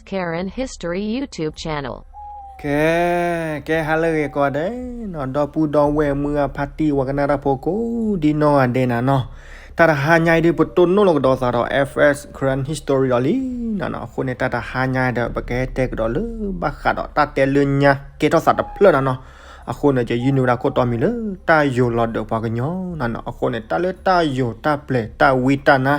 Karen History YouTube channel. ကဲ ကဲ ဟါလၢအဂ့ၤကိးဂၤဒဲးနီၤ, ဒီပုၢ်ဒီဝဲၢ်မုၢ်ဂၢ်ဖါတံၢ်ဝဲကနၣ်တၢ်ဖိကိးဒ်နီၢ်ဂၤဒဲးနၤနီၤ, တၢ်တဟါညါအံၤဒ် ပတိၢ်နီၣ်လီၤကဒီးသးဒီး F S Karen History ဒီးလံနီၤနီၤ. အဃိန့ၣ် တၢ်တဟါညါဒီး ပကဟဲတဲကဒီးလၢဘၣ်ဃးဒီးတၢ်တဲလၢညါကဲထီၣ်သးတဖျၢၣ်နၤနီၤ. အဃိန့ၣ် ယယုၢ်န့ၢ်ဝဲဒၣ်ခိၣ်တီမံၤလၢ တၢ်ယိာ်လီၤဒၢးပှၤကညီနၤနီၤ. အဃိန့ၣ် တၢ်လၢတၢ်ယိာ်တၢ်ပျဲၤတၢ်ဝံတၢ်နါ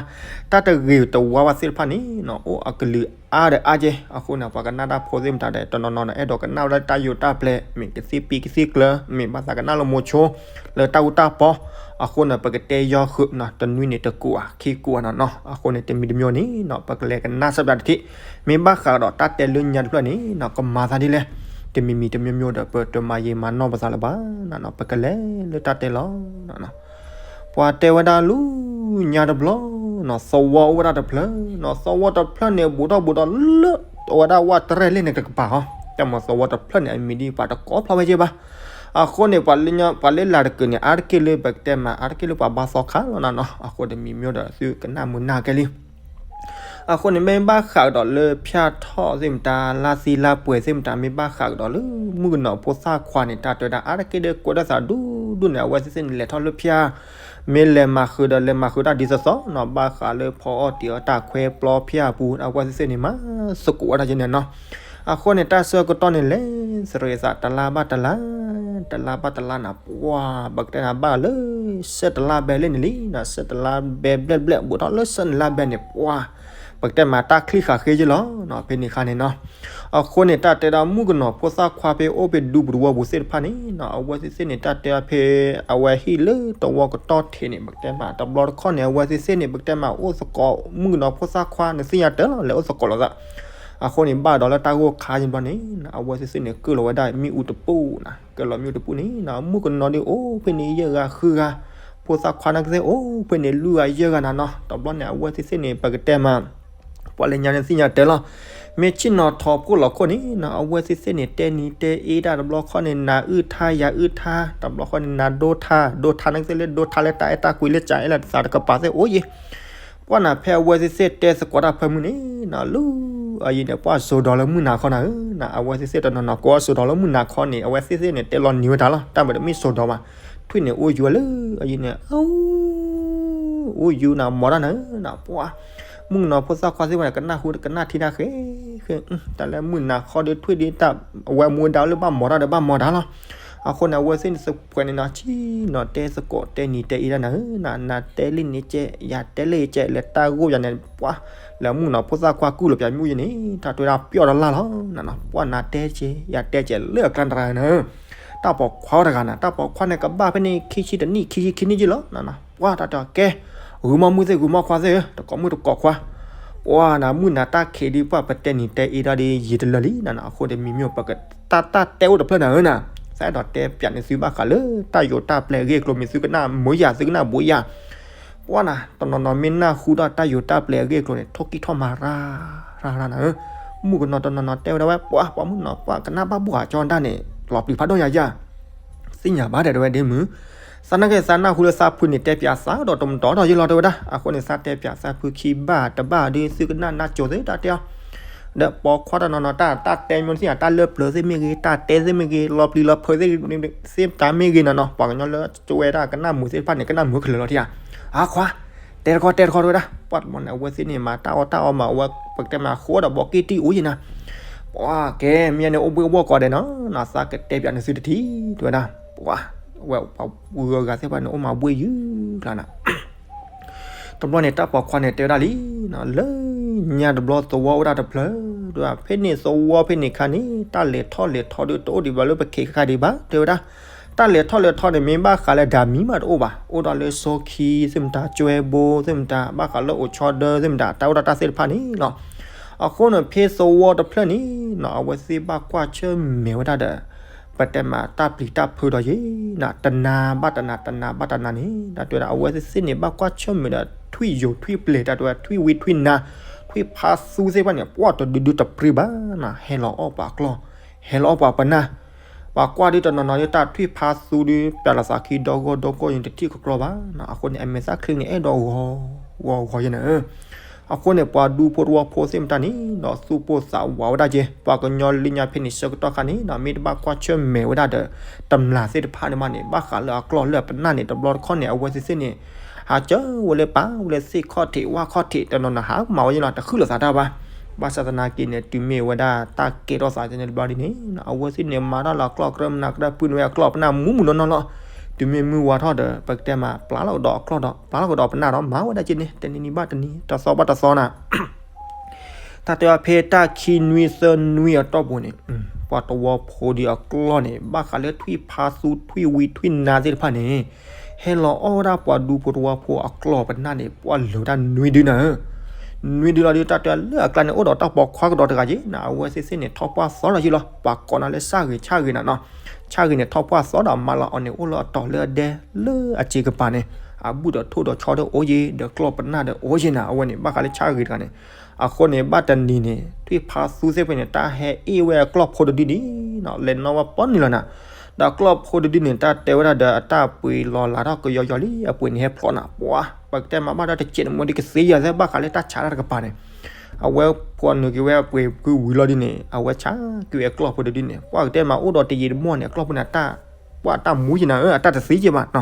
တၢ်တဂ့ၤတဝါဘၣ်သ့ၣ်တဖၣ်န့ၣ်နီၤ အိၣ်အကလုာ်အါဒီးအါကဲ. အဃိန့ၣ် ပှၤကနၣ်တၢ်ဖိသ့ၣ်မတၤဒီး တနီၤနီၤဒီး အဲၣ်ဒိးကနၣ်ဝဲဒၣ်တၢ်ယိာ်တၢ်ပျဲၤ မ့ၢ်ကသ့ၣ်ပံကသ့ၣ်ကျၢၤ မ့ၢ်ဘၣ်သးကနၣ်လၢမိၤဆိ လၢတၢ်အူတၢ်ပီ. အဃိန့ၣ် ပကတဲယီၤဃုာ်နီၤ တနွံန့ၣ်တကူာ်ဧါ ခံကူာ်ဧါနၤနီၤ. အဃိန့ၣ် တမံၤတမံၤန့ၣ်နီၤ ပကလဲၤကနၣ်စဲးပျးတထံၣ် မ့ၢ်ဘၣ်ဃးဒီးတၢ်တဲလၢညါတဖျၢၣ်န့ၣ်နီၤ ကမၤသးဒ်လဲၣ်. တမံၤမံၤတမံၤမံၤဒီး ပတမၤယံာ်မၤနီၢ်ပသးလၢၤဘၣ်နၤနီၤ. ပကလဲၤလၢတၢ်တဲလီၤနၤနီၤ. ပှၤတဲဝဲဒၣ်လၢညါတဘျီနီၤ သဝီအိၣ်ဝဲဒၣ်တဖျၢၣ်နီၤ. သဝီတဖျၢၣ်န့ၣ် ဘူးထီၣ်ဘူးထီၣ်လၢ အဝဲဒၣ်ဝၣ်တရဲၣ်လ့ၣ်န့ၣ်တကပၤဟီ. တၢ်မၤသဝီတဖျၢၣ်န့ၣ် အမံၤဒ်ပှၤတကိးဖျါဝဲကဲဘၣ်. အဃိန့ၣ် ပှၤလၢလၢ်တကုာ်န့ၣ် အါတက့ၢ်လၢပကတဲမး အါတက့ၢ်လၢပှၤဘါသီခါလီၤနၤနီၤ. အဃိန့ၣ် တမံၤမံၤဒီး သုကနၣ်မုာ်နၢ်ကဲလံ. အဃိန့ၣ် မ့ၢ်ဘၣ်ဃးကဒီးလၢဖၠၣ်ထီၣ်သ့ၣ်မတၤ လါသံလါပှဲၤသ့ၣ်မတၤ မ့ၢ်ဘၣ်ဃးကဒီးလၢ မုၣ်ကနီၤဖိသၣ်ခွါန့ၣ် တၢ်တဲဝဲဒၣ် အါတက့ၢ်ဒီးကွဲးဒၣ်သးဒူဒူန့ၣ် အဝဲသ့ၣ်သ့ၣ်န့ၣ် လဲၤထီၣ်လၢဖၠၣ် မ့ၢ်လဲၤမၤဃုာ်ဒီး လဲၤမၤဃုာ်တၢ်ဒ်သိးသိးနီၤ ဘၣ်ဃးလၢဖီအီၣ်တံၤအီၣ်တၢ်ခွဲပျီဖၠၣ်အပူၤ အဝဲသ့ၣ်သ့ၣ်န့ၣ် မၤသကိးဝဲဒၣ်ကဲန့ၣ်နီၤ. အဃိန့ၣ် တၢ်ဆၢကတီၢ်န့ၣ် လဲၤသရ့သးတလါဘၣ်တလါ တလါဘၣ်တလါနၤ ပှၤ ပကတဲနၤဘၣ်လၢ ဆဲးတလါဘဲလၢန့ၣ်လံနီၤ. ဆဲးတလါဘဲဘျဲၣ်ဘျဲၣ် ဘူးထီၣ်လၢဆဲးနလါဘဲန့ၣ် ပှၤ ပကတဲမး တၢ်ချံၣ်ဃာ်ဃ့က့လီၤနီၤ ဖဲန့ၣ်အခါန့ၣ်နီၤ. အဃိန့ၣ် တၢ်တဲဒၣ်မုၣ်ကနီၤဖိသၣ်ခွါ ဖဲအိၣ်ဖဲဒူပူၤတဝီပူၤသ့ၣ်တဖၣ်န့ၣ်နီၤ အဝဲသ့ၣ်သ့ၣ်န့ၣ် တၢ်တဲဖဲ အဝဲဟံၣ်လၢတဝီကတီၢ်ထံးန့ၣ် ပကတဲမး တဘျီတခီၣ်န့ၣ် အဝဲသ့ၣ်သ့ၣ်န့ၣ် ပကတဲမး အိၣ်သကိးမုၣ်ကနီၤဖိသၣ်ခွါ နသ့ၣ်ညါတၢ်လီၤ လဲၤအိၣ်သကိးလိာ်သး. အဃိန့ၣ် ဘၣ်ဒီးလၢတၢ်ဂိၢ်ခါန့ၣ်ဘျီန့ၣ် အဝဲသ့ၣ်သ့ၣ်န့ၣ် ကၢၣ်လီၤဝဲဒၣ်မ့ၣ်အူတပူၤနီၤ ကၢၣ်လီၤမ့ၣ်အူတပူၤန့ၣ်နီၤ မုၣ်ကနီၤဒ်အိၣ်ဖဲန့ၣ် ယဲၢ်ဂၤဃုဂၤ ဖိသၣ်ခွါနာ်က့သ့ၣ်အိၣ်ဖဲန့ၣ် လွံၢ်ဂၤယဲၢ်ဂၤနၤနီၤ. တဘျီန့ၣ် အဝဲသ့ၣ်သ့ၣ်န့ၣ် ပကတဲမး ပှၤလၢညါန့ၣ်သ့ၣ်ညါတၢ်လီၤ. မ့ၢ်ဆ့ၣ်နီၤထီၣ်ဖှိၣ်လီၤခိၣ်န့ၣ်နီၤ အဝဲသ့ၣ်သ့ၣ်န့ၣ် တဲနံၤတဲအ့တၢ်တဘျီခီၣ်န့ၣ် နၤအုၣ်ထါယၤအုၣ်ထါ တဘျီခီၣ်န့ၣ် နၤဒိထါ ဒိထါနာ်က့သ့ၣ်လၢဒိထါလၢတၢ်အဲၣ်တၢ်ကွံလၢကအဲၣ်လၢသးတကပၤသ့ၣ်အိၣ်ယံၤ ပှၤနၤဖဲအဝဲသ့ၣ်သ့ၣ်တဲသကိးတၢ်ဖၢမုၢ်န့ၣ်နီၤ လၢ အယံၤန့ၣ် ပှၤစိာ်ဒီးလၢမုၢ်နၤခီနၤဧၢနီၤ အဝဲသ့ၣ်သ့ၣ်တနီၤနီၤ ကိးစိာ်ဒီးလၢမုၢ်နၤခီန့ၣ် အဝဲသ့ၣ်သ့ၣ်န့ၣ် တဲလီၤနံၤဝဲတၢ်လီၤ တၢ်မ့ၢ်တမ့ၢ်စိာ်ဒီးဘၣ် ထွံၣ်န့ၣ်အိၣ်ယံၤဝဲလၢ အယံၤန့ၣ် အိၣ်ယံၤနၤ မီၤတၢ်နၤဧၢနီၤ ပှၤ မုၣ်ကနီၤဖိသၣ်ခွါသ့ၣ်တဖၣ်န့ၣ် ကနၣ်ဟူကနၣ်ထံတၢ်ဃဲ ဃဲ တၢ်လၢမုၢ်နၤခီဒီးထွံၣ်ဒ်တၢ် အဝဲမူဝဲဒၣ်လၢဘၣ်မီၤတၢ်ဒီးဘၣ်မီၤတၢ်လီၤ. အဃိန့ၣ် အဝဲသ့ၣ်န့ၣ်သပှဲၤန့ၣ်နီၤ ဆ့ၣ်နီၤတဲသကိးတဲနံၤတဲအ့တၢ်နၤဧၢနီၤ နၤတဲလံန့ၣ်ကဲ ယၤတဲလံကဲ လဲၤတၢ်ဂိၢ်ယၤန့ၣ် ပှၤ လၢမုၣ်ကနီၤဖိသၣ်ခွါကူၣ်လိာ်ပၠးမ့ၣ်အူယံၤန့ၣ် တၢ်တဲဝဲဒၣ်ပျီၢ်တလၢ်လီၤနီၤ ပှၤနၤတဲကဲ ယၤတဲကဲလၢအကျါတဂၤနၤဧၢ တၢ်ပိာ်ခွါတဂၤနၤ တၢ်ပိာ်ခွါန့ၣ် ကဘၣ်ဖဲန့ၣ် ခံဆံတနံၣ် ခံဆံခံနံၣ်ယံၤလီၤနီၤ ပှၤတၢ်တဲကဲ ဂုာ်မီၢ်မုၣ်သ့ၣ် ဂုာ်မီၢ်ခွါသ့ၣ်ဧၢ တကိးမုၣ်တကိးခွါ ပှၤနၤမုၢ်နၤတၢ်ခံးဒ်ပှၤပတဲနံၤတဲအ့တၢ်ဒ်ယံၤတလၢာ်လံနီၤ အဃိတမံၤမ့ၢ်ပက တၢ်တၢ်တဲအိၣ်တဖျၢၣ်နၤဧၢနီၤ သးအဲၣ်ဒိးတဲပၠးန့ၢ်သုဘၣ်ဃးလၢ တၢ်ယိာ်တၢ်ပျဲၤအဂ့ၢ်အကျိၤ မ့ၢ်သုကနၣ်မုာ်ယၤ သုကနၣ်ဘူးယၤ ပှၤနၤ တနီၤနီၤမ့ၢ်နၢ်ဟူဒီးတၢ်ယိာ်တၢ်ပျဲၤအဂ့ၢ်အကျိၤန့ၣ် ထိၣ်ကံၢ်ထီၣ်မၤရၣ်ရၣ်ရၣ်နၤဧၢ မုၣ်ကနီၤတနီၤနီၤတဲဝဲဒၣ်ဝဲ ပှၤ ပှၤမုၣ်ကနီၤ ပှၤကနၣ်ဘၣ်ဘှီးကၠီဒၣ်န့ၣ် လီၤပျံၤဖးဒိၣ်ယၤယၤ သ့ၣ်ညါဘၣ်တဲဝဲဒ်မုၢ် သးနာ်က့ သးနၢ်ဟူလၢသးဖုန့ၣ် တဲပၠးသးဒီးတမတီၤဒီးယလီၤတဲဝဲဒၣ် အဃိန့ၣ် သးတဲပၠးသးဖုခံဘၣ်တဘၣ်ဒီး သုကနၣ်နၢ်ကၠိၤသ့ၣ်တၢ်တဲအီၤ ဒီးပိာ်ခွါတနီၤနီၤ တၢ် တၢ်တဲမ့ၢ်သ့ၣ်ညါ တၢ်လၢပျၢၤသ့ၣ်မ့ၢ်ဂ့ၤ တၢ်တဲသ့ၣ်မ့ၢ်ဂ့ၤ လီၤပျံၤလီၤဖုးသ့ၣ် သ့ၣ်တၢ်မ့ၢ်ဂ့ၤနီၤနီၤ ပှၤကညီလၢကဝဲဒၣ်ကနၣ်မုာ်သ့ၣ်တဖၣ်န့ၣ် ကနၣ်မုာ်ခဲလၢာ်လီၤထံဧါ အခွါ တဲတခီ တဲတခီတဲဝဲဒၣ် ပှၤတဘျီန့ၣ် အဝဲသ့ၣ်န့ၣ် မၤတၢ်အီၣ်တၢ်အီမး အဝဲ ပကတဲမး ဃိဒီးဘီက့ၣ်တံၢ်အိၣ်ယံၤနၤ ပှၤကဲ မ့ၢ်န့ၣ် အိၣ်ဘှ့ၣ်ဝီၢ်ကီးဒဲးနီၤ သးကတဲပၠးန့ၢ်သုတထံၣ် တဲဝဲဒၣ် ပှၤ ဝဲပှၤဂုၤဂၤသ့ၣ်တဖၣ်န့ၣ် အိၣ်မးဘှ့ၣ်ယုၤကျါနၤ တဘျီန့ၣ် တၢ်ပိာ်ခွါန့ၣ်တဲဝဲဒၣ်လံ လၢညါတဘျီသဝီအိၣ်ဒၣ်တဖျၢၣ် တဲဝဲဒၣ် ဖဲန့ၣ်သဝီဖဲန့ၣ်ခါန့ၣ် တၢ်လဲၤထီၣ်လဲၤထီဒီး တအိၣ်ဒံးဘၣ်လၢပခဲခါဒံးဘၣ် တဲဝဲဒၣ် တၢ်လဲၤထီၣ်လဲၤထီန့ၣ် မ့ၢ်ဘၣ်ဃးလၢဒၣ်မံၤမးတအိၣ်ဘၣ် အိၣ်ဒၣ်လၢစီခံသ့ၣ်မတၤ ကၠွဲဘိသ့ၣ်မတၤ ဘၣ်ဃးလၢအိၣ်ဆီဒၢသ့ၣ်မတၤ တၢ်အိၣ်ဒၣ်တၢ်သ့ၣ်တဖၣ်န့ၣ်လီၤ. အဃိန့ၣ် ဖဲသဝီတဖျၢၣ်န့ၣ်နီၤ အဝဲသ့ၣ်ဘၣ်ကွၢ်ဆၢၣ်မဲာ်ဝဲဒၣ်ဒီး ပတဲမးတၢ်ပျံၤတၢ်ဖုးဒီးယ့ၣ်နီၤ တနၤဘၣ်တနၤ တနၤဘၣ်တနၤန့ၣ် တၢ်တဲဝဲဒၣ် အဝဲသ့ၣ်န့ၣ် ဘၣ်ကွၢ်ဆၢၣ်မဲာ်ဒီး ထွံၣ်ယိာ်ထွံၣ်ပျဲၤ တၢ်တဲဝဲ ထွံၣ်ဝံထွံၣ်နါ ထွံၣ်ဖါသူသ့ၣ်တဖၣ်န့ၣ် ပှၢ်တဒုဒုတပြံဘၣ်နီၤ ဟဲလီၤအီၣ်ပှၤကျီၢ် ဟဲလီၤအီၣ်ပှၤပနၢ် ပှၤကွၢ်ဒုတနီၤနီၤ ယတၢ်ထွံၣ်ဖါသူဒု ပျဲလီၤသးခံဒီဂီၢ်ဒီဂီၢ် ယတထံၣ်ကကျီၢ်ဘၣ်နီၤ အဃိန့ၣ် အမဲာ်သၣ်ချံန့ၣ် အဲၣ်ဒိးဂီၤဂီၤဂီၤယဲၢ်နၤဧၢ အဃိန့ၣ် ပှၤဒူဖိတဝီဖိသ့ၣ်မတၤန့ၣ်ဒီး သူၣ်ပိၢ်သးဝးဝဲဒၣ်က့ၤ ပှၤကညီလၢညါဖဲန့ၣ် ဆၢကတီၢ်ခါန့ၣ်ဒီး မ့ၢ်တဘၣ်ကွၢ်ဆၢၣ်မဲာ်ဝဲဒၣ်ဒီး တမျၢ်သ့ၣ်တဖၣ်န့ၣ်မးန့ၣ် ဘၣ်ဃးလၢအကျီၢ်လၢအပနၢ်န့ၣ် တဘျီတခီၣ်န့ၣ် အဝဲသ့ၣ်သ့ၣ်န့ၣ် ဟးစၢၤဝဲလၢပာ်ဝဲလၢသ့ၣ်ခီၣ်ထံးဝၣ်ခီၣ်ထံး တနီၤနီၤဟးမၤဝဲယ့ၢ်လီၤ တဃုလိာ်သးတၢ်ဘၣ်. ဘၣ်ဆၣ်သနာ်က့န့ၣ် တုၤမ့ၢ်ဝဲဒၣ်တၢ်ကဲထီၣ်သးကန့ၣ်တဘျီဒ်န့ၣ် အဝဲသ့ၣ်န့ၣ် မၤတၢ်လၢအကျီၢ်ကြၢးမနၤကြၢး ပုၢ်န့ၢ်ဝဲအကျီၢ်ပနၢ်မူးမူးနီၢ်နီၢ်လီၤ. တုၤမ့ၢ်မုၢ်ဝါထီၣ်ဒီး ပကတဲမး ပျၢ်လီၤကဒီးအကျီၢ်ဒီး ပျၢ်လီၤကဒီးပနၢ်ဒီး မၤဝဲဒၣ်က့ၤန့ၣ် တနံၤနံၤဘၣ်တနံၤ တသီဘၣ်တသီနၤ တၢ်တဲဝဲဖဲတၢ်ခံနွံသၢနွံအတီၢ်ပူၤန့ၣ် ပှၤတဝီဖိဒီးအကျီၢ်န့ၣ် ဘၣ်ဃးလၢထွံၣ်ဖါသူထွံၣ်ဝံထွံၣ်နါသ့ၣ်တဖၣ်န့ၣ် ဟဲလီၤအီၣ်ဝဲဒၣ်ပှၤဒူဖိတဝီဖိအကျီၢ်ပနၢ်န့ၣ် ပှၢ်လၢာ်ဝဲဒၣ်နွံဒုနၤဧၢ. နွံဒုလီၤဒီး တၢ်တဲလၢအကျါန့ၣ် အိၣ်ဒီးတၢ်ပိာ်ခွါကဒီးတဂၤက့ၤနၤ အဝဲသ့ၣ်သ့ၣ်န့ၣ် ထီၣ်ပှၢ်သီလီၤက့ၤလီၤ. ပှၤကိးနၤလၢဆၣ်ဂ့ၤ ဆၣ်ဂ့ၤနၤနီၤ. ဆၣ်ဂ့ၤန့ၣ် ထီၣ်ပှၢ်သီဒီးမၤလီၤအီၤန့ၣ် အိၣ်လၢအတီၤလၢအဒဲလၢအစ့ကပၤန့ၣ် အဘူၣ်ဒီးထိၣ်ဒီးဆီဒီးအိၣ်ယ့ၤ ဒီးကျီၢ်ပနၢ်ဒီးအိၣ်ယ့ၤနၤ အဝဲန့ၣ် ဘၣ်ဃးလၢဆၣ်ဂ့ၤတဂၤန့ၣ် အဃိန့ၣ် ဘၣ်တနံၤန့ၣ် ထွံၣ်ဖါသူသ့ၣ်တဖၣ်န့ၣ် တၢ်ဟဲအ့ၣ်ဝဲအကျီၢ်ဖိတဒုန့ၣ်နီၤ လဲၤနီၣ်ဝဲပီနံၤလီၤနၤ. ဒီးအကျီၢ်ဖိတဒုန့ၣ် တၢ်တဲဝဲဒၣ်ဒီး အတၢ်ပှ့ၤလီၤလးထီၣ်ကယီယီလံ အပှ့ၤန့ၣ်ဟဲဖျိးနၤ ပှၤ ပကတဲမးဘၣ်ဒီးတစဲးတမှဲဒီးကသ့ယၤသဲ ဘၣ်ဃးလၢတၢ်ဆါတၢ်တကပၤန့ၣ် အဝဲဖိနုာ်က့ၤဝဲအပှ့ၤဖုဝံၤလီၤဒ်န့ၣ် အဝဲဆါက့ၤဝဲအကျီၢ်ဖိတဒုန့ၣ် ပှၤကတဲမးအိၣ်ဒီးတယံာ်တမီၢ်န့ၣ် အကျီၢ်ဖိန့ၣ် ပှၢ်တၢ်မူယ့ၤနၤဧၢ အတၢ်တသ့က့ၤဘၣ်နီၤ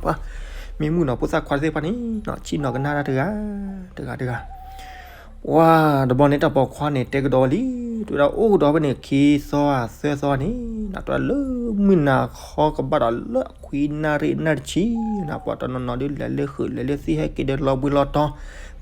ပှၤ မ့ၢ်မုၣ်နီၤ ဖိသၣ်ခွါသ့ၣ်တဖၣ်န့ၣ် ဆ့ၣ်နီၤကနၣ်တၢ်တဂၤ တဂၤတဂၤ ပှၤ တဘျီန့ၣ် တၢ်ပိာ်ခွါန့ၣ် တဲကဒီးဝဲလံ တဲဝဲဒၣ်အိၣ်ကဒီးဖဲန့ၣ် ခံသီဧါသၢသီန့ၣ် တဲဝဲလၢမုၢ်နၤခီကဘၣ်ဒီးလၢအခွံနၣ်ရံၣ်နၣ်တဆံနၤ ပှၤတနီၤနီၤဒ်လဲၤလၢဃုာ်လဲၤလၢသံဟဲက့ၤဒီးလီၤဘှံးလီၤတီၤ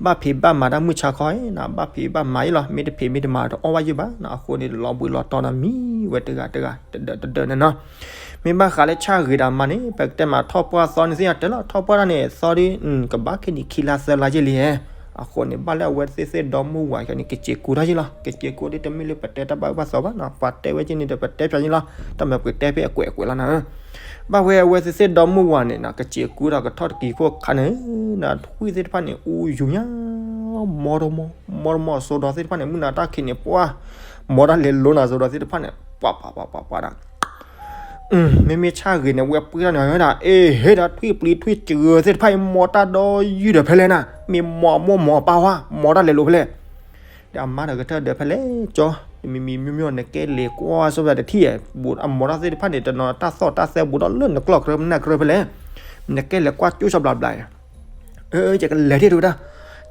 ဘၣ်ဖံးဘၣ်မၤတၢ်မုၢ်ဆါခီနၤ ဘၣ်ဖံးဘၣ်မၤယ့ၤလီၤ မ့ၢ်တဖံးမ့ၢ်တမၤတအီၣ်ဘၣ်ယ့ၤဘၣ်နၤ အဃိန့ၣ် လီၤဘှံးလီၤတီၤနၤမံဝဲတဂၤတဂၤ တဒၢးတဒၢးန့ၣ်နီၤ မ့ၢ်ဘၣ်ဃးလၢဆၣ်ဂ့ၤတၢ်မၤန့ၣ် ပကတဲမးထီၣ်ပှၢ်သီန့ၣ်သ့ၣ်ညါတဲလီၤ ထီၣ်ပှၢ်တၢ်န့ၣ် သီဒ် ကဘၣ်ခဲနံၣ်ခံလါသၢလါယ့ၣ်လံဧါ အဃိန့ၣ် ဘၣ်လၢအဝဲသ့ၣ်သ့ၣ်ဒီမုၢ်ဝၤခဲန့ၣ် ကစဲးကူတၢ်ယ့ၣ်လီၤ ကစဲးကူဒ်တမ့ၢ်လၢပတဲတၢ်ဘၣ်အၢဘၣ်သီဘၣ်နီၤ ပှၤတဲဝဲက့ၤန့ၣ်ဒီးပတဲဖျါယ့ၣ်လီၤ တၢ်မၤပှဲၤတဲဖဲအကွဲးအကွဲးလီၤနၤဧၢ ဘၣ်ဝဲအဝဲသ့ၣ်သ့ၣ်ဒီမုၢ်ဝၤန့ၣ်နီၤ ကစဲးကူဒီးကထီၣ်တကံၤခိၣ်ခါန့ၣ် နထွံၣ်သ့ၣ်တဖၣ်န့ၣ် အူယူၤညါ မီတမီ မီတမီ စိဒီသ့ၣ်တဖၣ်န့ၣ် မုၢ်နၤတၢ်ခံးန့ၣ် ပှၢ် မီတၢ်လဲၤလိနၤစိဒီသ့ၣ်တဖၣ်န့ၣ် ပှၤပှၤပှၤပှၤပှၤဒၣ် မ့မ့ၢ်ဆၣ်ဂ့ၤန့ၣ် ဝဲပှ့ၤတၢ်န့ၣ်ဝဲဒၣ် အ့ ဟ့ၣ်ဒီးထွံၣ်ပျံၤထွံၣ်စှၤသ့ၣ်တဖၣ်အံၤ မီတၢ်ဒီယုၢ်ဒီးဖဲလဲၣ်နၤ မ့ၢ်မီအမိၢ်မီအပၢ်ဝဲ မီတၢ်လဲၤလိဖဲလဲၣ် ဒီးအမါဒီးကထၢၣ်ဒီးဖဲလဲၣ်ကၠီ တမံၤမံၤမံၤမံၤနကဲလဲၤကွၢ်ဆိဝဲတထံၣ် ဘူးအမီတၢ်သ့ၣ်တဖၣ်န့ၣ် တနီၤတၢ်သီၣ်တၢ်သဲဘူးဒီးလၢနကျီၢ်ကြၢးမနၢ်ကြၢးဖဲလဲၣ် နကဲလဲၤကွၢ်ကၠိၣ်ဆီဘျးဘျး အၢ ယကလဲၤဒ်တဲဝဲဒၣ်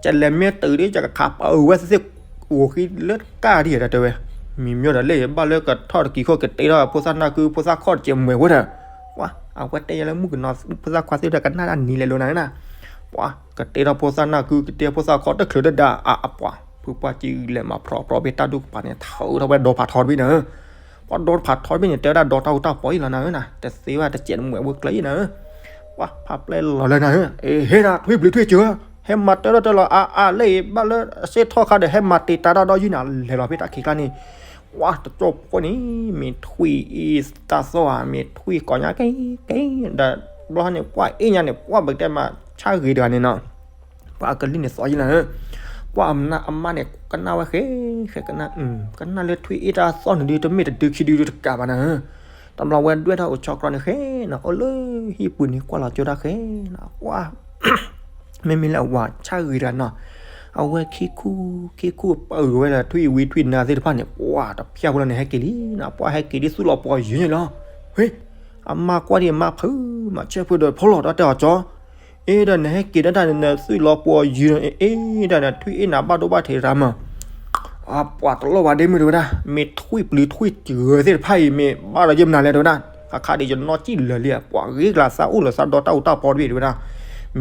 ယလဲၤမ့ၢ်တုၤဒ်ယကခးပာ်အၢဝဲသ့ၣ်သ့ၣ် အိၣ်ဃံလၢကၢ်ဒ်ယတဲဝဲ မံၤမံၤဒီးလၢယဘၣ်လၢကထီၣ်တကံၤခိၣ်ကတဲထီၣ်ဖိသၣ်နၢ်ကု ဖိသၣ်ခီၣ်တကဲးမွဲၤဝဲဒီး ပှၤ အဝဲတဲယၤလၢမုၣ်ကနီၤ ဖိသၣ်ခွါသ့ၣ်ဒီးကနၣ်တၢ်နံၤလဲၤလိနၤနၤ ပှၤ ကတဲထီၣ်ဖိသၣ်နၢ်ကု ကတဲဖိသၣ်ခီၣ်တချုးတဒါ အပှၤ ဖုပှၢ်ကံလဲၤမၤဖျိးဖျိးဘ့ၣ်တၢ်ဒူၣ်ကပၤန့ၣ် ထၢထီၣ်ဝဲဒီဖးထီတဘ့ၣ်နၤ ပှၤဒီဖးထီတဘ့ၣ်န့ၣ် တဲဝဲဒၣ်ဒီတၢ်အူတၢ်ပီအံၤလီၤနၤဧၢနၤ တသ့ဘၣ်တစဲးတမှဲၤဝဲကျၢၤအံၤနၤဧၢ ပှၤဖးပျဲၢ်လီၤလၢနၤဧၢ အ့ ဟ့ၣ်နၤထွံၣ်ပျံၤထွံၣ်စှၤ ဟဲမၤတၢ်ဒီးတၢ်လီၤအါအါလၢအံၤ ဘၣ်လၢအစ့ၣ်ထီၣ်ခါဒီး ဟဲမၤတ့ၤတၢ်တၢ်ဒီးယုၢ်နၤ လဲၤလီၤဖဲတၢ်ခံးကျါန့ၣ် ပှၤတကၠိၢ်ဖိန့ၣ် မ့ၢ်ထွံၣ်အံၤတၢ်သီၣ်ဧါ မ့ၢ်ထွံၣ်ကိးညါကဲကဲ ဒီးဘျီန့ၣ် ပှၤအ့ၣ်ညါန့ၣ် ပှၤပကတဲမးဆၣ်ဂ့ၤတဂၤန့ၣ်နီၤ ပှၤအကလုၢ်န့ၣ်သီယ့ၣ်နၤဧၢ ပှၤအမါန့ၣ် ကနၣ်ဝဲဃဲ ဃဲကနၣ် ကနၣ်လၢထွံၣ်အ့ၣ်တၢ်သီၣ်န့ၣ်ဒုး တမ့ၢ်တဒုခံဒုဒုးတကးဘၣ်နၤဧၢ တဘျီဝဲဒွဲၣ်ထီၣ်အိၣ်ဆီကျီန့ၣ်ဃဲနီၤ အိၣ်လၢဟံၣ်ပူၤန့ၣ် ကွၢ်လီၤကၠိတၢ်ဃဲနီၤ ပှၤ မ့မ့ၢ်လၢအဝၤဆၣ်ဂ့ၤတဂၤနီၤ အဝဲခံခူ ခံခူပၢ်အုၣ်ဝဲဒၣ်ထွံၣ်ဝံထွံၣ်နါသ့ၣ်တဖၣ်န့ၣ် ပှၤတဖျၢၣ်ဖိလီၤန့ၣ် ဟဲက့ၤလံနီၤ ပှၤဟဲက့ၤဒ်သူၣ်လီၤပှီၢ်ယုၢ်န့ၣ်လီၤ ဟ့ အမါကွၢ်ဒံးအမါဖုး မၤဆၢဖုးဒီးဖီလီၤဒီးတဲအီၤကၠီ အ့ဒီးနဟဲက့ၤဒၣ်တၢ်န့ၣ် နသုးလီၤပှီၢ်ယုၢ် အ့ဒၣ်နထွံၣ်အ့ၣ်နၤဘၣ်ဒိဘၣ်ထံးရၤမး အပှၤတလီၢ်ဝဲဒ့မုၣ်တဲဝဲဒၣ် မ့ၢ်ထွံၣ်ပျံၤထွံၣ်စှၤသ့ၣ်တဖၣ်အံၤ မ့ၢ်ဘၣ်ဒီးယဲၢ်မနုၤလဲၣ်တဲဝဲဒၣ် ခါခါဒံးယနီၢ်ကံၣ်လၢာ်လံ ပှၤဂ့ၤကျါသးအိၣ်လၢသးဒီတၢ်အူတၢ်ပီတဘ့ၣ်တဲဝဲဒၣ်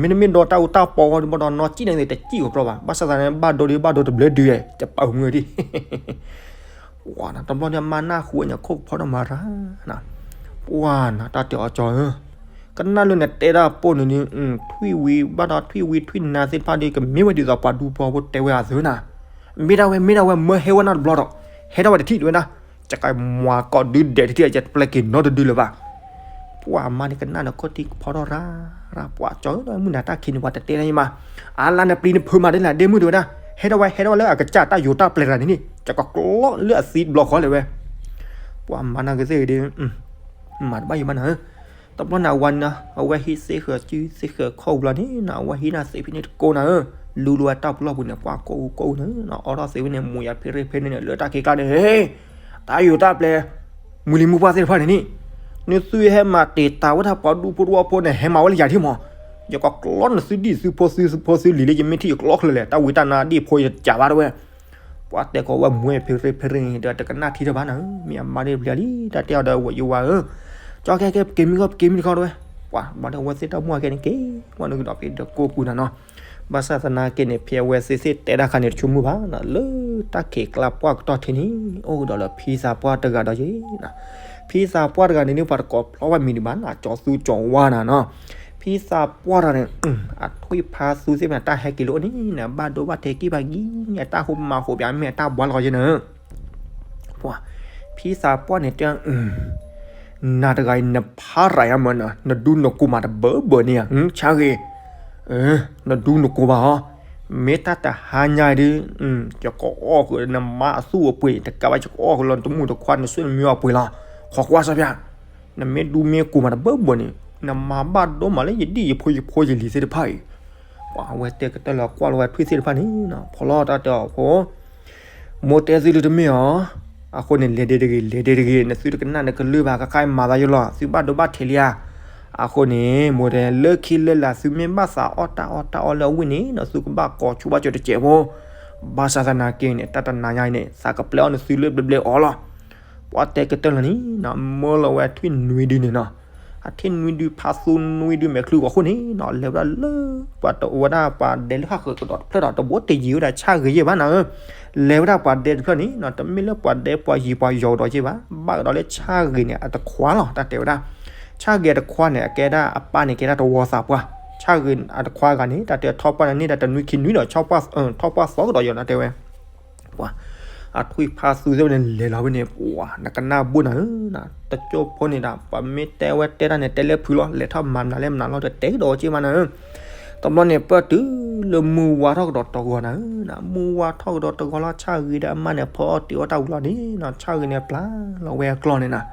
မ့တမ့ၢ်ဒီတၢ်အူတၢ်ပီဝဲဒၣ် ဘၣ်ဒီးနီၢ်ကံၣ်န့ၣ်တစံၣ်အီၤပြီဘၣ် ဘၣ်ဆၣ်သနာ်က့ ဘၣ်ဒိဒံးဘၣ်ဒိတဘျုးဒုး ယပာ်မုၢ်ဒံး ပှၤနၤ တဘျီန့ၣ် မါနၢ်ဟူဝဲန့ၣ် ခိၣ်ကဖီထီၣ်မၤရၤနၤ, ပှၤနၤ တၢ်တဲအီၤကၠီဧၢ, ကနၣ်လၢနတဲဒၣ်ပိၢ်န့ၣ်ဒုး ထွံၣ်ဝံၤဘၣ်ဒီးထွံၣ်ဝံၤထွံၣ်နါသ့ၣ်တဖၣ်ဒုး ကမ့ၢ်ဝဲဒ်သိးပှၤဒူဖိဖိတဲဝဲအသိးနၤ, မ့ၢ်ဒၣ်ဝဲ မ့ၢ်ဒၣ်ဝဲ မၢဟဲဝဲနၤတဘျီဒီး ဟဲထီၣ်ဝဲတထံၣ်ဝဲဒၣ်, ယကမၤကိးဒုဒဲးတထံၣ် ယပျဲက့ၤနီတဒုလၢၤဘၣ်. ပှၤမါန့ၣ်ကနၣ်ဒီးခိၣ်ထံကဖီထီၣ်ရၤရၤ ပှၤကၠီဧၢ မုၢ်နၤတၢ်ခံးန့ၣ် ပှၤတတဲဒၣ်ယမါ, အါလါနပျံၤနဖုးမးဒ်လဲၣ် ဒ့မုၣ်တဲဝဲဒၣ်, ဟဲထီၣ်ဝဲ ဟဲထီၣ်ဝဲလၢအကစၢ်တၢ်ယိၤတၢ်ပျဲတဂၤန့ၣ်န့ၣ် ယကကျီလၢအသံတဘျီဃီလဲၣ်ဝဲ. ပှၤမါနၤဂ့ၤသ့ၣ်ဂ့ၤဒ့ မၤတဘၣ်ယိၤဘၣ်နၤဧၢ, တဘျီန့ၣ် အဝဲန့ၣ် အဝဲဟံးသ့ဃၢၤစုသ့ဃၢၤခီၣ်ဘျီန့ၣ် အဝဲဟံးနၤသ့ဖဲန့ၣ်တကိးနၤဧၢ လူလီၤဝဲတၢ်ပူၤလီၢ်ပူၤန့ၣ် ပှၤကိးအူကိးအူန့ၣ် အီထီၣ်သ့ဝဲန့ၣ် မူၤယၤဖ့ရ့ဖ့ရ့န့ၣ် လၢတၢ်ခံးကျါန့ၣ် ဟ့ တၢ်ယိၤတၢ်ပျဲ မုၢ်လံၤမုၢ်ပှၢ်သ့ၣ်တဖၣ်န့ၣ်န့ၣ် နသုဟဲမၤတံာ်တာ်ဝဲဒၣ်ပှၤဒူဖိတဝီဖိန့ၣ် ဟဲမၤဝဲလၢယၤထံၣ်မး, ယကကျီနသုဒံၣ်သုဖိသုဖိသုလံၤလၢယမ့ၢ်ထံၣ်ယကျီချၢလဲၣ် တၢ်ဝံတၢ်နါဒံၣ်ဖိယတကးဘၣ်တဝဲ ပှၤတဲကီးဝဲမူၤဖ့ရ့ဖ့ရ့န့ၣ် ဒီးတကနၣ်ထံတဘၣ်နၤဧၢ, မ့ၢ်အမါဒ်ပျံၤလံ တၢ်တဲအီၤဒီးဝဲယဝၤဧၢ, ကၠီကဲကဲပက့ၤမံခီပက့ၤမံတခီတဝဲ, ပှၤဘၣ်ဒီးဝဲသ့ၣ်တၢ်မူအကဲန့ၣ်က့ၤ ဝဲနုာ်ကဒီးဖဲဒီးကိးပူၤနၤနီၤ, ဘၣ်ဆၣ်သနာ်က့န့ၣ် ဖဲအဝဲသ့ၣ်သ့ၣ်တဲတၢ်ခါန့ၣ် တဆိကမိၣ်ဘၣ်နၤ လၢတၢ်ခံးကျါပှၢ်ကတီၢ်ထံန့ၣ် အိၣ်ကဒီးလၢဖံသးပှၢ်တဂၤဒီးယဲနၤ, ဖံသးပှၢ်တဂၤန့ၣ်န့ၣ် ပှၤတကိးဖျီဘၣ်မံၤဒံးဘၣ်နၤ ကၠီသူကၠီဝါနၤနီၤ, ဖံသးပှၢ်တဂၤန့ၣ် အထွံၣ်ဖါသူသ့ၣ်မ့ၢ်တၢ်ဟဲက့ၤလၢအိၣ်န့ၣ်နၤ ဘၣ်ဒိဘၣ်ထံးကံၢ်ဘၣ်ကံၢ် အတၢ်ဟိမၤဟိပၠးမ့ၢ်အတၢ်ဘှါလီၤယဲနၤ ပှၤ ဖံသးပှၢ်န့ၣ်တဲ နၤတဂၤအံၤ နဖးရၤယါမၢနၤ နဒူနကိးမးတဘၢဘၢန့ၣ်ဧါ ဆါဂ့ၤ, နဒူနကိးဘၣ်ဟီ, မ့ၢ်တၢ်တဟါညါအံၤဒုး ယကအီၣ်ဃုာ်နမါအသူၣ်အပှ့ၤ တကးဘၣ်ယကအီၣ်ဃုာ်လီၤနတမုၣ်တခွါနဆွေနမျိုးအပှ့ၤလီၤ, ခီကွၢ်စၢ်ပၠး နမ့ၢ်ဒူမ့ၢ်ကိးမးတဘၢဘၢန့ၣ် နမၤဘၣ်ဒိမးလၢယဒံၣ်ယဖိယဖိယလံၤသ့ၣ်တဖၣ်အံၤ, ပှၤအဝဲတဲကတၢၢ်လၢကွၢ်လီၤဝဲထွံၣ်သ့ၣ်တဖၣ်န့ၣ် ဖီလီၤတၢ်တဲအီၤဖိ မိၢ်တဲသုဒုတမ့ၢ်အီၤ, အဃိန့ၣ် လဲၤဒဲတဂ့ၤ လဲၤဒဲတဂ့ၤ နသုတကနၣ်နကလုၢ်ဘၣ် ကခါအံၤမၤသးယိလီၤ သုဘၣ်ဒိဘၣ်ထံးလံဧါ, အဃိန့ၣ် မိၢ်တဲ လၢခံလၢလာ်သုမ့ၢ်ဘၣ်သးအီၣ်တၢ်အီၣ်တၢ်အီလၢအဝံၣ်န့ၣ် သုကဘၣ်ကိးဆိဘၣ်ကၠိတစဲးဖိ, ဘၣ်ဆၣ်သနာ်က့န့ၣ် တၢ်တနၤညါအံၤန့ၣ် သးကပျဲအီၣ်နသုလၢဘျဲဘျဲအီၤလီၤ, ပှၤတဲကတၢၢ်လီၤန့ၣ် မၢလီၤဝဲထွံၣ်နွံဒုန့ၣ်နီၤ အထွံၣ်နွံဒုဖါသူနွံဒုမဲာ်ချံဂီၤခိၣ်န့ၣ်နီၤ လဲၤဝဲဒၣ်လၢ ပှၤတအိၣ်ဝဲဒၣ်ပှၤဒဲလၢဃၣ်ဃၢၤကဒီးတဖျၢၣ်ဒီး တဘိတယံၤဝဲဒၣ်ဆၣ်ဂ့ၤယဲၢ်ဘၣ်နၤဧၢ, လဲၤဝဲဒၣ်ပှၤဒဲတဖျၢၣ်န့ၣ်နီၤ တမ့ၢ်လၢပှၤဒဲပှၤယံၤပှၤယီၤကဒီးယဲၢ်ဘၣ်, ဘၣ်ကဒီးလၢဆၣ်ဂ့ၤန့ၣ် အတခွါလီၤ တၢ်တဲဝဲဒၣ်, ဆၣ်ဂ့ၤအတခွါန့ၣ် အကဲဒၣ်အပၢ်န့ၣ် ကဲဒၣ်တဝီသးပှၢ်, ဆၣ်ဂ့ၤအတခွါဂၤန့ၣ် တၢ်တဲထီၣ်ပှၢ်န့ၣ်န့ၣ်ဒီးတနွံခံနွံဒီး ထီၣ်ပှၢ်သီကဒီးယီၤ တၢ်တဲဝဲ ပှၤ အထွံၣ်ဖါသူသ့ၣ်ဝဲန့ၣ် လဲၤလီၤဝဲန့ၣ် ပှၤ နကနၣ်ဘိၣ်နၤဧၢ, တကၠိဖိန့ၣ်ဒီး ပှၤမ့ၢ်တဲဝဲတဲတၢ်န့ၣ် တဲလၢဖုလီၤ လဲၤထီၣ်မၤမနုၤလဲၣ်မနုၤလီၤ တတဲကဒီးက့မးနၤဧၢ, တဘျီန့ၣ် ပၢၢ်တုၤလၢမုၢ်ဝါထီၣ်ကဒီးတဂီၤနၤဧၢ, မုၢ်ဝါထီၣ်ကဒီးတဂီၤလီၤ ဆၣ်ဂ့ၤဒီးအမါန့ၣ် ဖီအီၣ်တ့ၤအီၣ်တၢ်ဝံၤလီၤန့ၣ်နီၤ ဆၣ်ဂ့ၤန့ၣ် ပျၢ်လီၤဝဲအကျီၢ်န့ၣ်နၤ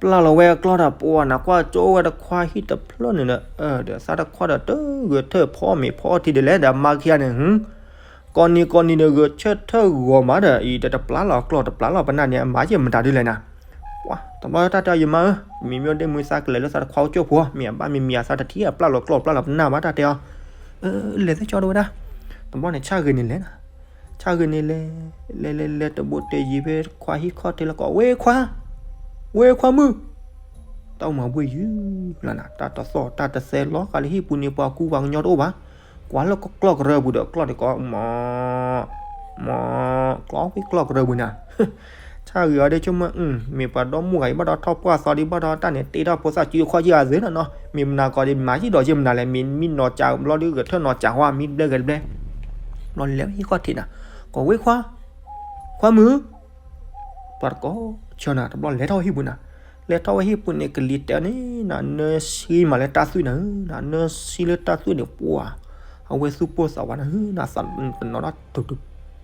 ပျၢ်လီၤဝဲအကျီၢ်ဒီး ပှၤနကွၢ်ကၠိဝဲတခွါဟံၣ်တဖျၢၣ်န့ၣ်ဒီး ဒီးသးတခွါဒီးတဂဲၤထၢၣ်ဖီအီၣ်မ့ၤဖီအီၣ်ထံဒ်လဲၣ်ဒီး မါခံဂၤန့ၣ် ကိးနံၤကိးနံၤဒီး ဂဲၤဆၢထၢၣ်ဂီၤမးဒီး အံၤဒီးတပျၢ်လီၤကျီၢ်တပျၢ်လီၤပနၢ်န့ၣ် အမၤယဲၢ်မတၤဒ်လဲၣ်နၤ, ပှၤ တဘျီတၢ်တဲအီၤ ယမါဧၢ, မ့မ့ၢ်အိၣ်ဒ့ၣ်မုၢ်သးကလဲၤလၢသးတခွါအိၣ်ကၠိဖိ မ့ၢ်အဘၣ်မ့မ့ၢ်အသးတထံၣ်အပျၢ်လီၤကျီၢ်ပျၢ်လီၤပနၢ်ဘၣ်တၢ်တဲအီၤ, လဲၤသ့ၣ်ကၠီတဝဲဒၣ်, တဘျီန့ၣ် ဆၣ်ဂ့ၤန့ၣ်လဲၤနၤ ဆၣ်ဂ့ၤန့ၣ်လဲၤ လဲၤလဲၤလဲၤ တဘိတယံၤဖဲခွါဟံၣ်ခီၣ်ထံးလၢကီး ဝဲခွါ, ဝဲခွါမုၣ်, တၢ်အိၣ်မၤဘှ့ၣ်ယုၢ်လီၤနၤ တၢ်တသီၣ်တၢ်တသဲလီၤဃာ်လၢဟံၣ်ပူၤန့ၣ် ပှၤကူပှၤကညီတအိၣ်ဘၣ်, ကွၢ်လၢကျီၢ်ကရၢပူၤဒီးကျီၢ်န့ၣ်ကီး မီၤ မီၤ ကျီၢ်ဝံၤကျီၢ်ကရၢပူၤနၤ ဆၣ်ဂ့ၤအီၤဒ်ဆိကမိၣ် မ့ၢ်ပှၤဒီမါဂၤအံၤဘၣ်ဒီးထီၣ်ပှၢ်သီဒံးဘၣ်ဒီးတၢ်န့ၣ် တ့ထီၣ်ဖိသၣ်စုအခီၣ်ယံၢ်အသ့နီၤနီၤ မ့ၢ်မနၤကီးဒ်မၤယံၣ်ဒီးယဲၢ်မနၤလဲၣ် မ့ၢ်မံနီၤကးဘျီဒ်ဂဲၤထၢၣ်နီၤကးဝါ မံဘျဲဂဲၤတဘျဲ ဘျီလဲၤဝဲဟံၣ်ခီၣ်ထံးနၤ ကီးဝဲခွါ ခွါမုၣ် ပှၤတကိးဆၢနၤ တဘျီလဲၤထီၣ်ဝဲဟံၣ်ပူၤနၤ လဲၤထီၣ်ဝဲဟံၣ်ပူၤန့ၣ် ကလံၤတဲန့ၣ်နၤ နၢဆံမးလၢတၢ်သွံၣ်နၤဧၢ နၢဆံလၢတၢ်သွံၣ်န့ၣ် ပှၤ အဝဲသူၣ်ပိၢ်သးဝးနၤဧၢ နသးတနီၤထီၣ်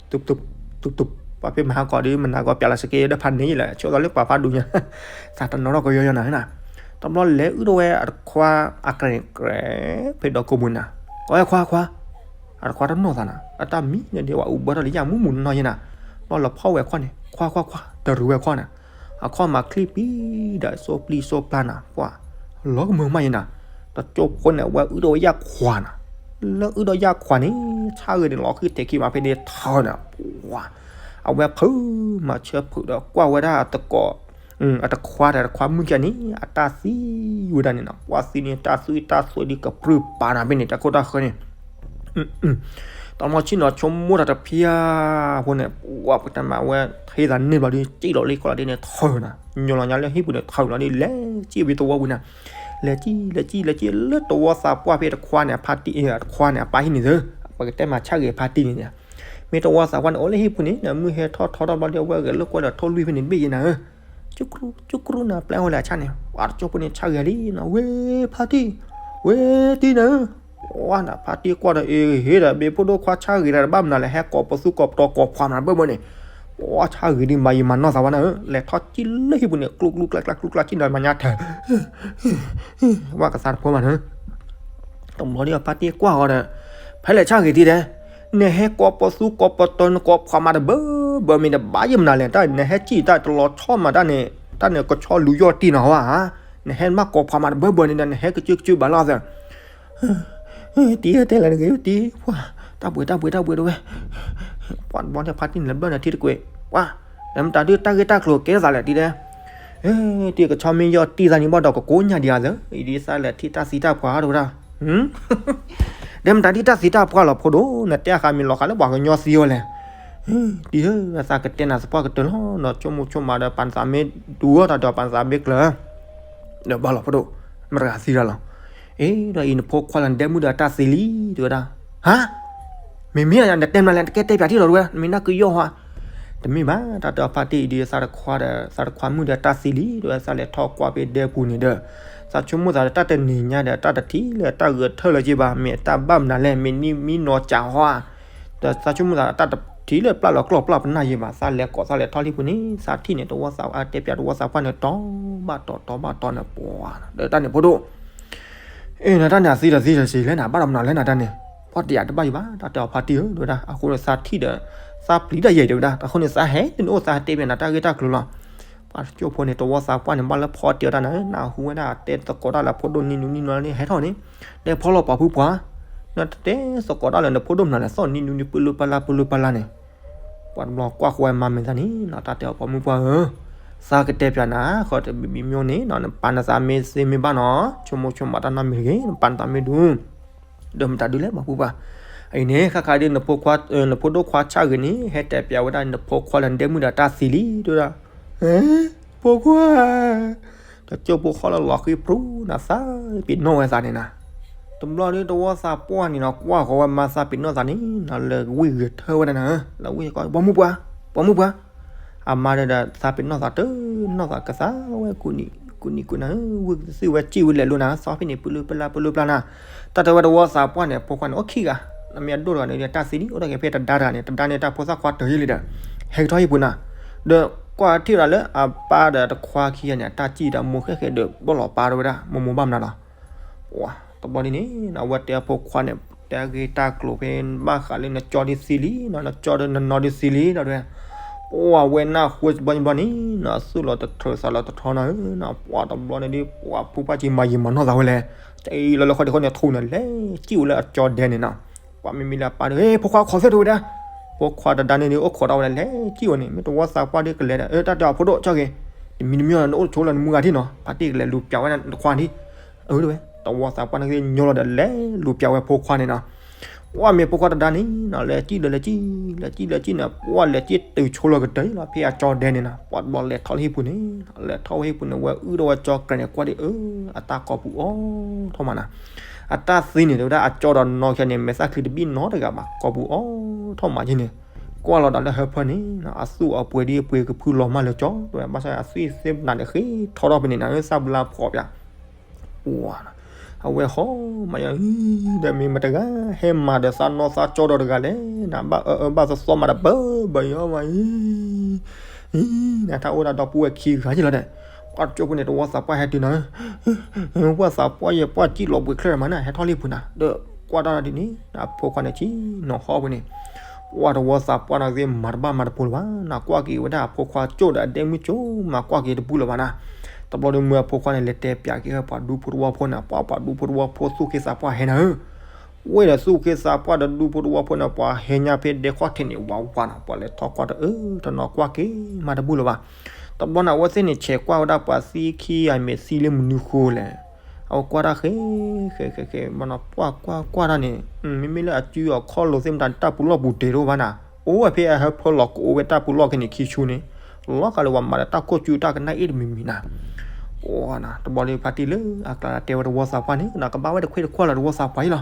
တုးတုး တုးတုး ပှၤဖဲမဟါကီးဒီး မနၤကီး ပျးလီၤစက့ဒီးဖးန့ၢ်ယံၤလၢ ဆိသးလၢပှၤဖးဒူညါ သးတနီၤထီၣ်ကယီယီနၤဧၢနၤ တဘျီလဲၤအုၣ်ထီၣ်ဝဲအတခွါအကြဲးန့ၣ် ကြဲး ဖဲဒီးကိးပူၤနၤ ကီးဝဲခွါခွါ အတခွါတနီၣ်သးနၤ အတၢ်မံန့ၣ်ဒ်ဝဲအူဘၢထီၣ်လၢယၢ်မူမူနီၢ်နီၢ်ယဲနၤ ဘျီလီၤဖီၣ်ဝဲခွါန့ၣ် ခွါခွါခွါ တရူးဝဲခွါန့ၣ် အခီၣ်မၤချံပံၤဒီး စိပျံၤစိပျၢ်နၤ ပှၤ လီၤကမၢမးယဲနၤ တကၠိဖိန့ၣ် အဝဲအုၣ်ထီၣ်ဝဲယၢ်ခွါနၤ လၢအုၣ်ထီၣ်ယၢ်ခွါန့ၣ် ဆၣ်ဂ့ၤန့ၣ် လီၤဃံၢ်တဲာ်ခံမးဖဲန့ၣ်ထၢနၤ ပှၤ အဝဲဖုးမၤဆၢဖုးဒီးကွၢ်ဝဲဒၣ်အတကိး အတခွါဒီးတခွါမုၣ်ကဲန့ၣ် အတၢ်သံဝဲဒၣ်န့ၣ်နီၤ ပှၤသံန့ၣ် တၢ်သွံၣ်တၢ်သွဲဒ်ကပြုၢ်ပာ်နၤဖဲန့ၣ် တၢ်ခိၣ်တၢ်ဃၢန့ၣ် တၢ်မီၤဆံၣ်နီၤဆိကမိၣ်တၢ်တဖျၢၣ်ဖိန့ၣ် ပှၤပကတဲမးဝဲ ထံသးန့ၢ်ဘျီဒီး စံၣ်လီၤလၢကီၢ်လီၤဒ်န့ၣ် ထၢနၤ ညီလီၤညါလၢဟံၣ်ပူၤန့ၣ် ထၢလီၤဒ်လဲၤစံၣ်ဝဲသဝီပူၤနၤ လဲၤစံၣ် လဲၤစံၣ် လဲၤစံၣ် လၢတဝီသးပှၢ်ဖဲတခွါန့ၣ် အဖါတံၢ် အတခွါန့ၣ် အပၢ်ဟံၣ်န့ၣ်သၢ ပကတဲမးဆၣ်ဂ့ၤအဖါတံၢ်န့ၣ် မ့ၢ်တဝီသးပှၢ်န့ၣ် အိၣ်လၢဟံၣ်ပူၤန့ၣ် မုၢ်ဟဲထီၣ်ထီထီၣ်ဘျီဒီး အဝဲဂဲၤလိာ်ကွဲဒီးထိၣ်လွံၢ်ဖဲန့ၣ်တဘ့ၣ်ယဲနၤဧၢ ကၠူကရူၢ် ကၠူကရူၢ်နၤ ပျဲဝဲလၢအဆၣ်န့ၣ် ပှၤတကၠိဖိန့ၣ် ဆၣ်ဂ့ၤလံနီၤ ဝဲဖါတံၢ် ဝဲတံၢ်နၤဧၢ ပှၤနၤ ဖါတံၢ်ကွၢ်ဒီး အ့ၣ် ဟ့ၣ်ဒီး ဘ့ၣ်ဖိဒိၣ်ခွါဆၣ်ဂ့ၤဒီး တဘၣ်မနုၤလဲၣ် ဟဲကိးပသူကိးပတီၤကိးဖှၤမနၤဘၣ်မၢန့ၣ် ပှၤဆၣ်ဂ့ၤဒ် မၤယံာ်မၤနီၢ်သးဝဲနၤဧၢ လဲၤထီၣ်စံၣ်လၢဟံၣ်ပူၤန့ၣ် ကျူကျူကျါကျါ ကျူကျါစံၣ်နီၤ မၤညါထၢ ဝဲကသါတဖိမးနၤ တဘျီဒီး ဖါတံၢ်ကွၢ်ဃီဒီး ဖဲလဲၣ်ဆၣ်ဂ့ၤတံၢ်ဒဲး နဟဲကိးပသူကိးပတီၤ နကိးဖှၤမၤတဘၢဘၢမ့ၢ်တဘၣ်ယဲၢ်မနုၤလဲၣ်, တၢ်နဟဲစံၣ်တၢ်တလီၤဆီမးတၢ်န့ၣ်, တၢ်န့ၣ်ကဆီလူၤယီၢ်တံၢ်နီၤဟါ, နဟဲမးကိးဖှၤမၤတဘၢဘၢန့ၣ်ဒီး နဟဲကစၢကစၢဘၣ်လီၤသၢ တံၤဧၢ တဲလၢနဂ့ၤတံၤ, ပှၤ တၢ်ဘှံးတၢ်ဘှံးတၢ်ဘှံးတဝဲ, ပှၤတဘျီန့ၣ်ဖါတံၢ်န့ၣ် လၢဘျၢၣ်န့ၣ်ထံတကွဲး, ပှၤ ဒီးမတၤဒုးတၢ်ဂ့ၢ်တၢ်ကျိၤကဲသးလဲၣ်တံၤတဲ, တံၤကဆီမ့ၢ်ယီၢ်တံၢ်သးန့ၣ်ဘၣ်ဒီးကကိးညါဒံးဧါသၢ, အံၤဒ်သးလဲၤထံၣ်တၢ်သံတၢ်ပှၢ်တဝဲဒၣ်, ဒီးမတၤဒုးတၢ်သံတၢ်ပှၢ်လီၤဖိဒိၣ်, နတဲအဃါမ့ၢ်လီၤဃးလၢပှၤကညီသံအီၤလဲၣ်, တံၤဧၢ သးကတဲနၤသပှၢ်ကတၢၢ်လီၤ, ဒီးဆိကမိၣ်ဆိကမးဒီးပာ်နသးမ့ၢ်ဒူအီၤတၢ်ဒီးပာ်နသးမ့ၢ်ကျၢၤ ဒီးဘၣ်လီၤဖိဒိၣ်, မတၤဂၤသံတၢ်လီၤ, အ့ ဒီးအံၤနဖိခွါလၢနဒဲမုၣ်ဒီးတၢ်သံလံ တဲဝဲဒၣ်, ဟါ, မ့မ့ၢ်နတဲမနုၤလဲၣ် နတကဲတဲပၠးထံၣ်လီၤတဝဲ နမ့ၢ်နၢ်ကယီၢ်ဟါ, တမ့ၢ်ဘၣ် တၢ်တဲအီၤဖါတံၢ်အံၤဒ် သးတခွါဒီး သးတခွါမုၣ်ဒီးတၢ်သံလံ တဲဝဲ သးလဲၤထီၣ်ကွၢ်ဖဲဒဲပူၤန့ၣ်ဒီး, သးဆိကမိၣ်သးဒီးတၢ်တနံၤညါဒီး တၢ်တထံၣ်လၢတၢ်ဂဲၤထၢၣ်လၢၤက့ဘၣ် မ့ၢ်တၢ်ဘၣ်မနုၤလဲၣ် မ့ၢ်နံၣ်မံနီၢ်ကၠးဟါ ဒီးသးဆိကမိၣ်သးတၢ်တထံၣ်လၢပျၢ်လီၤကျီၢ်ပျၢ်ပနၢ်ယဲဘၣ် သးလဲၤကိးသးလဲၤထီၣ်လံပူၤန့ၣ် သးထံၣ်န့ၣ် တဝီသးအတဲပၠးတဝီသးပှၢ်န့ၣ် တီၤဘၣ်တီၤတီၤဘၣ်တီၤန့ၣ် ပှၤ ဒီးတၢ်န့ၣ်ဖိဒိၣ်, အ့ နတၢ်န့ၣ်အသံဒီးသံဒီးစံးလဲၣ်နၤ ဘၣ်ဒီးမနုၤလဲၣ်နၤတၢ်န့ၣ်, ပှၤတယာ်တဘၣ်ယံၤဘၣ် တၢ်တဲအီၤဖါတံၢ်ဧၢ တဲဝဲဒၣ် အဃိန့ၣ်သးထံၣ်ဒီး သးပျံၤတၢ်ယဲၢ်တဲဝဲဒၣ် အဃိန့ၣ်သးဟဲတန့ၣ်အိၣ် သးဟဲတဲပၠးနၤတၢ်ဂ့ၢ်တၢ်ကျိၤလီၤ ပှၤတကၠိၢ်ဖိန့ၣ် တဝီသးပှၢ်န့ၣ် ဘၣ်လၢဖီတဲအီၤတၢ်န့ၣ် နၢ်ဟူဝဲဒၣ်တဲသကိးတၢ်လၢဖိဒိၣ်နံၣ်နူနံၣ်နူန့ၣ် ဟဲထီၣ်န့ၣ်, တဲဖီလီၤပှၤဖုပှၢ်, နတဲသကိးတၢ်လၢနဖိဒိၣ်မနုၤလဲၣ် သီၣ်နံၣ်နူနံၣ်ပၢၢ်လိပၢ်လၢ်ပၢၢ်လိပၢ်လၢ်န့ၣ်, ပှၤတဘျီကွၢ်ဃီဝဲမၤမဲာ်သးန့ၣ်နီၤ တၢ်တဲအီၤပိာ်မုၣ်ပှၢ်ဧၢ, သးကတဲပၠးနၤ ဃီတမံၤမံၤန့ၣ်နီၤ နပာ်နသးမ့ၢ်သ့မ့ၢ်ဘၣ်နီၤ, ဆိကမိၣ်ဆိကမးတၢ်နီတမံၤတဂ့ၤ နပာ်နသးမ့ၢ်ဒူ ဒီးမတၤဒုးလဲၣ် ပှၤဖုပှၢ်, အံၤန့ၣ် ဃၣ်ဃၣ်ဒ် နဖိဒိၣ်ခွါဆၣ်ဂ့ၤန့ၣ် ဟဲတဲပၠးဝဲဒၣ် နဖိခွါလၢနဒဲမုၣ်ဒီးတၢ်သံလံ တဲဝဲဒၣ်, ဖိခွါ, တကၠိၢ်ဖိဃီလၢလီၤဃံပြူနၤ သးပ့ၤနီၣ်ဝဲသးန့ၣ်နၤ, တဘျီဒ်တဝီသးပှၢ်န့ၣ်နီၤ ကွၢ်ဃီဝဲမၤသးပ့ၤနီၣ်သးန့ၣ်နီၤ လၢဝ့ၢ်ဂဲၤထၢၣ်ဝဲဒၣ်နၤ, လၢဝ့ၢ်ကီ ပိာ်မုၣ်ပှၢ်, ပိာ်မုၣ်ပှၢ် အမါဒီးသးပ့ၤနီၣ်သးတနီၣ်သးကသးဝဲကူးနံၤကူးနံၤကူးနၤ, ဝ့ၢ်ကသ့ၣ်ဝဲစံၣ်ဝဲလဲၤလိာ်နၤ သီဖဲန့ၣ် ပၢၢ်လိပၢ်လၢ်ပၢၢ်လိပၢ်လၢ်နၤ, တၢ်တဲဝဲတဝီသးပှၢ်န့ၣ် အဖိခွါန့ၣ် အိၣ်ခံဂၤ, နမ့ၢ်အဒိၣ်တဂၤန့ၣ် တၢ်သံဒံး အိၣ်တဂၤဖဲတဒါတဂၤန့ၣ် တဒါန့ၣ် တၢ်ဖိသၣ်ခွါတၢၢ်ယံၤလံဒီး ဟဲကထီၣ်ဟံၣ်ပူၤနၤ, ဒီးကွၢ်ထံၣ်ဝဲဒၣ်လၢအပၢ်ဒီးတခွါခံဂၤန့ၣ် အတၢ်စံၣ်ဒီးမိၢ်ဃဲၣ်ဃဲၣ်ဒီး ဘီၣ်လီၤပၢ်တဝဲဒၣ် မိၢ်မိၢ်ဘၣ်မနုၤလီၤ ပှၤတဘျီဒ်န့ၣ် အဝဲတဲအဖိခွါန့ၣ် တဲအဂ့ၢ်တၢ်ကျိၤဖဲ ဘၣ်ဃးလၢနကၠီဒ်သံလံနီၤ နကၠီဒီးနနီဒ်သံလံဒီး ပှၤဝဲနၢ်ဟူတဘျီန့ၣ် သူၣ်လီၤတထၢသးလီၤတထီနီၤ ပှၤတဘျီန့ၣ်ဒ် ပှၤဖိပၢ်က့ၤမၤယံာ်မၤနီၢ်သးဝဲလဲၣ်, တအံၤလီၤလၢဃီဒံးဃီန့ၣ် ထူၣ်န့ၣ် လဲၤစံၣ်ဝဲလၢအကၠီဒဲန့ၣ်နီၤ ပှၤမ့မ့ၢ်လၢအပၢ်ဒီး ဖိခွါခိးသ့ၣ်ထီၣ်ဝဲဒၣ်, ဖိခွါတဒါန့ၣ်ဒ် အိၣ်ခိးတၢ်ဝဲလဲၣ် လဲၤစံၣ်ဝဲန့ၣ် မ့ၢ်တဝီသးပှၢ်ဒ်ကလဲၤဒီး တၢ်တဲအီၤဖိဒိၣ်ကၠီက့ၤ, တမံၤတမံၤနအိၣ်တဆိးလၢနမုၢ်ဂၤထံၣ်နီၤ ဖါတံၢ်ကလဲၤလူၤပၠးဝဲနခွါထံၣ်, အၢ တဝဲ တဝီသးပှၢ်န့ၣ်က့ၤညီလီၤဒီး လဲၤလူၤပၠးဝဲဖိခွါန့ၣ်နီၤ ပှၤမ့ၢ်ဖိခွါတဒါန့ၣ်နီၤ လဲၤစံၣ်ဒီးလဲၤစံၣ်, လဲၤစံၣ်လဲၤစံၣ်န့ၣ် ပှၤလဲၤစံၣ်တုၤဆိလီၤကတၢၢ်လီၤ ဖဲအကၠီဒဲန့ၣ်နီၤ ပှၤတဘျီလဲၤထီၣ်လၢဟံၣ်ပူၤန့ၣ်, လဲၤထီၣ်ဝဲဟံၣ်ပူၤန့ၣ် ဝဲအုၣ်ထီၣ်ဝဲကၠီကြဲးန့ၣ် ကွၢ်ဒ်အၢ, အတၢ်ကိာ်ပူၤအိၣ်ထီၣ်မးနီၤ, အတၢ်သံန့ၣ် တဲဝဲဒၣ်အကၠီဒီးနီၢ်ခံန့ၣ် မဲာ်သၣ်ချံတဘံၣ်နီတဂၤဘၣ် ကိာ်ပူၤအိၣ်ထီၣ်မးက့ၤန့ၣ်, ကွၢ်လီၤဒီးလၢဟၢဖၢန့ၣ် အသူၣ်အပှဲၤဒ်အပှဲၤကဖုလီၤမၢ်လၢကၠီ, တဲဝဲဘၣ်ဆၣ်အသွံၣ်သ့ၣ်ပနၤန့ၣ် ဃ့ထီထီၣ်ဖဲန့ၣ်နၤ သၣ်ဘျါဖှီၣ်ပၠး ပှၤ, အဝဲဟီမးယၤ, ဒီးမ့ၢ်မတၤဂၤ ဟဲမၤဒီးသးနီၢ်သးကၠီဒီးတဂၤလဲၣ်, နဘၣ်အၢအၢဘၣ်သီသီမးဒီး ပၢဘၢယီမးအံၤ, နတၢ်အိၣ်ဒၣ်ဒီပုၢ်ဝဲၢ်ခံဂၤယ့လီၤဒီး, ပှၤတကၠိဖိန့ၣ် တဝီသးပှၢ်ဟဲတုၤနၤ, ပှၤသးပှၢ်ယဲၢ်ပှၢ်စံၣ်လီၤဘှံးချၢမးနၤ ဟဲထီၣ်လံပူၤနၤ, ဒီးကွၢ်တၢ်ဒ်န့ၣ် အဖိခွါန့ၣ်ဆံးနီၤဟီပူၤန့ၣ် ပှၤတဝီသးပှၢ်န့ၣ်သ့ၣ်မၤတဘၣ်မၤတပိၤလၢၤဘၣ်, နကွၢ်က့ၤဝဲဒၣ်အဖိခွါကၠိဒီးအဒဲမုၣ်ကၠိမးကွၢ်က့ၤတဘူၣ်လၢၤဘၣ်နၤ, တဘျီဒီးမုၢ်အဖိခွါန့ၣ် လဲၤတဲပၠးက့ၤဝဲပှၤဒူဖိတဝီဖိန့ၣ်, ပှၤပှၤဒူဖိတဝီဖိသူၣ်က့သးပှၢ်ဟဲနၤဧၢ, ဝဲဒီးသူၣ်က့သးပှၢ်ဒီးဒူဖိတဝီဖိန့ၣ် ပှၤဟဲညါဖဲဒဲခီၣ်ထံးန့ၣ် ဝးဝးနီၤ, ပှၤလဲၤထီၣ်ကွၢ်တအၢတနီၤကွၢ်က့ၤမးတဘူၣ်လၢၤဘၣ်, တဘျီန့ၣ် အဝဲသ့ၣ်န့ၣ် ဆဲးကွၢ်ဝဲဒၣ်ပှၤသံခံဂၤမ့ၢ်သံလၢမနုၤဃိလဲၣ် အဝဲကွၢ်တၢ်ဃဲ ဃဲ ဃဲ ဃဲ ဘၣ်နီၤ ကွၢ်ကွၢ်ကွၢ်တၢ်န့ၣ် မ့မ့ၢ်လၢအစုအခီၣ်လိာ်သ့ၣ်မတၤန့ၣ် တၢ်ပူၤလီၢ်ပူၤတ့ၢ်တအိၣ်ဘၣ်နၤ, အိၣ်ဝဲဖဲအဟၢဖၢလီၤကအိၣ်ဝဲတၢ်ပူၤလီၢ်ခဲန့ၣ်ခံဆူန့ၣ်, လီၤဂာ်လၢပှၤမၤဒီးတၢ်ခိၣ်စုတၢ်ကနၣ်အ့ၣ်တမံၤမံၤနၤ, ပှၤနၤ တဘျီဒီးဖါတံၢ်လၢအကျါတဲဝဲတဝီသးပှၢ်န့ၣ် နကဘၣ်ဝဲတခွ့တခွါလၢတဝီသးပှၢ်အံၤလီၤ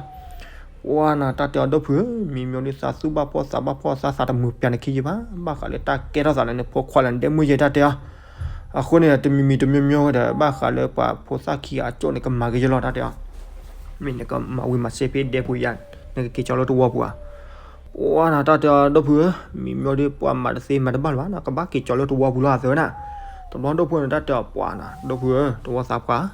ပှၤနၤ တၢ်တဲအီၤဒီပုၢ်ဧၢ, မံၤမံၤဒ်သးသူၣ်ဘၣ်ဖှီၣ်သးဘၣ်ဖှီၣ် သးသးတမုာ်ပျးနခံယဘၣ်, ဘၣ်ဃးလၢတၢ်ကဲထီၣ်သးလၢနဖိခွါလၢနဒဲမုၣ်ယဲတၢ်တဲအီၤ, အဃိန့ၣ် တမံၤမံၤတမံၤမံၤဝဲဒီး ဘၣ်ဃးလၢပှၤဖိသၣ်ခံဂၤအကၠိန့ၣ် ကမၤက့ၤယလီၤတၢ်တဲအီၤ, မ့ၢ်နကမၤဝံၤမၤစ့ဖဲဒဲပူၤယၤ, နကက့ၤကၠီလၢတဝီပူၤဧါ ပှၤနၤ တၢ်တဲအီၤဒီပုၢ်ဧၢ, မံၤမံၤဒ်ပှၤမၤတသ့မၤတဘၣ်လၢၤဘၣ်နၤ, ကဘၣ်က့ၤကၠီလၢတဝီပူၤလီၤအသးဝဲဒၣ်, တဘျီဒီပုၢ်န့ၣ် တၢ်တဲအီၤပှၤနၤ ဒီပုၢ်ဧၢ, တဝီသးပှၢ်,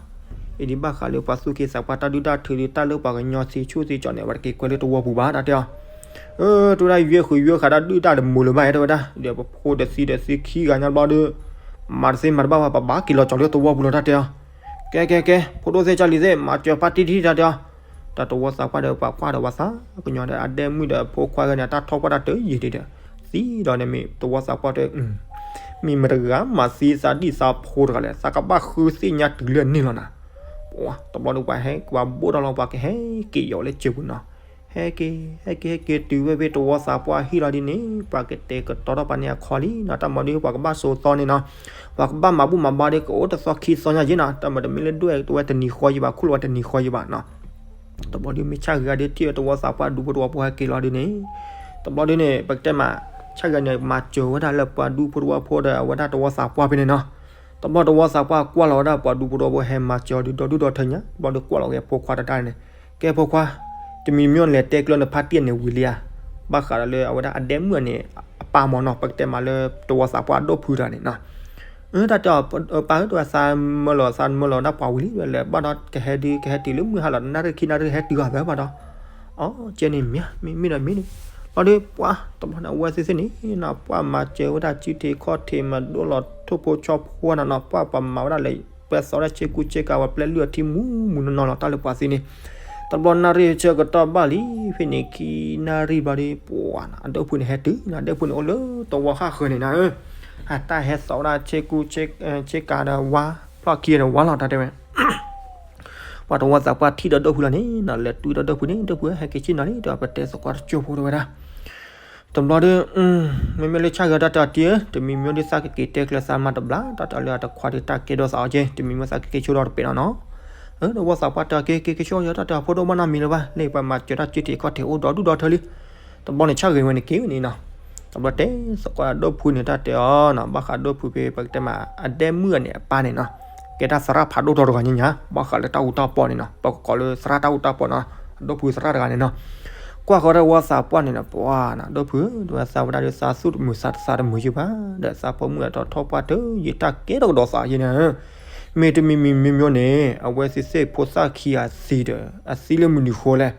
အံၤဒ်ဘၣ်ဃးလၢပှၤသူၣ်က့သးပှၢ်တၢ်ဒုၣ်တၢ်ထုဒ်တၢ်လၢပှၤကညီသံဆူၣ်သံကၠီန့ၣ် အဝဲတက့ၤကွဲလၢတဝီပူၤဘၣ် တၢ်တဲအီၤ, အၢ တဲဝဲဒၣ် ယွဲဃုာ်ယွဲဃာ်တၢ်ဒုၣ်တၢ်တမုာ်လၢၤဘၣ် တဲဝဲဒၣ်, ဒီးပဖိတဆံဒီးဆံခံဂၤညါဘျီဒီး မၤတသ့မၤတဘၣ်ဘၣ် ပဘၣ်က့ၤလီၤကၠီၤလၢသဝီပူၤလီၤ တၢ်တဲအီၤ. ကဲကဲကဲ ဖိဒိၣ်သ့ၣ်ကၢ်လံၤသ့ၣ် မၤစၢၤပၢ်တံၢ်တံၢ် တၢ်တဲအီၤ. ဒီးသဝီသးပှၢ်ဒီး ပှၤကွၢ်ဒီးပှၤသးကညီၤဒီး အဒဲမုၣ်ဒီးဖိခွါဂၤန့ၣ် အတၢ်ထီၣ်ပှၢ်တၢ်တယံာ်ဒံးဒီး သံဒီးန့ၣ်မ့ၢ်သဝီသးပှၢ်တဲ မ့ၢ်မတၤတဂၤမၤသံသးဒံၣ်သးဖိတဂၤလဲၣ်, သးကဘၣ်ဃုသ့ၣ်ညါတုၤလၢန့ၣ်လီၤနၤ. တဘျီဒီးပှၤဟဲ ပှၤဘိၣ်ထီၣ်လီၤ ပှၤကဟဲက့ၤယီၤလၢစၢၤပူၤနီၤ. ဟဲက့ၤ ဟဲက့ၤ ဟဲက့ၤတုၤဝဲဖဲသဝီသးပှၢ်ဟံၣ်လီၤဒ်န့ၣ် ပှၤကတဲာ်ကတီၤထီၣ်ပှၤန့ၣ်အခီလံနီၤ. တၢ်မၤဒုးပှၤကဘၣ်စိာ်သီန့ၣ်နီၤ, ပှၤကဘၣ်မၤဘူၣ်မၤဘါဒီး ကအိၣ်တသီခံသီညါယ့ၣ်နီၤ. တၢ်မၤတမ့ၢ်လၢဒွဲၣ်တဝဲတနံၤဃီယံၤဘၣ်, ခူၣ်လီၤဝဲတနံၤဃီယံၤဘၣ်နီၤ. တဘျီဒုးမ့ၢ်ဆၣ်ဂ့ၤဂၤဒုးထံၣ်ဝဲသဝီသးပှၢ်ဒူဖိသဝီဖိဟဲက့ၤလီၤဒ်န့ၣ်, တဘျီဒုးန့ၣ် ပကတဲမး ဆၣ်ဂ့ၤန့ၣ် မၤစၢၤဝဲဒၣ်လၢပှၤဒူဖိသဝီဖိဒီး အဝဲဒၣ်သဝီသးပှၢ်ဖဲန့ၣ်နီၤ. တဘျီသဝီသးပှၢ်ကွၢ်လီၤဝဲဒၣ်ပှၤဒူဖိသဝီဖိဟဲမၤစၢၤအီၤဒုးဒီဒူၣ်ဒီထၢညါ, တဘျီဒုးကွၢ်လီၤက့ၤဖိခွါတဒါန့ၣ်, ကဲဖိခွါ, တမံၤမံၤန့ၣ်လဲၤတဲကျၢၤနဖါတံၢ်န့ၣ်ဝံၤလံဧါ, ဘၣ်ဃးဒီးလၢအဝဲဒၣ်အဒဲမုၣ်န့ၣ် အပၢ်မၢ်နီၤ, ပကတဲမးလၢသဝီသးပှၢ်အဒိၣ်ဖုတဂၤန့ၣ်နီၤ. အၢ တၢ်တဲအီၤ ပၢ်ဧၢ တဝဲသးမၢလီၤ သးမၢလီၤဒၣ်ပှၤဝံၤလံ လၢဘၣ်ဒီးကဟဲဒုး ကဟဲတုၤလၢမုၢ်ဟါလီၤ နၣ်ရံၣ်ခံနၣ်ရံၣ်ဟဲတုၤအသးဘၣ်ဒီး, အီ ကဲန့ၣ်မ့ၢ် မ့ၢ်မ့ၢ်ဒီးမ့ၢ်န့ၣ်, ဘျီဒီးပှၤ တဘျီန့ၣ် အဝဲသ့ၣ်သ့ၣ်န့ၣ်နီၤ ပှၤမၤစၢၤဝဲဒၣ်စုထံးခီၣ်ထံး မၤဒိၣ်လီၤထိၣ်ဖိဆီဖိနၤနီၤ, ပှၤပှၤမၤဝဲဒၣ်လဲၣ် ပှဲၤသီဒၣ်ဆ့ကူဆ့ကၤ ပှၤပျဲလုၢ်အထံမူမူနီၢ်နီၢ်လီၤ တၢ်လၢပှၤသ့န့ၣ်. တဘျီနၣ်ရံၣ်ဆၢကတီၢ်ဘၣ်လံ ဖဲန့ၣ် ခံနၣ်ရံၣ်ဘျီဒီး ပှၤနီၤ အဒိၣ်ဖုန့ၣ်ဟဲတုၤနီၤ, အဒိၣ်ဖုန့ၣ်အိၣ်လၢသဝီဃၣ်ဃၢၤန့ၣ်နၤဧၢ, အတၢ်ဟဲသီဝဲဒၣ်ဆ့ကူဆ့ကၤဒီးဝါ ဖျီၣ်ခံဒီးဝါလီၤ တၢ်တဲဝဲ ပှၤသဝီသးပှၢ်ထံၣ်ဒီးဒိၣ်ဖုလီၤန့ၣ်နီၤ လဲၤတုၤဒီးဒိၣ်ဖုန့ၣ် ဒိၣ်ဖုဧၢ ဟဲက့ၤဆ့ၣ်နီၤလံ ဒီးပတဲသကိးတကၠိၢ်ဖိတဲဝဲဒၣ်. တဘျီဒီး မ့မ့ၢ်လၢဆၣ်ဂ့ၤတၢ်တဲအီၤတံၢ်ဧၢ တမံၤမံၤဒီးသးကက့ၤတဲကျၢၤသးမၤတဘျါ တၢ်တဲအီၤလၢအတခွါဒီးတၢ်ကဲဒိၣ်သးအီၤက့ တမံၤမံၤသးကက့ၤဆိဒီးတပဲာ်နီၤနီၤ. အၢ သဝီသးပှၢ်တဲအီၤက့ၤ က့ၤက့ၤဆိအီၤ တၢ်တဲအီၤဖိဒိၣ်မးနီတမံၤလၢၤဘၣ် လၢပှၤမၤစၢၤတၢ်စုထံးခီၣ်ထံးအိၣ်ဒီဒူၣ်ဒီထၢလံ. တဘျီန့ၣ်ဆၣ်ဂ့ၤဝဲန့ၣ်က့ၤဝဲန့ၣ်နီၤ. တဘျီတဲသကိးဒိၣ်ဖုန့ၣ် တၢ်တဲအီၤနီၤ ဘၣ်ဃးဒိၣ်ဖုဖဲပကတဲမး အဒဲမုၣ်အန့ၣ်အပၢ်န့ၣ်နီၤ ကဲတၢ်သရၣ်ဖးဒိၣ်ထီၣ်တဂၤညါညါ ဘၣ်ဃးလၢတၢ်အူတၢ်ပီန့ၣ်နီၤ ပကကိးလၢသရၣ်တၢ်အူတၢ်ပီနီၤ အဒိၣ်ဖုသရၣ်တဂၤန့ၣ်နီၤ. ကွၢ်ဃီၤတၢ်သဝီသးပှၢ်န့ၣ်နီၤ ပှၤနီၤ ဒိၣ်ဖု ဒဝဲသးဝဲဒၣ်ဒီးသးသူၣ်တမုာ်သးတသးတမုာ်ယုၢ်ဘၣ် ဒီးသးဖိမုၣ်အတၢ်ထီၣ်ပှၢ်တယံာ်တၢ်ကဲထီၣ်ကဒီးသးယဲန့ၣ် မ့တမံၤမံၤမံၤမံၤန့ၣ် အဝဲသ့ၣ်သ့ၣ်ဖိသၣ်ခံဂၤသံဒီး အသံလၢမနုၤဃိလဲၣ်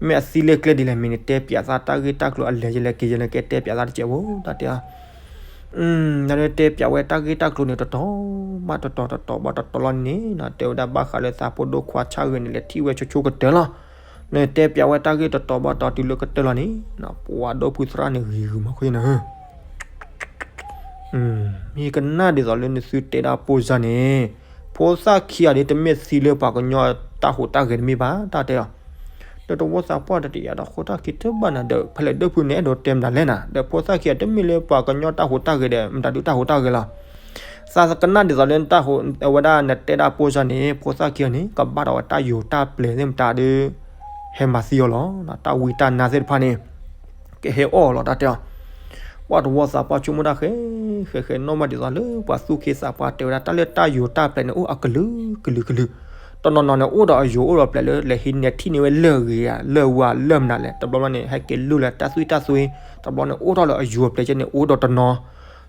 မ့ၢ်အသံလၢကျဲဒ်လဲၣ် မ့ၢ်န့ၣ် တဲပၠးသးတၢ်ဂ့ၢ်တၢ်ကျိၤအလဲၤယလဲၤက့ၤယလဲၤကဲတဲပၠးသးတကဲးဖိ တၢ်တဲအီၤ နတဲပၠးဝဲတၢ်ဂ့ၢ်တၢ်ကျိၤန့ၣ် တတီၤဘၣ်တတီၤ တတီၤဘၣ်တတီၤလီၤန့ၣ်နီၤ တဲဝဲဒၣ်ဘၣ်ဃးလၢသးဖိဒိၣ်ခွါဆၣ်ဂ့ၤန့ၣ် လဲၤထံၣ်ဝဲဆိဆိကတၢၢ်လီၤ. နတဲပၠးဝဲတၢ်ဂ့ၢ်တတီၤဘၣ်တတီၤတုၤလၢကတၢၢ်လီၤန့ၣ်နီၤ ပှၤဒိၣ်ဖုသရၣ်န့ၣ်ဂ့ၤဂ့ၤမးဃိန့ၣ် မ့ၢ်ကနၣ်ဒ်သိးလၢနသုတဲဒၣ်ပိၢ်စၢ်န့ၣ် ဖိသၣ်ခံဂၤဒ်တမ့ၢ်သံလၢပှၤကညီတၢ်ဟူးတၢ်ဂဲၤတမ့ၢ်ဘၣ် တၢ်တဲအီၤ ဒီးသဝီသးပှၢ်ဒီးတယာ်ဒီးဃိတၢ်ခံထၢၣ်ဘၣ်နၤ ဒီးဖဲလဲၣ်ဒိၣ်ဖုန့ၣ်အဲၣ်ဒိးတဲမတၤလဲၣ်နၤ ဒီးဖိသၣ်ခံဂၤတမ့ၢ်လၢပှၤကညီတၢ်ဟူးတၢ်ဂဲၤဒီး မတၤဒုးတၢ်ဟူးတၢ်ဂဲၤလီၤ. သးကနၣ်ဒ်သိးလၢတၢ်ဟူး အဝဲဒၣ်နတဲဒၣ်ပိၢ်စၢ်န့ၣ် ဖိသၣ်ခံဂၤန့ၣ် ကဘၣ်ဒီးဝဲတၢ်ယိၤတၢ်ပျဲၤသ့ၣ်မတၤဒီး ဟဲမၤသံအီၤလီၤ. တၢ်ဝံတၢ်နါသ့ၣ်တဖၣ်န့ၣ် ကဟဲအီၣ်အီၤလီၤ တၢ်တဲအီၤ ပှၤသဝီသးပှၢ်ဆိကမိၣ်တၢ်ဃဲ ဃဲဃဲ နီၢ်မးဒ်သိးလၢပှၤသူၣ်က့သးပှၢ်တဲဝဲဒၣ် တၢ်လၢတၢ်ယိၤတၢ်ပျဲၤန့ၣ် အိၣ်အကလုာ်ကလုာ်ကလုာ်, တနီၤနီၤန့ၣ် အိၣ်ဒီးအယိၤအိၣ်ဒီးပျဲၤလၢ လဲၤဟံးနဲၣ်ထံၣ်န့ၢ်ဝဲလၢၢ်ဂ့ၤဧါ လၢၢ်ဝါလၢၢ်မနုၤလဲၣ် တဘျီဘျီန့ၣ် ဟဲက့ၤလုၢ်လၢတၢ်သွံၣ်တၢ်သွံၣ် တဘျီန့ၣ် အိၣ်ထီၣ်လၢအယိၤအပျဲၤကဲန့ၣ် အိၣ်ဒီးတနီၤ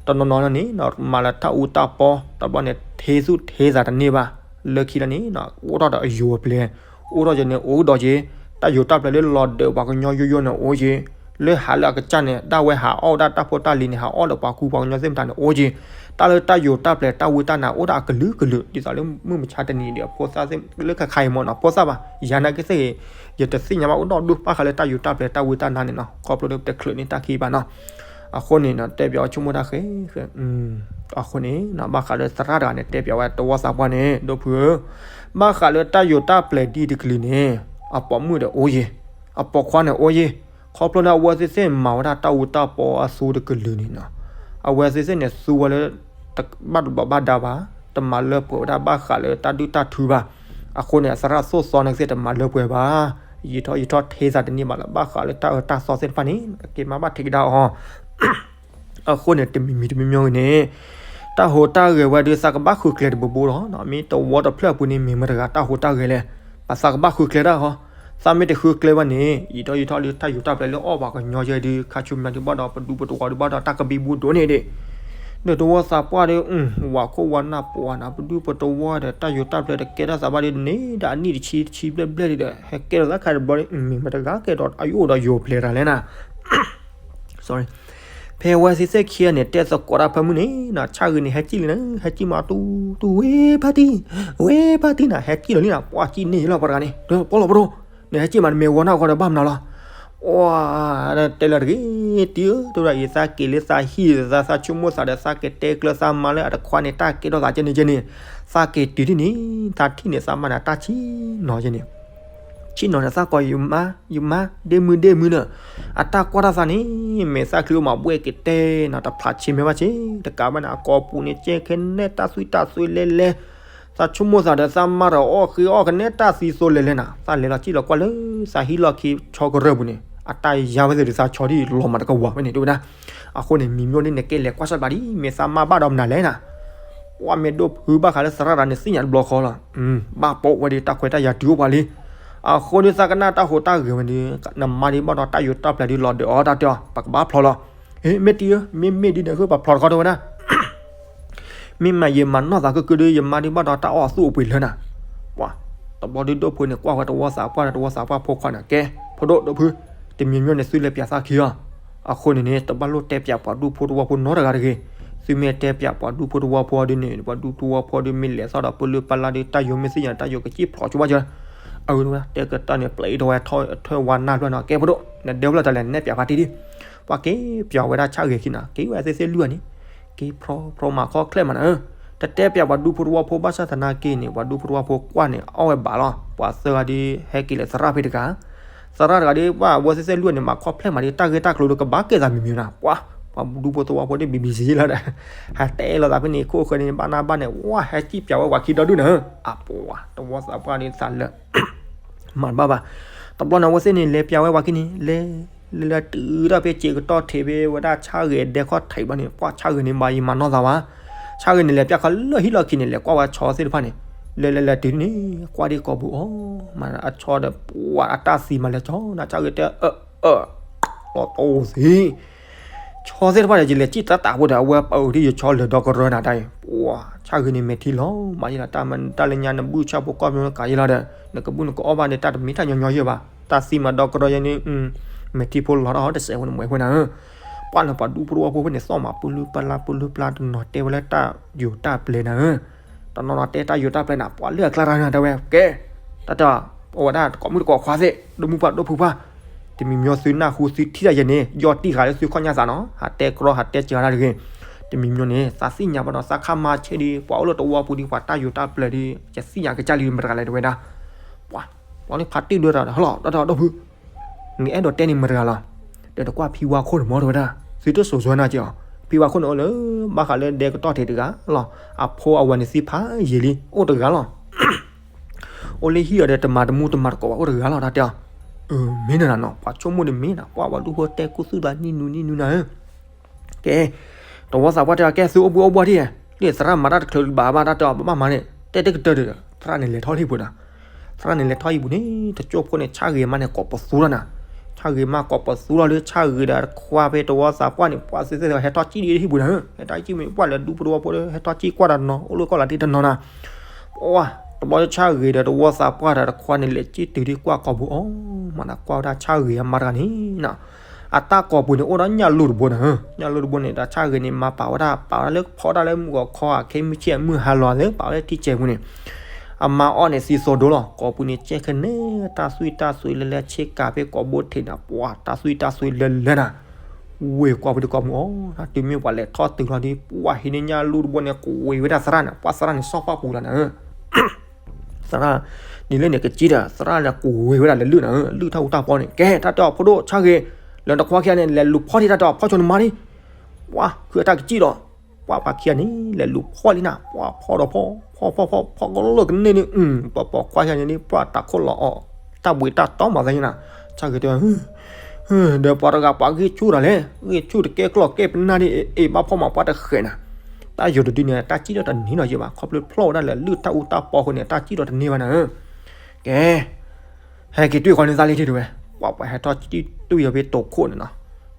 တနီၤနီၤန့ၣ် မၤလၢတၢ်အူတၢ်ပီ တဘျီန့ၣ် ထ့သူၣ်ထ့သးတန့ၢ်ဘၣ် လၢခံလၢန့ၣ် အိၣ်ထီၣ်ဒီးအယိၤအပျဲၤ အိၣ်ထီၣ်ကဲန့ၣ် အိၣ်ဒီးက့ၤ တၢ်ယိၤတၢ်ပျဲၤလၢလီၤဒၢးပှၤကညီယိယိန့ၣ်အိၣ်က့ၤ လၢဟးလၢအကစၢ်န့ၣ် ဒၣ်ဝဲဟးအီၣ်ဝဲဒၣ်တၢ်ဖိတၢ်လံၤန့ၣ် ဟးအီၣ်ဒီးပှၤကူပှၤကညီသ့ၣ်မတၤန့ၣ်အိၣ်က့ၤ တၢ်လၢတၢ်ယိၤတၢ်ပျဲၤတၢ်ဝံတၢ်နါအိၣ်ဒၣ်အကလုာ်ကလုာ် ဒ်သိးလၢမုၢ်မဆါတနံၤဒီး ဖိသၣ်သ့ၣ်လၢခါခါအံၤမ့ၢ်နီၤ ဖိသၣ်ဘၣ် ယၤနာ်က့သ့ၣ်ဂ့ၤ ယတသ့ၣ်ညါဘၣ်အိၣ်ဒီဒူၣ် ဘၣ်ဃးလၢတၢ်ယိၤတၢ်ပျဲၤတၢ်ဝံတၢ်နါန့ၣ်နီၤ ခီဖျိလၢတချုးန့ၢ်တၢ်ခံဘၣ်နီၤ အဃိန့ၣ်နီၤ တဲပၠးဝဲဆိကမိၣ်တၢ်ဃဲ အဃိန့ၣ်နီၤ ဘၣ်ဃးလၢသရၣ်တဂၤန့ၣ် တဲပၠးဝဲသဝီသးပှၢ်န့ၣ် ဒိၣ်ဖုဧၢ, ဘၣ်ဃးလၢတၢ်ယိၤတၢ်ပျဲၤဒ်တကလုာ်န့ၣ် အပိာ်မုၣ်ဒီးအိၣ်ယ့ၤ, အပိာ်ခွါန့ၣ်အိၣ်ယ့ၤ, ခီဖျိလၢအဝဲသ့ၣ်သ့ၣ်မၤဝဲဒၣ်တၢ်အူတၢ်ပီအသူတကလုာ်န့ၣ်နီၤ, အဝဲသ့ၣ်သ့ၣ်န့ၣ်သူဝဲလၢ ဘၣ်တဘျီဘၣ်ဒါဘၣ်, တမၤလၢပှဲၤဝဲဒၣ်ဘၣ်ဃးလၢတၢ်ဒုၣ်တၢ်ထုဘၣ်, အဃိန့ၣ် အသရၣ်သိၣ်သီန့ၣ်ကသ့ၣ်တမၤလၢပှဲၤဘၣ်, ယံာ်ထီၣ်ယံာ်ထီၣ်ထဲသးတန့ၢ်ဘၣ်လၢ ဘၣ်ဃးလၢတၢ်အၢတၢ်သီသ့ၣ်တဖၣ်န့ၣ် က့ၤမၤဘၣ်ထဲကဒါအီၤ အဃိန့ၣ် တမံၤမံၤတမံၤမံၤဂ့ၤန့ၣ် တၢ်ဟူးတၢ်ဂဲၤဝဲဒုး သးကဘၣ်ဃုကျဲတဘိဘိလီၤ. မ့ၢ်တဝီတဖျၢၣ်အပူၤန့ၣ် မ့ၢ်မတၤတဂၤတၢ်ဟူးတၢ်ဂဲၤလဲၣ်, ဘၣ်သးကဘၣ်ဃုကျဲတၢ်ဃီ, သးမ့ၢ်တဃုကျဲဘၣ်န့ၣ် ယံာ်ထီၣ်ယံာ်ထီၣ်လၢတၢ်ယိၤတၢ်ပျဲၤလၢအီၣ်ပှၤကညီယဲဒုး ခါဆူညါဒုးဘၣ်ဒီး ပဒူပတဝီဒုးဘၣ်ဒီး တၢ်ကဘံဘူဒိၣ်န့ၢ်ဒံး ဒီးသဝီသးပှၢ်ဒီး ဝၤခိၣ်ဝၤနၢ်ပှၤနၤ ပဒူပတဝီဒီး တၢ်ယိၤတၢ်ပျဲၤတကဲထီၣ်သးဘၣ်ဒီးန့ၣ် ဒီးအနံၣ်တဆံတဆံဘျဲၣ်ဘျဲၣ်ဒံးဒီး ဟဲကဲထီၣ်သးခါတဘျီန့ၣ် မ့ၢ်မတၤတဂၤကဲထီၣ်အယိၣ်ဒီးယိၤပျဲၤတၢ်လဲၣ်နၤ, sorry, ဖဲဝဲသ့ၣ်သ့ၣ်ခံဂၤန့ၣ် တဲသကိးတၢ်ဖၢမုၢ်န့ၣ်နီၤ ဆၣ်ဂ့ၤန့ၣ် ဟဲစံၣ်လံနၤ, ဟဲစံၣ်မးတူတူ ဝ့ၢ်ဖါတံၢ်, ဝ့ၢ်ဖါတံၢ်နၤ, ဟဲစံၣ်လီၤလံနၤ, ပှၤစံၣ်န့ၢ်ယလီၤပှၤတဂၤန့ၣ်, ဒီးပီလီၤပဒိၣ်, နဟဲစံၣ်မး နမ့ၢ်ဝီနၢ်ဃီဒီးဘၣ်မနုၤလီၤ. တဲလၢတဂ့ၤ, တံၢ်ဧၢ, တဝဲဒၣ်အံၤ သးက့ၤလၢသးဟံၣ်သး, သးဆိကမိၣ်သးဒီး သးက့ၤတဲကျၢၤသးမါလၢအတခွါန့ၣ် တၢ်ကဲထီၣ်သးကဲန့ၣ်ကဲန့ၣ်, သးက့ၤတုၤဒ်န့ၣ် သးထံၣ်န့ၣ် သးမါန့ၣ် အတၢ်ဆံၣ်နီၤကဲန့ၣ် ဆံၣ်နီၤန့ၣ် သးကိးယမါ, ယမါ, ဒ့မုၢ်ဒ့မုၢ်န့ၣ်, အတၢ်ကွၢ်တၢ်သးန့ၣ် မ့ၢ်သးချုးအိၣ်မးဘှဲၣ်က့ၤတဲနီၤ တဖျးဆ့မဲာ်ဘၣ်ဆ့, တကးဘၣ်န့ၣ် အကိာ်ပူၤန့ၣ် ကဲခဲနဲ တၢ်သွံၣ်တၢ်သွံၣ်လဲလဲ, သးဆိကမိၣ်သးဒီး သးမါဒီးအီၣ်ဃ့အီၣ်ကနဲ တၢ်သံသိလဲလဲနၤ, သးလဲၤလီၤစံၣ်လီၤကွၢ်လၢ သးဟံၣ်လီၢ်ခံဆီကရၢၢ်ပူၤန့ၣ် အတၢ်ယါဝဲသ့ၣ်ဒီး သးဆီဒ်လီၤမးတကဝၤဝဲန့ၣ် တဲဝဲဒၣ်. အဃိန့ၣ် မံၤမျိၣ်န့ၣ် နကဲလဲၤကွၢ်စၢ်ဘၣ်ဒ် မ့ၢ်သးမါဘၣ်ဒီးမနုၤလဲၣ်နၤ ပှၤမ့ၢ်ဒိးဖုးဘၣ်ဃးလၢသရၣ်တဂၤန့ၣ် သ့ၣ်ညါတဘျီဃီလီၤ. ဘၣ်ပိာ်ဝဲဒီး တၢ်ခွဲးတၢ်ယာ်တုၤအိၣ်ပှၤလံ. အဃိဒီး သးကနၣ်တၢ်ဟူးတၢ်ဂဲၤဝဲဒီး နမါဒ်ဘၣ်ဒီးတၢ်ယိၤတၢ်ပျဲၤဒ်လီၤဒဲးအီၤတၢ်တဲအီၤ ပကဘၣ်ဖျီလီၤ. ဟ့ မ့ၢ်တံၢ်ဧၢ, မ့မ့ၢ်ဒ်န့ၣ် ဃုပှၤဖျီတခီတဲဝဲဒၣ် မ့ၢ်မးယမၤနီၢ်သးကၢကၢဒီး ယမါဒ်ဘၣ်ဒီးတၢ်အီၣ်အသူၣ်အပှ့ၤလၢနၤ. ပှၤ တဘျီဒုးဒိၣ်ဖိန့ၣ် ကွၢ်ဝဲတဝီသးပှၢ်ဒီး တဝီသးပှၢ်ဖိခွါန့ၣ် ကဲ ဖိဒိၣ်ဒိၣ်ဖု တမံၤမံၤန့ၣ် သုလဲၤပၠးသးခံအီၤ. အဃိန့ၣ်န့ၣ် တဘၣ်လိၣ်တဲပၠးပှၤဒူဖိတဝီဖိနီတဂၤတဂ့ၤ. သုမ့ၢ်တဲပၠးပှၤဒူဖိတဝီဖိဒ်န့ၣ် ပှၤဒူဖိတဝီဖိဒီး မ့ၢ်လဲၤသီၣ်ဒီး ပလုၢ်ပလၢ်ဒီး တၢ်ယိၤမ့ၢ်သ့ၣ်ညါ တၢ်ယိၤကစံၣ်ဖျိးဆိဘၣ်ကၢ အဝဲတဲကတၢၢ်န့ၣ် ပျဲအံၤတဝဲ ထွဲဝါနၢ်ဖျၢၣ်နီၤ ကဲဖိဒိၣ် နဒဲဖျၢၣ်တၢ်လဲၣ် နဲၣ်ပၠးဖါတံၢ်ဒံး. ပှၤက့ၤပၠးဝဲဒၣ်ဆၣ်ဂ့ၤခံနီၤ က့ၤဝဲသ့ၣ်သ့ၣ်လွံၢ်ဧါန့ၣ် က့ၤဖျီဖျီမၤခီၣ်ချဲၣ်မးနၤဧၢ. တတဲပၠးပှၤဒူဖိတဝီဖိဘၣ်ဆၣ်သနာ်က့န့ၣ် ပှၤဒူဖိတဝီဖိကွၢ်န့ၣ် အီၣ်ဝဲဘၣ်လီၤ. ပှၤသၢဂၤဒ်ဟဲက့ၤလၢသရၣ်ဖဲတဂၤ သရၣ်တဂၤဒ် ပှၤဝဲသ့ၣ်သ့ၣ်လွံၢ်န့ၣ် မၤခီၣ်ဖျဲၣ်မးဒ် တၢ်ဂ့ၢ်တၢ်ကျိၤဒီး ကဘၣ်ကဲသးမံၤမံၤနၤ ပှၤ ပှၤဒူဖိတဝီဖိဒ် ဘံဘံစံလီၤဒီး ဟးတဲလီၤသးဖဲန့ၣ် ခိၣ်ဃၢၤန့ၣ် ဘၣ်နၢ်ဘၣ်န့ၣ် ဝဲဟဲက့ၤပၠးဝဲပှၤခံဒီဒူၣ်နၤဧၢ. အပှၤ တဝီသးပှၢ်ဒ်သးလၢ မၤတဘၣ်ဘၣ်. တဘျီန့ၣ် အဝဲသ့ၣ်န့ၣ် လဲၤပၠးဝဲပှၤခံန့ၣ် လဲၤ လဲၤလဲၤတုၤထီၣ်ဖဲစ့ကတီၢ်ထံးဖဲဝဲဒၣ်ဆၣ်ဂ့ၤအဒဲခီၣ်ထံးဘျီန့ၣ် ပှၤဆၣ်ဂ့ၤန့ၣ် ဘၣ်ယမၤနီၢ်သးဝဲ ဆၣ်ဂ့ၤန့ၣ် လဲၤပၠးခီလၢဟံၣ်လီၢ်ခံန့ၣ် လဲၤကွၢ်ဝဲဆီသ့ၣ်တဖၣ်န့ၣ် လဲၤလဲၤလဲၤတုၤန့ၣ် ကွၢ်ဒ်ကိာ်ပူၤအီၤ မၤအဆီဒီး ပှၤအတၢ်သံမးလဲၤဆီနၤ ဆၣ်ဂ့ၤတဲ အၢ အၢ လီၤတိၢ်သံ ဆီသ့ၣ်တဖၣ်န့ၣ် ယလဲၤစံၣ်တၢ်တၢ်ဖိဒီး အဝဲပအုးဒ်ယဆီလၢာ်ဒီကရၢနၤတၢ်အံၤ ပှၤ ဆၣ်ဂ့ၤန့ၣ် မဲာ်ထံလီၤ မၤယလီၤ တၢ်မၤတၢ်လၢညါ နဘုၣ်ဆၣ်ဖိကီၢ်ဖိကးယလီၤဒီး နကဘုၣ်နကအီၣ်ဘၣ်န့ၣ် တၢ်တမံၤတၢ်ညီညီယဲၢ်ဘၣ် တၢ်သံမးဒီကရၢယဲန့ၣ် မဲာ်ထံဖိလီၤတၢ်ဟီတစဲးဖိန့ၣ် မွဲဖိနၤဧၢ ပှၤန့ၣ် ပှၤဒူဖိတဝီဖိဖဲန့ၣ် သီၣ်မးပလုၢ်ပလၢ်ပလုၢ်ပလၢ်တနီၤတဲဝဲလၢတၢ်ယိၤတၢ်ပျဲၤနၤဧၢ တနီၤနီၤတဲတၢ်ယိၤတၢ်ပျဲၤနၤ ပှၤလၢအကျါတဂၤနၤတဲဝဲ ကဲ တၢ်တဲ ပဝဲဒၣ်ကိးမုၣ်တကိးခွါသ့ၣ် ဒိၣ်မုၣ်ပှၢ်ဒိၣ်ဖုပှၢ် တမံၤမံၤသုနၢ်ဟူသုထံၣ်တၢ်ယဲန့ၣ် ယီၢ်တံၢ်ဃာ်လၢသုခီၣ်ညါသးနီၤ ဟးတဲကြီဟးတဲစှၤတၢ်တဂ့ၤ တမံၤမံၤန့ၣ် သးသ့ၣ်ညါဘၣ်နီၤ သးခါမၤဆ့ၣ်ဒီး ပှၤအိၣ်လၢတဝီပူၤဒီး ပှၤတၢ်ယိၤတၢ်ပျဲၤဒီး ယသ့ၣ်ညါကစၢ်လံမတၤတဂၤလဲၣ်တဲဝဲဒၣ် ပှၤ ပှၤလၢဖါတံၢ်ဒိတၢ်ဒီး ဟလီၤ တၢ်တဲဒိၣ်ဖု နအဲၣ်ဒိးတဲန့ၣ်မတၤတဂၤလီၤ ဒီးတကွၢ်ဖံဝါခိၣ်န့ၣ်မတၤတဝဲဒၣ် သုတစိၤစိၤနၤက့ၤအီၤ ဖံဝါခိၣ်န့ၣ်အိၣ်လၢ ဘၣ်ဃးလၢဒဲကတီၢ်ထံးတဂၤလီၤ အဖိအဝၤန့ၣ်သံဖးယံာ်လံ အိၣ်တဂၤလီၤ အိၣ်လၢဟံၣ်အီၤဒီးတမၤတမူတမၤတကိးဘၣ်အိၣ်တဂၤလီၤ တၢ်တဲအီၤ မ့ၢ်နၤနီၤ ပှၤဆိကမိၣ်ဒီးမ့ၢ်နၤ ပှၤပှၤဒူဖိတဲကူၣ်သူၣ်သးနံၣ်နူနံၣ်နူနၤဧၢ ကဲ တဝီသးပှၢ်တဲအီၤ ကဲသုအိၣ်ဘှံးအိၣ်ဘှီၣ်ဒ် လၢသရၣ်မၤတၢ်တချုးဘၣ်ဘၣ်တၢ်တဲအီၤ ဘၣ်မၤန့ၣ် တဲတကတၢၢ်ဒီး သရၣ်န့ၣ်လဲၤထီၣ်လံပူၤနီၤ သရၣ်န့ၣ်လဲၤထီၣ်အံၤပူၤန့ၣ် တကၠိၢ်ဖိန့ၣ် ဆၣ်ဂ့ၤမးန့ၣ် ကိးပသူလီၤနၤ ဆၣ်ဂ့ၤမးကိးပသူလီၤလၢ ဆၣ်ဂ့ၤဒီးတခွါဖဲတဝီသးပှၢ်န့ၣ် ပှၤသ့ၣ်သ့ၣ်ဟဲထီၣ်ကံၣ်ဒံးဟံၣ်ပူၤနၤ ဟဲထီၣ်ကံၣ်မ့ၢ်ပှၢ်လၢဒူဖိတဝီဖိဒီး ဟဲထီၣ်ကံၣ်ကွၢ်တနီၤ အိၣ်လၢကီၢ်လၢတံၢ်တနီၤနၤ ပှၤ တဘျီလၢဆၣ်ဂ့ၤဒီးတဝီသးပှၢ်ဒီးတခွါန့ၣ် လဲၤကံၣ်တုၤဒံးကွၢ်ကိာ်ပူၤအီၤ မၤနၤကွၢ်ဝဲဒၣ်ဆၣ်ဂ့ၤအမါတဂၤန့ၣ်နီၤ အတၢ်ကိာ်ပူၤန့ၣ် အိၣ်ဒီးညၣ်လိတဘိနၤ ညၣ်လိတဘိန့ၣ် ဒီးဆၣ်ဂ့ၤန့ၣ် မၤပာ်ဝဲဒၣ် ပာ်ဝဲဒၣ်လၢဖီဒၣ်လၢမုၢ်ဂီၤခီ ခဲမုၢ်ဆ့ၣ်မုၢ်ဟါလီၤသ့ၣ် ပာ်ဝဲလၢထံဆဲးပူၤန့ၣ် အမါအီၣ်န့ၣ်သံသိဒိလီၤ ကိာ်ပူၤန့ၣ် ကဲခဲနဲ တၢ်သွံၣ်တၢ်သွံၣ်လဲလဲ ဆ့ကၤဖဲကိာ်ဘိထံးနၤ ပှၤ တၢ်သွံၣ်တၢ်သွံၣ်လဲလဲနၤ ဝ့ၤကွၢ်ပူၤဒံးကိာ်ပူၤအီၤ တုၤမ့ၢ်ပှၤလဲၤထီၣ်တုၤလီၤဒံး ပှၤဟံးန့ၢ်ညၣ်လိတဘိန့ၣ် ကဝ့ၤဝဲဒၣ်သရၣ်န့ၣ် ပှၤသရၣ်န့ၣ် စီၣ်ပၣ်ပူၤလီၤနၤ သရၣ် ဒ်လဲၣ်န့ၣ် ကစံၣ်ဒီး သရၣ်လဲၤကဝ့ၤဝဲဒၣ်လၢလုၢ်နၤ လုၢ်တၢ်အူတၢ်ပီန့ၣ် ကဲ တၢ်တဲအီၤဖိဒိၣ်ဆၣ်ဂ့ၤ လၢတခွါခံဂၤန့ၣ် လဲၤလူၤဖီၣ်ထံတၢ်တဲအီၤ ဖီၣ်ဆိနမါလံ ပှၤ ဃုအတၢ်ကစံၣ်ဒီး ပှၤပှၤခံဂၤန့ၣ် လဲၤလူၤဖီၣ်လံနၤ ပှၤဖီၣ်ဒီးဖီၣ် ဖီၣ်ဖီၣ်ဖီၣ် ဖီၣ်ကလၢာ်ကန့ၢ်န့ၣ် ပှၤပှၤခွါခံဂၤန့ၣ် ပှၤတၢ်ခိၣ်လီၤအီၤ တၢ်ဘှံးတၢ်တီမၤသးန့ၣ်နၤ ဆၣ်ဂ့ၤတဲ ဒီးပှၤတဂၤပှၤဂံၢ်ဆူၣ်တၢ်လဲၣ် ဂံၢ်ဆူၣ်တကဲကျီၢ်ကဲပနၢ်ဒ်အံၤ ဘၣ်ဖီၣ်မးပှၤတဃဲးနၤ တၢ်ယိၤတဒုန့ၣ် တၢ်စံၣ်ဒီးတန့ၢ်နီၤယဲဘၣ် ခီဖျိဖျီၣ်ဝဲဒၣ်လၢလုၢ်တၢ်အူတၢ်ပီအဃိန့ၣ် တၢ်စံၣ်ဒီးတန့ၢ်ဘၣ်နၤဧၢ ကဲ ဟဲက့ၤတွံၢ်ဃီန့ၣ်သးလံထံၣ်တဝဲ ပှၤပှၤဟဲထီၣ်စံၣ်တွံၢ်အီၤဖဲတိာ်ခိၣ်န့ၣ်နီၤ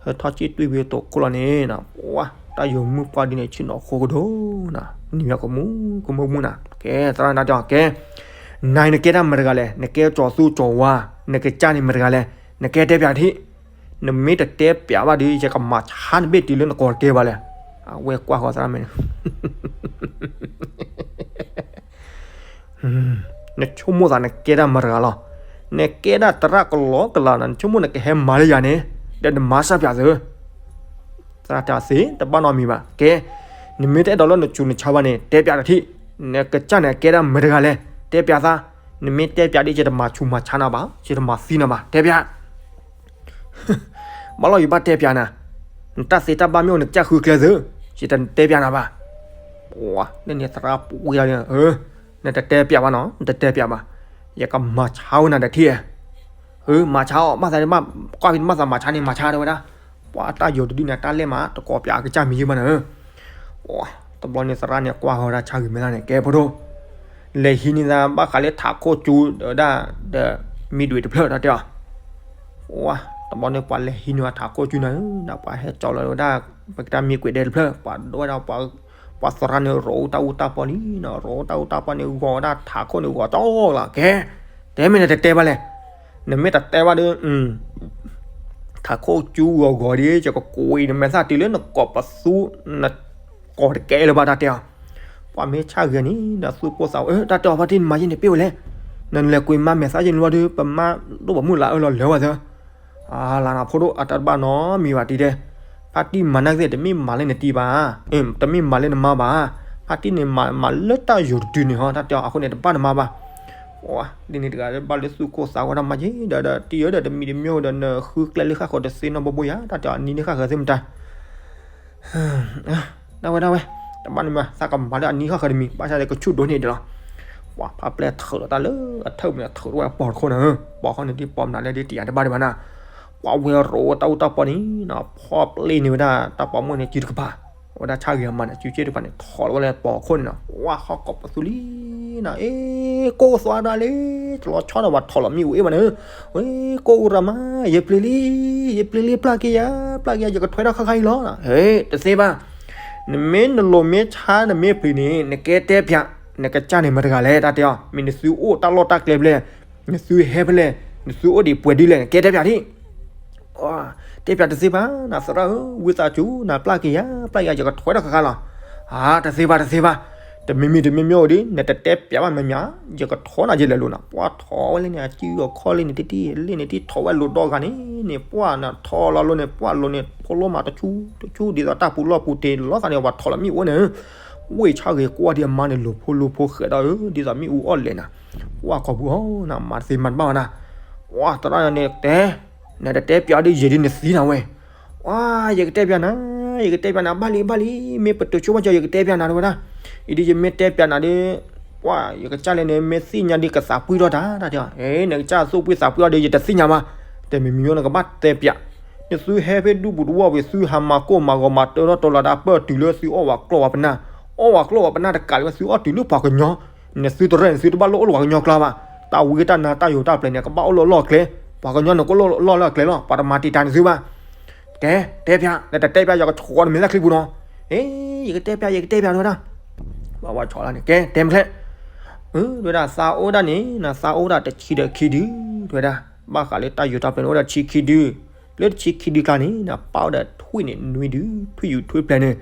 ဟဲထီၣ်စံၣ်တွံၢ်ဖဲတိာ်ခိၣ်လီၤန့ၣ်နီၤ ပှၤ တၢ်ယိၤမုၣ်ပှၢ်ဒ်န့ၣ် ဆ့ၣ်နီၤဃိကဒီးနၤ နံၤမ့ၢ်ကမူကမူကမူနၤ ကဲ သရၣ်နၤတဲအီၤ ကဲ နၤနကဲတၢ်မတၤတဂၤလဲၣ် နကဲကၠီၤသူကၠီၤဝါ နကစၢ်န့ၣ်မတၤတဂၤလဲၣ် နကဲတဲပၠးထံၣ် နမ့ၢ်တတဲပျးဘၣ်ဒီး ယကမၤဆါနဘ့ၣ်တုၤလၢနကိးတကဲဘၣ်လဲၣ်. အဝဲကွၢ်ဃီၤသရၣ်မဲာ်န့ၣ် နဆိကမိၣ်သးနကဲဒၣ်မတၤတဂၤလီၤ. နကဲဒၣ်သရၣ်ကလီကလီနီၤ, နဆိကမိၣ်နကဟဲမၤလၢယၤန့ၣ် ဒီးနမၤစၢ်ပျးသု. သရၣ်တဲသ့ တဘၣ်နီတမံၤဘၣ်. ကဲ, နမ့ၢ်တအဲၣ်ဒိးလၢနဆူးနဆါဘၣ်န့ၣ် တဲပျးတထံၣ်. နကစၢ်န့ၣ်ကဲဒၣ်မတၤတဂၤလဲၣ်, တဲပျးသး. နမ့ၢ်တဲပျးဒီး ယတမၤဆူးမၤဆါနၤဘၣ်, ယတမၤသံနၤဘၣ်, တဲပျး ဘၣ်လီၤ ယဘၣ်တဲပျးနၤ, နတၢ်သ့တၢ်ဘၣ်မ့ၢ်အိၣ် နကစၢ်ဃုကျဲသု, ယတတဲပျးနၤဘၣ်. ပှၤ လၢန့ၣ်သရၣ်ပှ့ၤလီၤန့ၣ်, နတတဲပျးဘၣ်နီၤ, နတတဲပျးဘၣ်, ယကမၤဆါဝဲနၤဒီးထံၣ်. မၤဆါအီၤ ဘၣ်သးန့ၣ် ကွၢ်ဖဲန့ၣ် ဘၣ်သးမၤဆါန့ၣ် မၤဆါတဲဝဲဒၣ်. ပှၤတၢ်ယိာ်တဒုန့ၣ် တၢ်လဲၢ်မး တကိးပျးအကစၢ်မံၤယုၢ်ဘၣ်န့ၣ်. တဘျီန့ၣ်သရၣ်န့ၣ် ကွၢ်ဃီၤဝဲဒၣ်ဆၣ်ဂ့ၤမဲာ်သၣ်န့ၣ် ကဲဖိဒိၣ်, လဲၤဟံးန့ၢ်သးဘၣ်ဃးလၢထးခိၣ်ကၠူဒီးဝဲဒၣ် ဒီးမံဒွံးတဖျၢၣ် တၢ်တဲအီၤ. တဘျီန့ၣ်ပှၤလဲၤဟံးန့ၢ်ဝဲထးခိၣ်ကၠူန့ၣ်, ပှၤဟဲကၠီလီၤဝဲဒၣ် ပကတၢ်မံကွံာ်ဒဲတဖျၢၣ် ပှၤဒိဝဲဒၣ် ပှၤသရၣ်န့ၣ် ရိးအူတၢ်အူတၢ်ပီန့ၣ်, ရိးအူတၢ်အူတၢ်ပီန့ၣ် ဂီၤဝဲဒၣ်ထးခိၣ်န့ၣ်ဂီၤကၠီလီၤ. ကဲ, တဲမ့ၢ်နတတဲဘၣ်လဲၣ်. နမ့ၢ်တတဲဘၣ်ဒီး ထးခိၣ်ကၠူဂီၤဂီၤဒီး ယကကွံာ်နမဲာ်သၣ်တုၤလၢနကိးပသူ, နကိးတကဲလၢၤဘၣ် တၢ်တဲအီၤ. ပှၤမ့ၢ်ဆၣ်ဂ့ၤန့ၣ် ဒီးသူၣ်ပိၢ်သးဝဲ, တၢ်တဲအီၤ ဖါတံၢ်နမၤယဲန့ၣ်ပ့ၢ်ဝဲလဲၣ်, နလဲၤကွံာ်မၤမဲာ်သၣ်ယဲန့ၣ်လီၤဒီး ပမါဒိၣ်ပမုၣ်လၢအအၢလီၤလၢာ်ဝဲသၢ အလၤနၤဖိဒိၣ် အတၢ်တဘၣ်နီတမံၤဘၣ်တံၤတဲ, ဖါတံၢ်မၤနာ်က့သ့ၣ် တမ့ၢ်မၤလၢနတံၤဘၣ်, တမ့ၢ်မၤလၢနမါဘၣ်, ဖါတံၢ်န့ၣ်မၤလၢတၢ်ယိာ်တဒုန့ၣ်ဟီ တၢ်တဲအီၤ အဃိန့ၣ်တဘၣ်နမါဘၣ်. ဒ်န့ၣ်တဂၤဘၣ်လၢသူၣ်ကိၢ်သးဂီၤတၢ်မၤယဲဒီး တံၤဧၢဒီး တမံၤတမံၤဒီး နဃုကျဲလၢဃၣ်ဃၢၤတသ့နီတဘိဘိယၤ တၢ်တဲအီၤ နံၤလၢဃၣ်ဃၢၤသ့ၣ်မတၤ ဒၣ်ဝဲဒၣ်ဝဲ, တဘၣ်န့ၣ်မး သးကမၤလၢအနံၤဃၣ်ဃၢၤတမံၤ ဘၣ်ဆၣ်ဒီးကဆူၣ်ဒိၣ်န့ၢ်ဒံးလီၤ. ပှၤဖးပျဲၢ်ထၢးလီၤတၢ်လၢအထၢၣ်မ့ၢ်ထၢးထီၣ်ဝဲပိာ်တခိၣ်န့ၣ်, ပိာ်ဃီန့ၣ်ဒ်ပိာ်မနုၤလဲၣ်ဒ်တယာ်တဘၣ်ဒံးဘၣ်နၤ, ပှၤဝဲရိးတၢ်အူတၢ်ပီန့ၣ်နီၤ ဖီၣ်ပျ့ၤန့ၢ်ဝဲဒၣ်တၢ်ပိာ်မုၣ်န့ၣ် စုတကပၤ, ဝဲဒၣ်ဆၣ်ဂ့ၤအမါန့ၣ် စုစ့ၣ်တကပၤန့ၣ် ထီၣ်လီၤဝဲလၢပိာ်ခိၣ်န့ၣ်နီၤ ပှၤဃီကိးပသူလံနီၤ, အ့ ကိၢ်သွါဒၣ်လံ, တလီၤဆီဒီးပှၤထီၣ်လီၤမ့ၣ်အူအ့ၣ်ဘၣ်န့ၣ်, အ့ ကိၢ်အူရၤမါ, ယပျံၤလံ, ယပျံၤလံ ပျၢ်က့ၤယၤ, ပျၢ်က့ၤယၤ ယကထွဲထီၣ်ခါခါအံၤလီၤ, ဟ့ တသ့ဘၣ် နမ့ၢ်နလိၤမ့ၢ်ဆါနမ့ၢ်ပျံၤန့ၣ် နကဲတဲပျး, နကစၢ်န့ၣ်မတၤတဂၤလဲၣ် တၢ်တဲအီၤ, မ့ၢ်နသုအိၣ်တၢ်လီၢ်တၢ်ကျဲဖဲလဲၣ်, နသုဟဲဖဲလဲၣ်, နသုအိၣ်ဒံးပှဲၤဒ်လဲၣ် နကဲတဲပျးဒံး. တဲပျးတသ့ဘၣ် နသရၣ်ဧၢ, ဝံသးစူၤ နပျၢ်က့ၤယၤ, ပျၢ်က့ၤယၤ ယကထွဲထီၣ်ခါခါလီၤ. အါ တသ့ဘၣ် တသ့ဘၣ်, တမံၤမံၤတမံၤမံၤအိၣ်ဒံး နတတဲပျးဘၣ်မဲာ်ညါ, ယကထီၣ်နၤယလဲၤလိၤနၤ, ပှၤထီၣ်ဝဲလၢန့ၣ် အစုအီၤခီလၢန့ၣ်တထံၣ်, လၢန့ၣ်တထံၣ်ထီၣ်ဝဲလိၤဒီဂၤန့ၣ်န့ၣ်, ပှၤနထီၣ်လီၤလိၤန့ၣ် ပှၤလိၤန့ၣ် ဖိလီၤမးတဆူတဆူ ဒ်သိးတၢ်ပူၤလီၢ်ပူၤတ့ၢ်လီၤသးန့ၣ် ပှၤထီၣ်လီၤမ့ၣ်အူန့ၣ်, ဝ့ၢ်ဆၣ်ဂ့ၤကွၢ်ဒံးအမါန့ၣ် လိၤဖိလိၤဖိဃဲးဒီးဧၢ, ဒ်သိးမ့ၣ်အူအီၣ်လဲၣ်နၤ, ပှၤကိာ်ပူၤအီၤနၤ မၤတသ့မၤတဘၣ်ဝဲနၤ, ပှၤသရၣ်န့ၣ်တဲ နတတဲပျးဒီးယဲဒ်နသံနၤဝဲ, ပှၤ ယကတဲပျးနၤ, ယကတဲပျးနၤ ဘၣ်လံ ဘၣ်လံ, မ့ၢ်ပတုာ်ဆိဘၣ်ကၠီ ယကတဲပျးနၤတဝဲဒၣ်, အံၤဒ်ယမ့ၢ်တဲပျးနၤဒီး, ပှၤ ယကစၢ်လဲၣ်န့ၣ် မ့ၢ်သ့ၣ်ညါဒ်ကသးပှံၢ်ထီၣ်တၢ် တၢ်တဲ, နကစၢ်သူၣ်ပှံၢ်သးပှံၢ်အီၤဒီး ယတသ့ၣ်ညါဘၣ်, တမံၤမံၤနကဘၣ်တဲပျး, နသုဟဲဖဲဒူပူၤတဝီပူၤ သုဟးမၤကိၢ်မၤဂီၤမၤတၢထီၣ်တလီၤဒၣ်ပၢၢ်တုၤလၢ သုအီၣ်ဝဲကျီၢ်ဝဲပနၢ်, အီၣ်ဝဲကျီၢ်ဝဲပနၢ်တကးလၢ သုအီၣ်တုၤလၢပှၤကညီ, နသုတရၢၣ်န့ၣ် သုတဘၣ်လိၣ်အိၣ်လၢပှၤကညီကျါဘၣ်, တၢ်ဝံတၢ်နါတၢ်ယိာ်တၢ်ပျဲၤန့ၣ် ကဘၣ်အိၣ်လၢအလီၢ်အကျဲ, ပှၤကညီန့ၣ် ကအိၣ်လၢအလီၢ်လၢအကျဲလီၤ, ပှၤတမၤတံာ်တာ်န့ၣ်သုဘၣ် ကဲ တဲပျး, နတတဲပျး ယကဆီၣ်နမဲာ်သၣ်ချံပူၤနီၤ, အ့ ယကတဲပျး ယကတဲပျး တဝဲဒၣ်, ဘၣ်ဝဲဆီၣ်လၢန့ၣ် ကဲ တဲမ့ၢ်ချဲ, တဝဲဒၣ် သးအိၣ်ဒၣ်န့ၣ် နသးအိၣ်ဒၣ်တဆံဒီးခံဒု, တဝဲဒၣ်, ဘၣ်ဃးလၢတၢ်ယိာ်တၢ်ပျဲၤန့ၣ် အိၣ်ဒၣ်တဆံခံဒု, လၢတဆံခံဒုကျါန့ၣ် နပၢ်အိၣ်ဒီးထွံၣ်န့ၣ်နွံဒု, ထွံၣ်ယူၤထွံၣ်ဖျဲးန့ၣ်,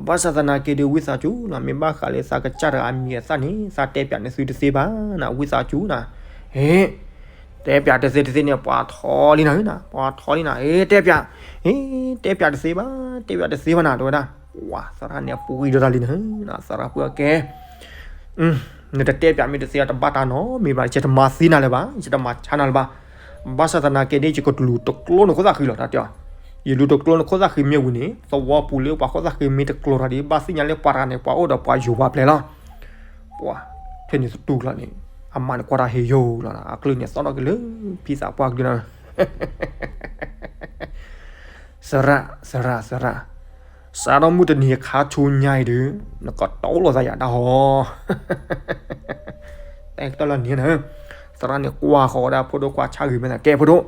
ဘၣ်ဆၣ်သနာ်က့ဒီး ဝံသးစူၤနီၤ, မ့ၢ်ဘၣ်ဃးလၢသးကစၢ်တဂၤအမံၤအသၣ်န့ၣ် သးတဲပျးန့ၢ်သုတသ့ဘၣ်နၤ, ဝံသးစူၤနၤ, ဟ့ၣ် တဲပျးတသ့တသ့န့ၣ် ပှၤထီၣ်လံနၤ, ပှၤထီၣ်လံနၤ, ဟ့ၣ် တဲပျး, ဟ့ၣ် တဲပျးတသ့ဘၣ်, တဲပျးတသ့ဘၣ်နၤ တဝဲဒၣ်, ပှၤသရၣ်န့ၣ် အပူၤဂံၢ်ဒီးတၢ်လံနၤ, သရၣ်ပှ့ၤအီၤကဲ, နတတဲပျးမ့ၢ်တသ့ တဘၣ်တၢ်နီတမံၤဘၣ်, ယတမၤသံနၤလၢၤဘၣ်, ယတမၤဆါနၤလၢၤဘၣ်, ဘၣ်ဆၣ်သနာ်က့န့ၣ် ယကလူၤတကျိနခိၣ်သၣ်ဃံလီၤ တၢ်တဲအီၤ, ယလူၤတကျိနခိၣ်သၣ်ဃံမ့ၢ်ဝံၤန့ၣ် သဝီပူၤလၢပှၤခိၣ်သၣ်ဃံမ့ၢ်တကျိၤတၢ်ဒီး ဘၣ်သ့ၣ်ညါလၢပှၤတဂၤန့ၣ် ပှၤအိၣ်ဒီးပှၤယိၤပှၤပျဲၤလီၤ, ပှၤ, ဖဲန့ၣ်သတူၢ်ကျီန့ၣ်, အမါန့ၣ်ကွၢ်တၢ်ဟ့ၣ်ယိာ်လီၤ, အကလုၢ်န့ၣ်သီၣ်ထီၣ်က့ၤလၢ ဖံသးပှၢ်ကလုၢ်လီၤ သရၣ်, သရၣ်, သရၣ်, စးထီၣ်မုၢ်တနံၤအခါဆူညါအံၤဒီး နကတီလိာ်သးယၤတၢ်ဟီ, တဲကတၢၢ်လီၤန့ၣ်, သရၣ်န့ၣ်ကွၢ်ဃီၤဝဲဒၣ်ဖိဒိၣ် ကွၢ်ဆၣ်ဂ့ၤမဲာ်သၣ် ကဲဖိဒိၣ်,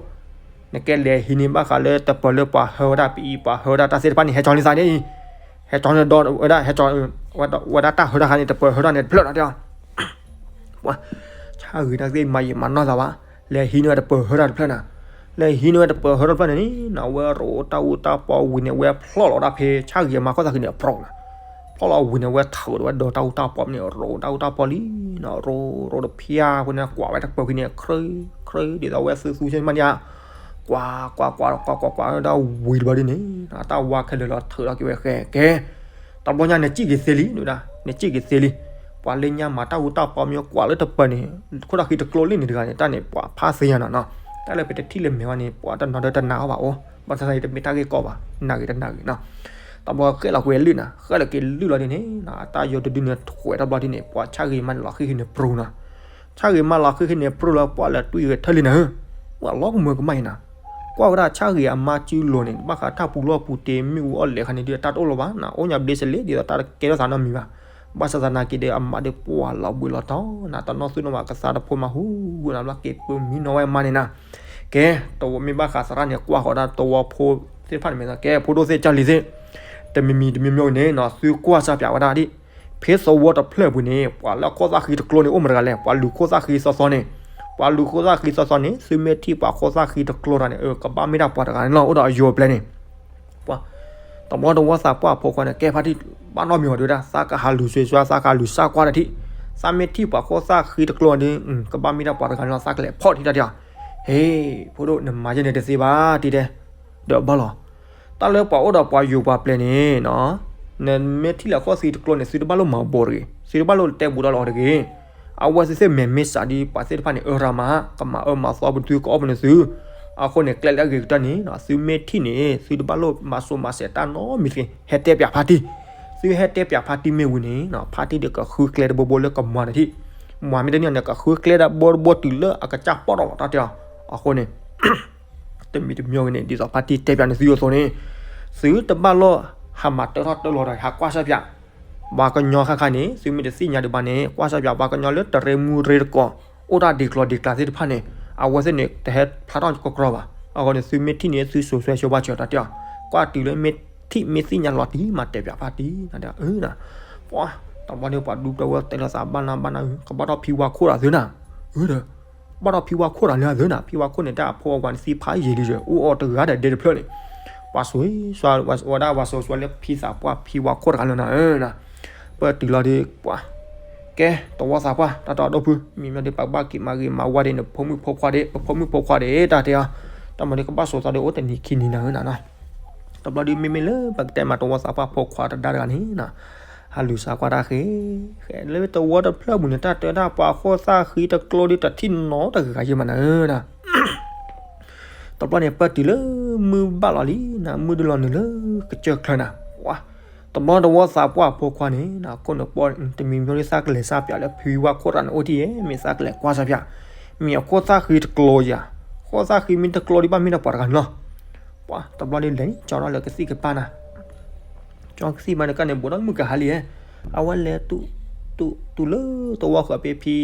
နကဲလဲၤဟံးန့ၢ်ဘၣ်ဃးလၢတပၢၤလၢပှၤဟၢဝဲဒၣ် ပအံၤပှၤဟၢဝဲဒၣ်တၢ်သ့ၣ်တဖၣ်န့ၣ် ဟဲကၠီန့ၢ်သးန့ၣ်အံၤ, ဟဲကၠီန့ၢ်ဒီးဝဲဒၣ် ဟဲကၠီ, ဝဲဒၣ်တၢ်ဟၢတၢ်ခါန့ၣ် တပၢၤဟၢတၢ်န့ၣ်တဖျၢၣ်နီၤတဲအီၤ ပှၤ, ဆၣ်ဂ့ၤတၢ်သ့ၣ်မၤယံာ်မၤနီၢ်သးဘၣ်, လဲၤဟံးန့ၢ်ဝဲတပၢၤဟၢတၢ်တဖျၢၣ်နၤ, လဲၤဟံးန့ၢ်ဝဲတပၢၤဟၢထီၣ်တဖျၢၣ်န့ၣ်န့ၣ် အဝဲရိးတၢ်အူတၢ်ပီဝံၤန့ၣ် အဝဲဖျီၣ်လီၤဒၣ်ဖဲဆၣ်ဂ့ၤအမါခီၣ်သၣ်ဃံန့ၣ်အဖျိန့ၣ်, ဖျီၣ်လီၤဝံၤန့ၣ် အဝဲထုးဒီးဝဲဒီးတၢ်အူတၢ်ပီန့ၣ် ရိးတၢ်အူတၢ်ပီလံန့ၣ်, ရိးရိးတဖၠါဖိန့ၣ် ကွၢ်ဝဲတပၢၤဃံန့ၣ် ခြ့ခြ့ ဒ်သိးဝဲသုသူဆ့ၣ်မးန့ၣ်, ကွၢ်ကွၢ်ကွၢ်ကွၢ်ကွၢ်ကွၢ်ဒၣ်ဝံၤတဘျီဒ်န့ၣ် အတၢ်ဝါခဲလၢာ်လီၤထုးထီၣ်က့ၤဝဲဃဲကဲ တဘျီညါနစံၣ်က့ၤသ့လံ နစံၣ်က့ၤသ့လံ, ပှၤလၢညါမၤတၢ်အူတၢ်ပီမ့ၢ်ကွၢ်လၢတပၢၤန့ၣ် ခိၣ်သၣ်ဃံတကျိလံန့ၣ်တဂၤန့ၣ် တၢ်န့ၣ်ပှၤဖးသ့ယါနီၤနီၤ, တၢ်လၢပတထံၣ်လၢမဲာ်ဘၣ်န့ၣ် ပှၤတနီၤဒီးတနာ်အီၤဘၣ်အိၣ်, ဘၣ်ဆၣ်သနာ်က့တမ့ၢ်တၢ်ဂ့ၢ်ကီဘၣ် နာ်ဂ့ၤတနာ်ဂ့ၤနီၤ, တဘျီဃဲလီၤကွံာ်လၢၢ်နီၤ ဃဲလီၤက့ၤလၢၢ်လီၤဒ်န့ၣ် အတၢ်ယိၤတဒုန့ၣ် ထွဲတဘျီဒ်န့ၣ် ပှၤဆၣ်ဂ့ၤမါန့ၣ်လီၤဃံဃ့န့ၣ်ပြူၤနီၤ, ဆၣ်ဂ့ၤမါလီၤဃံဃ့န့ၣ်ပြူၤလၢပှၤလဲၤတွံၢ်ဂ့ၤထၢလံနၤဧၢ, ဝဲလီၤကမၢကမၣ်အံၤနၤ ကွၢ်ဝဲဒၣ်ဆၣ်ဂ့ၤအမါစုလိၤန့ၣ် ဘၣ်ဃးတၢ်ပူၤလီၢ်ပူၤတ့ၢ် မ့ၣ်အူအီၣ်လဲၤခါန့ၣ် ဒ်တၢ်တအိၣ်လီၤဘၣ်နၤ, အိၣ်ညါဘျ့စလ့ ဒ်သိးတၢ်တကဲထီၣ်သးနီတမံၤဘၣ်, ဘၣ်ဆၣ်သနာ်က့ဒီးအမါဒီးပှၤလီၤဘှံးလီၤတီၤနၤ, တနီၣ်သူၣ်နီၣ်ဘၣ်ကသါတဖိမးဟူနၤ ဘျီက့ၤပၢမံနီၤဝဲအမါန့ၣ်နၤ, ကဲ တဝီမ့ၢ်ဘၣ်ဃးသရၣ်န့ၣ် ကွၢ်ဃီၤဒၣ်သဝီဖိသ့ၣ်တဖၣ်န့ၣ်မ့ၢ် ကဲ ဖိဒိၣ်သ့ၣ်ကၢ်လံၤသ့ၣ် တမံၤမံၤတမံၤမံၤန့ၣ်နီၤ သုကွၢ်စၢ်ပၠးဝဲဒၣ်ဒ် ဖဲသဝီတဖျၢၣ်ပူၤန့ၣ် ပှၤလၢအခိၣ်သၣ်ဃံတကျိန့ၣ် အိၣ်မတၤတဂၤလဲၣ်, ပှၤလူၤခိၣ်သၣ်ဃံသီသီန့ၣ်, ပှၤလူၤခိၣ်သၣ်ဃံသီသီန့ၣ် သုမ့ၢ်ထံၣ်ပှၤခိၣ်သၣ်ဃံတကျိတဂၤန့ၣ် အကဘၣ်မ့ၢ်ဒၣ်ပှၤတဂၤန့ၣ်လီၤ, အိၣ်ဒီးအယိၤအပျဲၢ်န့ၣ်, ပှၤ တဘျီတဝီသးပှၢ်ဖိခွါန့ၣ် ကဲဖါတံၢ် ဘၣ်နီတမံၤဘၣ်ဒုဒၣ် သးကဟးလူၤစွဲစွဲ သးကဟးလူၤစၢ်ကွၢ်တၢ်ထံၣ်, သးမ့ၢ်ထံၣ်ပှၤခိၣ်သၣ်ဃံတကျိန့ၣ် ကဘၣ်မ့ၢ်ဒၣ်ပှၤတဂၤန့ၣ်လီၤ, သးကလဲၤဖီၣ်ထံၣ်တၢ်ထံၣ်အီၤ, ဟ့ ဖိဒိၣ်နမၤယဲန့ၣ်တသ့ဘၣ် တံၤတဲ ဒီးဘၣ်လီၤ, တၢ်လၢပှၤအိၣ်ဒီးပှၤယိၤပှၤပျဲၢ်န့ၣ်နီၤ, နမ့ၢ်ထံၣ်လၢခိၣ်သၣ်ဃံတကျိန့ၣ် သုတဘၣ်လိၣ်မၤဘိးတဂ့ၤ, သုတဘၣ်လိၣ်တဲဘူးဒီးလီၤတဂ့ၤ, အဝဲသ့ၣ်သ့ၣ်မဲာ်မ့ၢ်စးဒ်ပှၤသ့ၣ်တဖၣ်န့ၣ် အၢရၤမး ကမၤအၢမၤသီပသု ကအီၣ်ပနသု, အဃိန့ၣ် ကျဲလၢအဂ့ၤကတၢၢ်န့ၣ် သုမ့ၢ်ထံၣ်န့ၣ် သုတဘၣ်လိၣ်မၤစိၤမၤစဲးတၢ်နီတမံၤတဂ့ၤ, ဟဲတဲပၠးဖါတံၢ်, သုဟဲတဲပၠးဖါတံၢ်မ့ၢ်ဝံၤန့ၣ် ဖါတံၢ်ဒီးကဃုကျဲတဘိဘိလၢကမၤန့ၣ်ထံၣ်, မၤမ့ၢ်တန့ၢ်န့ၣ် ကဃုကျဲတဘိတဘိတုၤလၢအကစၢ်ပီၣ်ထီၣ်လီၤတၢ်တဲအီၤ, အဃိန့ၣ် တမံၤတမံၤဂ့ၤန့ၣ် ဒ်သိးဖါတံၢ်တဲပၠးန့ၣ်သုအသိးန့ၣ်, သုတဘၣ်လိၣ်ဟးမၤတၢထီၣ်တၢလီၤဒီး ဟးကွၢ်စၢ်ပၠး, ပှၤကညီခါခါန့ၣ် သုမ့ၢ်တသ့ၣ်ညါဒံးဘၣ်န့ၣ် ကွၢ်စၢ်ပၠးပှၤကညီလၢတရ့မူရ့တကိး အိၣ်တၢ်ဒံးကျိၤဒံးကျါသ့ၣ်တဖၣ်န့ၣ် အဝဲသ့ၣ်န့ၣ် တဟဲဖျါထီၣ်ကကြီဘၣ်, အဃိန့ၣ် သုမ့ၢ်ထံၣ်န့ၣ် သုစိၤဆှဲဆှဲဘၣ်ဆၢတၢ်တဲအီၤ, ကွၢ်တုၤလၢမ့ၢ်ထံၣ်မ့ၢ်သ့ၣ်ညါလီၤတံၢ်မၤတဲပၠးဖါတံၢ်နၤဒီး အၢနၤ, ပှၤ တဘျီန့ၣ် ပှၤဒူပျၢ်ဝဲတဲလိာ်သးဘၣ်နၤဘၣ်နၤ ကဘၣ်ထီၣ်ဖံဝါခိၣ်တဂၤသ့နၤ, အၢဒီး ဘၣ်ထီၣ်ဖံဝါခိၣ်တဂၤလၢအသ့နၤ, ဖံဝါခိၣ်န့ၣ် တၢ်အဖိအဝၤန့ၣ်သံဖးယံာ်လံ အိၣ်အီၤတဂၤဒီးဒဲတဖျၢၣ်န့ၣ်, ပှၤစိၤဝဲဒၣ်ပှၤစိၤစိၤလၢဖံသးပှၢ်ဖံဝါခိၣ်တဂၤလၢနၤဧၢနၤ, ပၢတုၤလီၤဒီး ပှၤ ကဲ တဝီသးပှၢ် တၢ်တအီၣ်ဒိၣ်ဖု မ့မ့ၢ်ဒီးပကဘၣ်က့ၤမၤဂ့ၤမၤဝါဒ်န့ၣ် ဖိမုၣ်ဖိခွါဒ့ ပဖိမုၣ်ဖိခွါဒ့ တၢ်တဲအီၤ, တၢ်မၤဒီးကဘၣ်စိာ်သးဒီးအိၣ်တနံၤခံနံၤနၤဧၢနၤနီၤ, တဘျီဒီးမ့မ့ၢ်လၢပကတဲမးတဝီသးပှၢ်ဖိခွါတဒါတဂၤန့ၣ်နီၤ, ဟးလူၤစါကွၢ်တၢ်ဃ့ ဃဲလၢတဝီတဖျၢၣ်ပူၤန့ၣ် တၢ်တဲဒၣ်ပှၤခိၣ်သၣ်ဃံတကျိဒီးတထံၣ်နီတဂၤယဲၢ်မးနၤဧၢနၤ တဘျီန့ၣ် ပၢၢ်တုၤလၢမုၢ်ဘၣ်လီၤလံနၤ, မုၢ်ဒုလီၤနုာ်လၢကစၢၢ်ချၢနၤ, ဝါ, တဘျီတဝီသးပှၢ်ဖိခွါန့ၣ်နၤ ခိၣ်နူာ်ပီၣ် တမံၤမံၤလၢသးကလဲၤစၢ်ပၠးလၢဖံဝါခိၣ်တဂၤန့ၣ်အိၣ်ထံၣ်ယဲၢ် မ့ၢ်သးကလဲၤကွၢ်စၢ်ပၠး, မ့ၢ်အခိၣ်သၣ်ဃံတကျိဧါ, ခိၣ်သၣ်ဃံမ့ၢ်တကျိဒံးဘၣ်မ့ၢ်ဒီးပှၤတဂၤန့ၣ်လီၤ, ပှၤ တဘျီန့ၣ်လဲၤန့ၣ် ကၠီထီၣ်လၢကသံၣ်ကပၤနၤ ကၠီကသံၣ်မးန့ၣ် ကန့ၣ်ဘူးဒီးမုၢ်ကဟါလံဧဲ, အဝဲလဲၤ တူၢ်လၢတဝီဃီၤဖဲ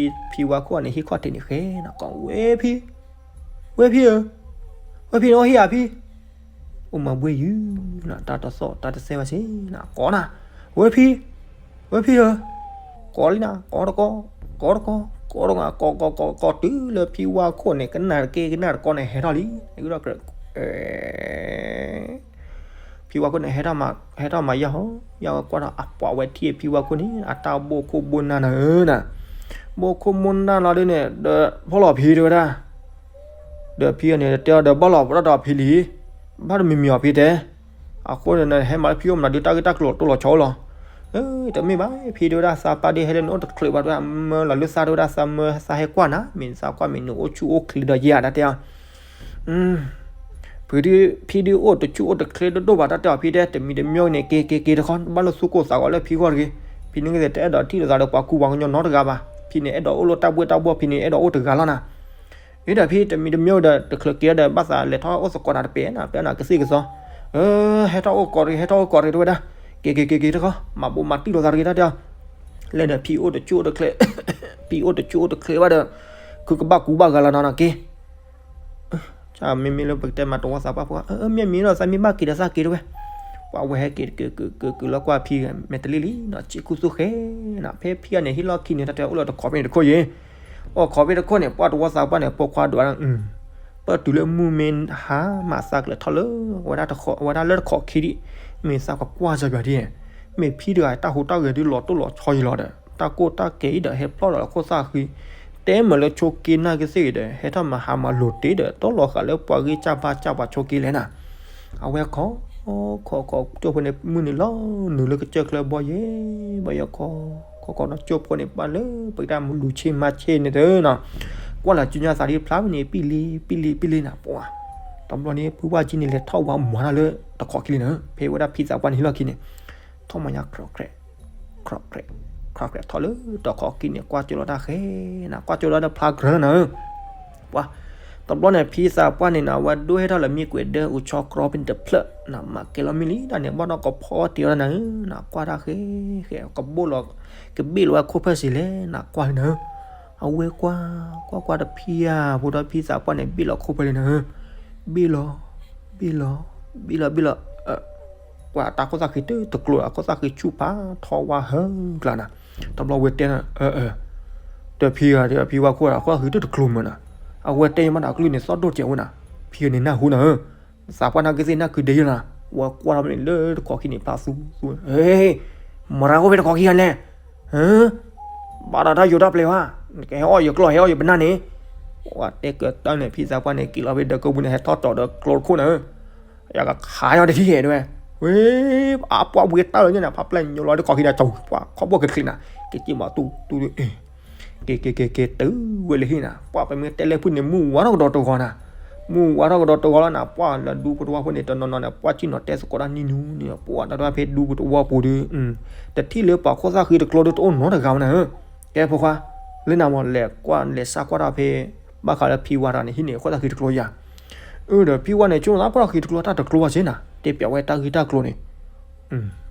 ဖံဝါခိၣ်န့ၣ် ဟံၣ်ခီၣ်ထံးန့ၣ်ဃဲနၤ ကိးဝဲဖံ, ဝဲဖံဧၢ, ဝဲဖံန့ၣ်အိၣ်ဟံၣ်ဧါဖံ, အိၣ်မၤဘှ့ၣ်ယုၤနၤ တၢ်တသီၣ်တၢ်တစဲဘၣ်စ့နၤ ကိးနၤ, ဝဲဖံ, ဝဲဖံဧၢ, ကိးလံနၤ ကိးတကိး, ကိးတကိး, ကိးတကိး ကိးကိးကိးကိးတုၤလၢဖံဝါခိၣ်န့ၣ် ကနၣ်တက့ၢ်ကနၣ်တကိးန့ၣ် ဟဲထီၣ်လံ, ဖံဝါခိၣ်န့ၣ် ဟဲထီၣ်မၤယၢ်ဟီ, ယၢ်ဝဲကွၢ်ထီၣ်အပှၤဝဲထံၣ်ဖံဝါခိၣ်န့ၣ် အတၢ်ဘိၣ်ခိၣ်ဘိၣ်နၢ်နၤဧၢနၤ, ဘိၣ်ခိၣ်ဘိၣ်နၢ်လီၤဒ်န့ၣ် ဒီးဖီလီၤဖံတဲဝဲဒၣ်, ဒီးဖံန့ၣ်တဲအီၤဒီးဘၣ်လီၤပဒီၣ်ဒီးဖံလံ, ဘၣ်တမံၤမံၤအီၤဖံတဲ, အဃိန့ၣ် ဟဲမၤလၢဖံအိၣ်မနုၤဒုးတၢ်ဂ့ၢ်တၢ်ကျိၤတိၢ်လီၤဆီအိၣ်လီၤ, တမ့ၢ်ဘၣ် ဖံတဲဝဲဒၣ် သးပၢ်ဒ်ဟဲလၢနအိၣ်တချုးဘၣ်တဲဝဲဒၣ် မၢလီၤလၢသးတဲဝဲဒၣ် သးမၢသးဟဲကွၢ်နၤ မ့ၢ်သးကွၢ်မ့ၢ်နအိၣ်ဆူၣ်အိၣ်ချ့ဒီးယဲၢ်ဧါတၢ်တဲအီၤ ဖံဒုးအိၣ်တဆူၣ်အိၣ်တချ့ဒိၣ်ဒိၣ်ဘၣ်တၢ်တဲအီၤဖံတဲ တမံၤတမံၤန့ၣ် က့ၤက့ၤက့ၤတခီ ဘၣ်လိာ်သူၣ်ကိၢ်သးဂီၤလၢဖံဂီၢ်တဂ့ၤ, ဖံန့ၣ်က့ၤတအဲၣ်ဒိးထံၣ်လိာ်သးဒီးပှၤကူပှၤကညီနီတဂၤဘၣ်, ဖံန့ၣ်အဲၣ်ဒိးအိၣ်လၢတၢ်ဘှ့ၣ်တၢ်ဘှီၣ် ဖံန့ၣ်အဲၣ်ဒိးအိၣ်တဂၤလီၤနၤ, အ့ဒီးဖံတမံၤတမံၤဒီး တချုးက့ၤဒီး ဘၣ်သးလဲၤထီၣ်အိၣ်သကိးနၤတပဲာ်နၤ ပျဲနၤကသံၣ်ကသီ, ဟဲထီၣ်အိၣ်ကိးတဂ့ၤ ဟဲထီၣ်အိၣ်ကိးတဂ့ၤတဲဝဲဒၣ်, က့ၤက့ၤက့ၤက့ၤတခီ မၤဘိးမၤတံၢ်လိာ်သးတဂ့ၤတၢ်တဲအီၤ လဲၤဒီးဖံအိၣ်တဆူၣ်အိၣ်တချ့, ဖံအိၣ်တဆူၣ်အိၣ်တချ့ဘၣ်ဒီး, ခုကဘၣ်ကူဘၣ်ဂာ်လီၤနီၤနီၤက့ၤ, မ့မ့ၢ်လၢပကတဲမးတဝီသးပှၢ်ဖိခွါ, မ့ၢ်မ့ၢ်ဒီးသးမ့ၢ်ဘၣ်က့ၤဒီးသးက့ၤတဝဲ, ပှၤဝဲဟဲက့ၤက့ၤက့ၤက့ၤက့ၤလီၤကွၢ်ဖံမဲာ်တလံလံနီၤ စံးခူသူၣ်ဃဲနီၤ ဖဲဖံအန့ၣ်ဟံၣ်လီၢ်ခံန့ၣ် တၢ်တဲအိၣ်လၢတခိးဖဲန့ၣ်တခိၣ်ယဲၢ်, အိၣ်ခိးဖဲတခိၣ်န့ၣ် ပှၤတဝီသးပှၢ်န့ၣ် ဖိခွါဒွး, ပၢၢ်တုၤလၢမုၢ်မ့ၢ်ဟါမးသးကလဲၤထီၣ်လၢ ဝဲဒၣ်တဃီ ဝဲဒၣ်လၢတခီခံဒံး, မ့ၢ်သးကကွၢ်စၢ်ယွၤဒ်, မ့ၢ်ဖံတဂၤတၢ်ဟူးတၢ်ဂဲၤဒုးလီၤတိၢ်လီၤဆီယံၤလီၤဒီး တၢ်ကိၢ်တၢ်ကဲအံၤဒီး ဟဲဖျီၣ်ဒီးခိၣ်သၣ်ဃံ, တဲမးလၢဆိက့နၢ်ကသ့ၣ်အံၤဒီး ဟဲထီၣ်မၤဟးမၤလိၤတ့ၢ်ဒီး တီၢ်လီၤဃာ်လၢပှၤဂ့ၢ်ကၢ်ဘါကၢ်ပှၤဆိက့လဲၣ်နၤ. အဝဲခီ ခီခီကၠိဖိန့ၣ် မုၢ်န့ၣ်လီၤနုာ်လၢကစၢၢ်ချၢဘီယဲၢ် ဘီယဲၢ်ခီ, ခီခီဒီးကၠိဖိန့ၣ် ပာ်လၢပကတၢ်မုၢ်လူၤဆ့မၤဆ့န့ၣ်တနီၤ, ကွၢ်လၢကၠူညါသးဒ်ဖျါဝဲန့ၣ် ပံၣ်လံ ပံၣ်လံ ပံၣ်လံနၤ ပှၤ, တဘျီန့ၣ် ဖုဝါကၠံန့ၣ် လဲၤထီၣ်ဝါမၤတၢ်လၢတခီခံလံနၤ, ဖဲဝဲဒၣ်ဖံသးပှၢ်န့ၣ်ဟံၣ်လီၢ်ခံန့ၣ် ထီၣ်မၤညါ ခြောက်ခြောက် ခြောက်ခြောက် ခြောက်ခြောက်ထီၣ်လၢတခီခံန့ၣ် ကွၢ်ကၠိလီၤတၢ်ဃဲနၤ, ကွၢ်ကၠိလီၤတၢ်ဖျါကြၢးနၤဧၢ, ပှၤ, တဘျီန့ၣ် ဖံသးပှၢ်န့ၣ်နၤ အဝဲဒိးဟဲထီၣ်လၢမ့ၢ်ကွဲးဒၢအူးဆီကြီဖဲန့ၣ်တဖျၢၣ်နၤ, မၤကဲလီၤမ့ၢ်လံတၢ်န့ၣ် ဘၣ်ဒီးကဖီတ့ၢ်အီၤနၤဧၢ, နၤကွၢ်တၢ်ဃဲဃဲ ကဘိၣ်လီၤ, ကဘ့ၣ်လီၤဝဲခိၣ်ဖၢၣ်စ့လဲၣ် နၤကွၢ်လံနၤဧၢ, အဝဲကွၢ်, ကွၢ်ကွၢ်တဖံဧါ, ဖိဒီးဖံသးပှၢ်န့ၣ် ဘ့ၣ်လီၤခိၣ်ဖၢၣ်လံနၤဧၢ, ဘ့ၣ်လီၤ, ဘ့ၣ်လီၤ, ဘ့ၣ်လီၤ ဘ့ၣ်လီၤ, ကွၢ်တၢ်ခိၣ်သၣ်ဃံတကျိၤ အခိၣ်သၣ်ဃံဆူၣ်ဖးထီဝါဟၢကျါနၤ, တဘျီဝဲတဲနၤ, တဖံဧါ, တဖံဝါခိၣ်ဧါ, အခိၣ်သၣ်ဃံတကျိၤမးနၤ, အဝဲတဲမးနၤ အကလုၢ်န့ၣ်သီၣ်ဒိၣ်ကဲဝဲနၤ, ဖံန့ၣ်နၢ်ဟူနၤဧၢ, သးပှၢ်နၢ်ကသ့ၣ်နၢ်ကုဒဲယဲၢ်လီၤနၤ, ဝဲကွၢ်ထီၣ်မ့ၢ်လၢတခီခံန့ၣ် ဖျါသူသူ, မရၤအိၣ်ဖဲတခီခံဂၤလဲၣ် ဘၣ်ဒီးတၢ်ယိးတၢ်ပျဲၤဝဲ, ကဟဲအီၣ်ယကျီၢ် ဟဲအီၣ်ယပနၢ်န့ၣ်, ဝဲတဲကတၢၢ်န့ၣ် ဖံသးပှၢ်န့ၣ် က့ၤလီၤဖဲဒၢးကၢပူၤန့ၣ် ဟဲထီၣ်ကၠီၤဒီးကျိတခိၣ်နၤဧၢ, ယကခးယီၤတထံၣ်ဟဲဒဝဲ, ဝဲ, အပှၢ်ဝံၤတၢ်လၢညါန့ၣ် ဖးပျဲၢ်ညိလီၤတခီခံဒီး ကၠီၤပှၤခီၣ်ဘိၣ်ကချံးနၤ, ကစံၣ်မၤတူတူ က့ၤက့ၤက့ၤက့ၤတုၤဝဲလၢဟံၣ်နၤ, ပှၢ်ပမ့ၢ်တဲလၢဖုၣ်န့ၣ် မုၢ်ဝါထီၣ်ကဒီးတဂီၤနၤ, မုၢ်ဝါထီၣ်ကဒီးတဂီၤလီၤနၤ, ပှၢ်လၢဒူဖိတဝီဖိန့ၣ် တနီၤနီၤန့ၣ် ပှၢ်စံၣ်နီၤတဲသကိးတၢ်နံၣ်နူန့ၣ် ပှၢ်တၢ်ဖဲဒူဖိတဝီပူၤဒီး, တထံၣ်လၢပှၤခိၣ်သၣ်ဃံတကျိၤဒီးတအိၣ်နီတဂၤဝဲနၤဧၢ, ကဲဖိခွါ, လၢနၤမ့ၢ်လဲၤကွၢ်လဲၤစးကွၢ်တၢ်ဖဲ, ဘၣ်ဃးလၢဖံဝါတဂၤန့ၣ် ဟံၣ်န့ၣ်ခိၣ်သၣ်ဃံတကျိၤယၤ, အၢဒီးဖံဝါန့ၣ် ဆိကမိၣ်သးခိၣ်သၣ်ဃံတကျိၤတၢ်တကျိၤဘၣ်စ့နၤ, တဲပျးဝဲတၢ်ဂ့ၢ်တၢ်ကျိၤန့ၣ်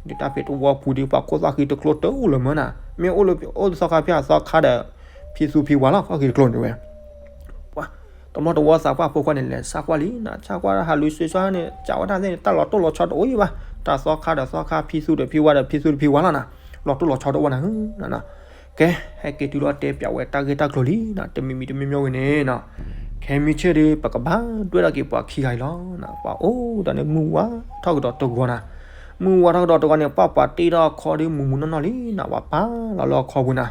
ဒ်တၢ်ဖဲတဝီပူၤဒီး ပှၤခိၣ်သၣ်ဃံတကျိၤတအိၣ်လၢၤမၢနၤ, မ့ၢ်အိၣ်လၢအိၣ်သီခါဖဲအသီခါဒီး ဖံသူဖံဝါလီၤ ခိၣ်သၣ်ဃံတကျိၤန့ၣ်ဝဲ, ပှၤ, တဘျီတဝီသးပှၢ်ဖိခွါန့ၣ် လဲၤစးကွၢ်လံနၤ, စးကွၢ်ဟးလူၤစ့စ့န့ၣ် စးဝဲတၢ်သ့ၣ်န့ၣ် တၢ်လီၤတိၢ်လီၤဆီတအိၣ်ယံၤဘၣ်, တၢ်သီခါဒီးသီခါ ဖံသူဒီးဖံဝါဒီးဖံသူဒီးဖံဝါလီၤနၤ, လီၤတိၢ်လီၤဆီတအိၣ်နၤဧၢ, ကဲ, ဟဲက့ၤတုၤလီၤတဲပျးဝဲတၢ်ဂ့ၢ်တၢ်ကျိၤလံနၤ, တမံၤမံၤတမံၤမံၤဂ့ၤန့ၣ်နၤ ခဲမုၢ်ဆ့ၣ်ဒီး ပကဘၣ်ဒွဲၣ်ထီၣ်က့ၤပှၤခံဂၤအံၤလီၤနၤ, ပှၤအိၣ်ဒီးန့ၣ် မုၢ်ဝါထီၣ်ကဒီးတဂီၤနၤ, မုၢ်ဝါထီၣ်ကဒီးတဂီၤန့ၣ် ပှၢ်ပှၤတ့ထီၣ်အခီဒီးမူးမူးနီၢ်နီၢ်လံနၤ, ပှၤပာ်လီၤလၢအခီပူၤနၤ,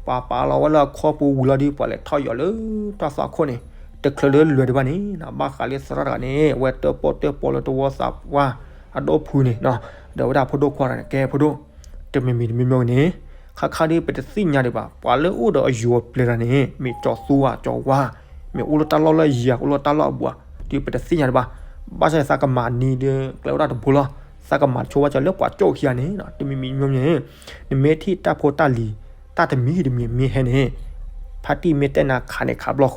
ပှၤပာ်လီၤဝဲလၢအခီပူၤဝံၤလီၤဒီး ပှၤလဲၤထီၣ်ယီၤလၢတၢ်သွၣ်ခိၣ်န့ၣ်, တချုးလၢလွဲၤဒံးဘၣ်န့ၣ်နၤ, ဘၣ်ဃးလၢသရၣ်တဂၤန့ၣ် အဝဲတၢၣ်ပီၣ်တၢၣ်ပီလၢတဝီသးပှၢ်အဒီဖုန့ၣ်, ဒီးဝဲဒၣ်ဖိဒိၣ်ခွါတဂၤန့ၣ် ကဲဖိဒိၣ် တမံၤမံၤတမံၤမံၤဂ့ၤန့ၣ်, ခါခါဒီး ပတသ့ၣ်ညါဒံးဘၣ်, ပှၤလၢအိၣ်ဒီးအယိၤအပျဲၤတဂၤန့ၣ် မ့ၢ်ကၠီၤသူဧါ ကၠီၤဝါ, မ့ၢ်အိၣ်လၢတၢ်လီၢ်လၢအယံၤဧါ အိၣ်လၢတၢ်လီၢ်အဘူးဧါ, ဒီးပတသ့ၣ်ညါဒံးဘၣ်, ဘၣ်ဆၣ်သးကမၤနံၤဒီး ကျဲအိၣ်တၢ်တဘိလီၤ, သးကမၤဆိဝဲကၠီၤလၢပှၤကၠိခံဂၤန့ၣ်, တမံၤမံၤမံၤမံၤန့ၣ်, နမ့ၢ်ထံၣ်တၢ်ဖိတၢ်လံၤ တၢ်တမံၤတမံၤမ့ၢ်ဟဲန့ၣ်, ဖါတံၢ်မ့ၢ်တဲနၤခးန့ၣ်ခးဘျီဃီ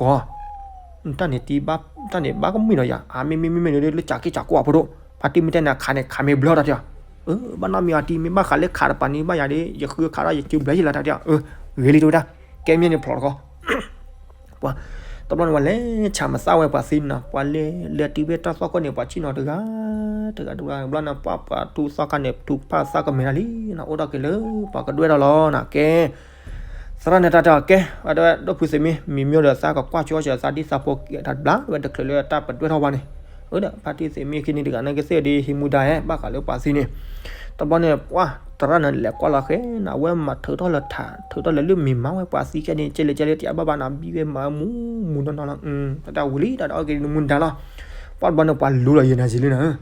တၢ်န့ၣ်တဘၣ်ကမုာ်နီၤယၤ, အမ့မ့မ့မ့ၢ်န့ၣ်လၢကးက့ၤကးကီၢ်အဖိဒိၣ်, ဖါတံၢ်မ့ၢ်တဲနၤခးန့ၣ် ခးမ့ၢ်ဘျီတၢ်တယၤ, ဘၣ်နီၢ်မံၤအီၤတံၢ် မ့ၢ်ဘၣ်ဃးလၢခးတပၤန့ၣ် ဘၣ်ယၤဒီး ယဃုခးဒီးယစုဘျၢယလၢတၢ်တယၤ, ဂ့ၤလံတဝဲဒၣ်, ကဲမ့ၢ်န့ၣ်ဖျိးတခီ ပှၤ, တဘျီန့ၣ် ပှၤလဲၤဆၣ်မသးဝဲပှၤသံနၤ, ပှၤလဲၤလဲၤတုၤဖဲတၢ်သွၣ်ခိၣ်န့ၣ် ပှၤဆံၣ်နီၤတဂၤ, တဂၤတဂၤ တဘျီန့ၣ် ပှၤပှၤထူသီခါန့ၣ် ထူဖးသးကမဲာ်တၢ်လံနၤ, အိၣ်ဒၣ်က့ၤလၢ ပှၤကဒွဲၣ်ထီၣ်လီၤနၤ, ကဲ သရၣ်န့ၣ်တၢ်တဲအီၤ ကဲ ဝဲဒၣ်ဒီပုၢ်သ့ၣ်မ့ၢ် မံၤမံၤဒီးသးကကွၢ်ဆိအီၣ်စၢၤသးဒ်သးဖိကဲတၢ်တဘျါ ဝဲတချုးလၢတၢ်ပဒွဲၣ်ထီၣ်ဘၣ်န့ၣ်, အၢဒီး ဖါတံၢ်သ့ၣ်မ့ၢ်ခံန့ၣ်တဂၤန့ၣ်ကသ့ၣ်ဒီး ဟံးမူဒါဟဲဘၣ်ဃးလၢပှၤသံန့ၣ်, တဘျီန့ၣ် ပှၤသရၣ်န့ၣ်လဲၤကွၢ်လီၤဃဲနၤ အဝဲမၤထုးထီၣ်လၢထး ထုးထီၣ်လၢလၢမ့ၢ်မၤဝဲပှၤသံခဲန့ၣ် ကဲလဲၣ်ကဲလဲၣ်တယၤဘၣ်ဘၣ်နၤ ဘံဝဲမၤမူမူနီၢ်နီၢ်လီၤ, တၢ်ဝံၤလံတၢ်ဒီးအီၣ်က့ၤမူဒါလီၤ, ပှၤတဘျီန့ၣ် ပှၤလူလီၤယံၤနၤယံၤလံနၤ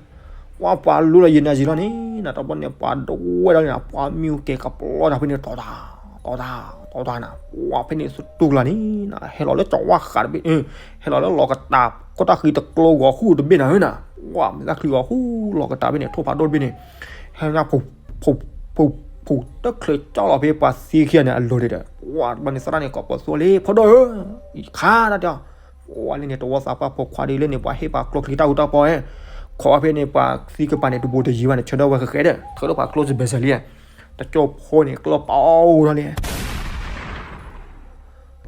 ပှၤပှၤလူလီၤယံၤနၤယံၤလီၤန့ၣ် နတဘျီန့ၣ် ပှၤဒဝဲဒၣ်န့ၣ် ပှၤမံကဲၤကပျီတၢ်ဖဲန့ၣ် တီၤတၢ် တီၤတၢ် တီၤတၢ်နၤ ပှၤဖဲန့ၣ်စတူၢ်ကလာ်န့ၣ် ဟဲလီၤလၢကၠီၤဝါဃးတဘ့ၣ် ဟဲလီၤလၢလီၤကတၢ် ခိၣ်တၢ်ဃံတကျိဂီၤဃူတဘ့ၣ်နၤဧၢနၤ ပှၤမ့ၢ်တၢ်ချံဂီၤဃူလီၤကတၢ်ဖဲန့ၣ် ထိၣ်ဖးဒိၣ်တဘ့ၣ်န့ၣ် ဟဲညါဖူး ဖူး ဖူး ဖူး တချုးကၠီလီၤဖဲပှၤသံခံဂၤန့ၣ် အလိၤဒံးဒီး ပှၤတဘျီန့ၣ်သရၣ်န့ၣ် ကိးပသူလံ ဖိဒိၣ်ဧၢ ခးတၢ်တဲအီၤ ပှၤလၢန့ၣ် တဝီသးပှၢ်ဖိခွါဒ်လၢန့ၣ် ပှၤဟ့ၣ်ပှၤကျိချံတၢ်အူတၢ်ပီၢ်ဧၢ ခိးဝဲဖဲန့ၣ် ပှၤသံကပၤန့ၣ် တဘူးတယံၤဘၣ်န့ၣ် ဆၢထၢၣ်ဝဲဃဲဃဲဒီး ထုးထီၣ်ပှၤကျိစဘဲစလံ တကၠိဖိန့ၣ် ကျိပအိၣ်ထီၣ်လံ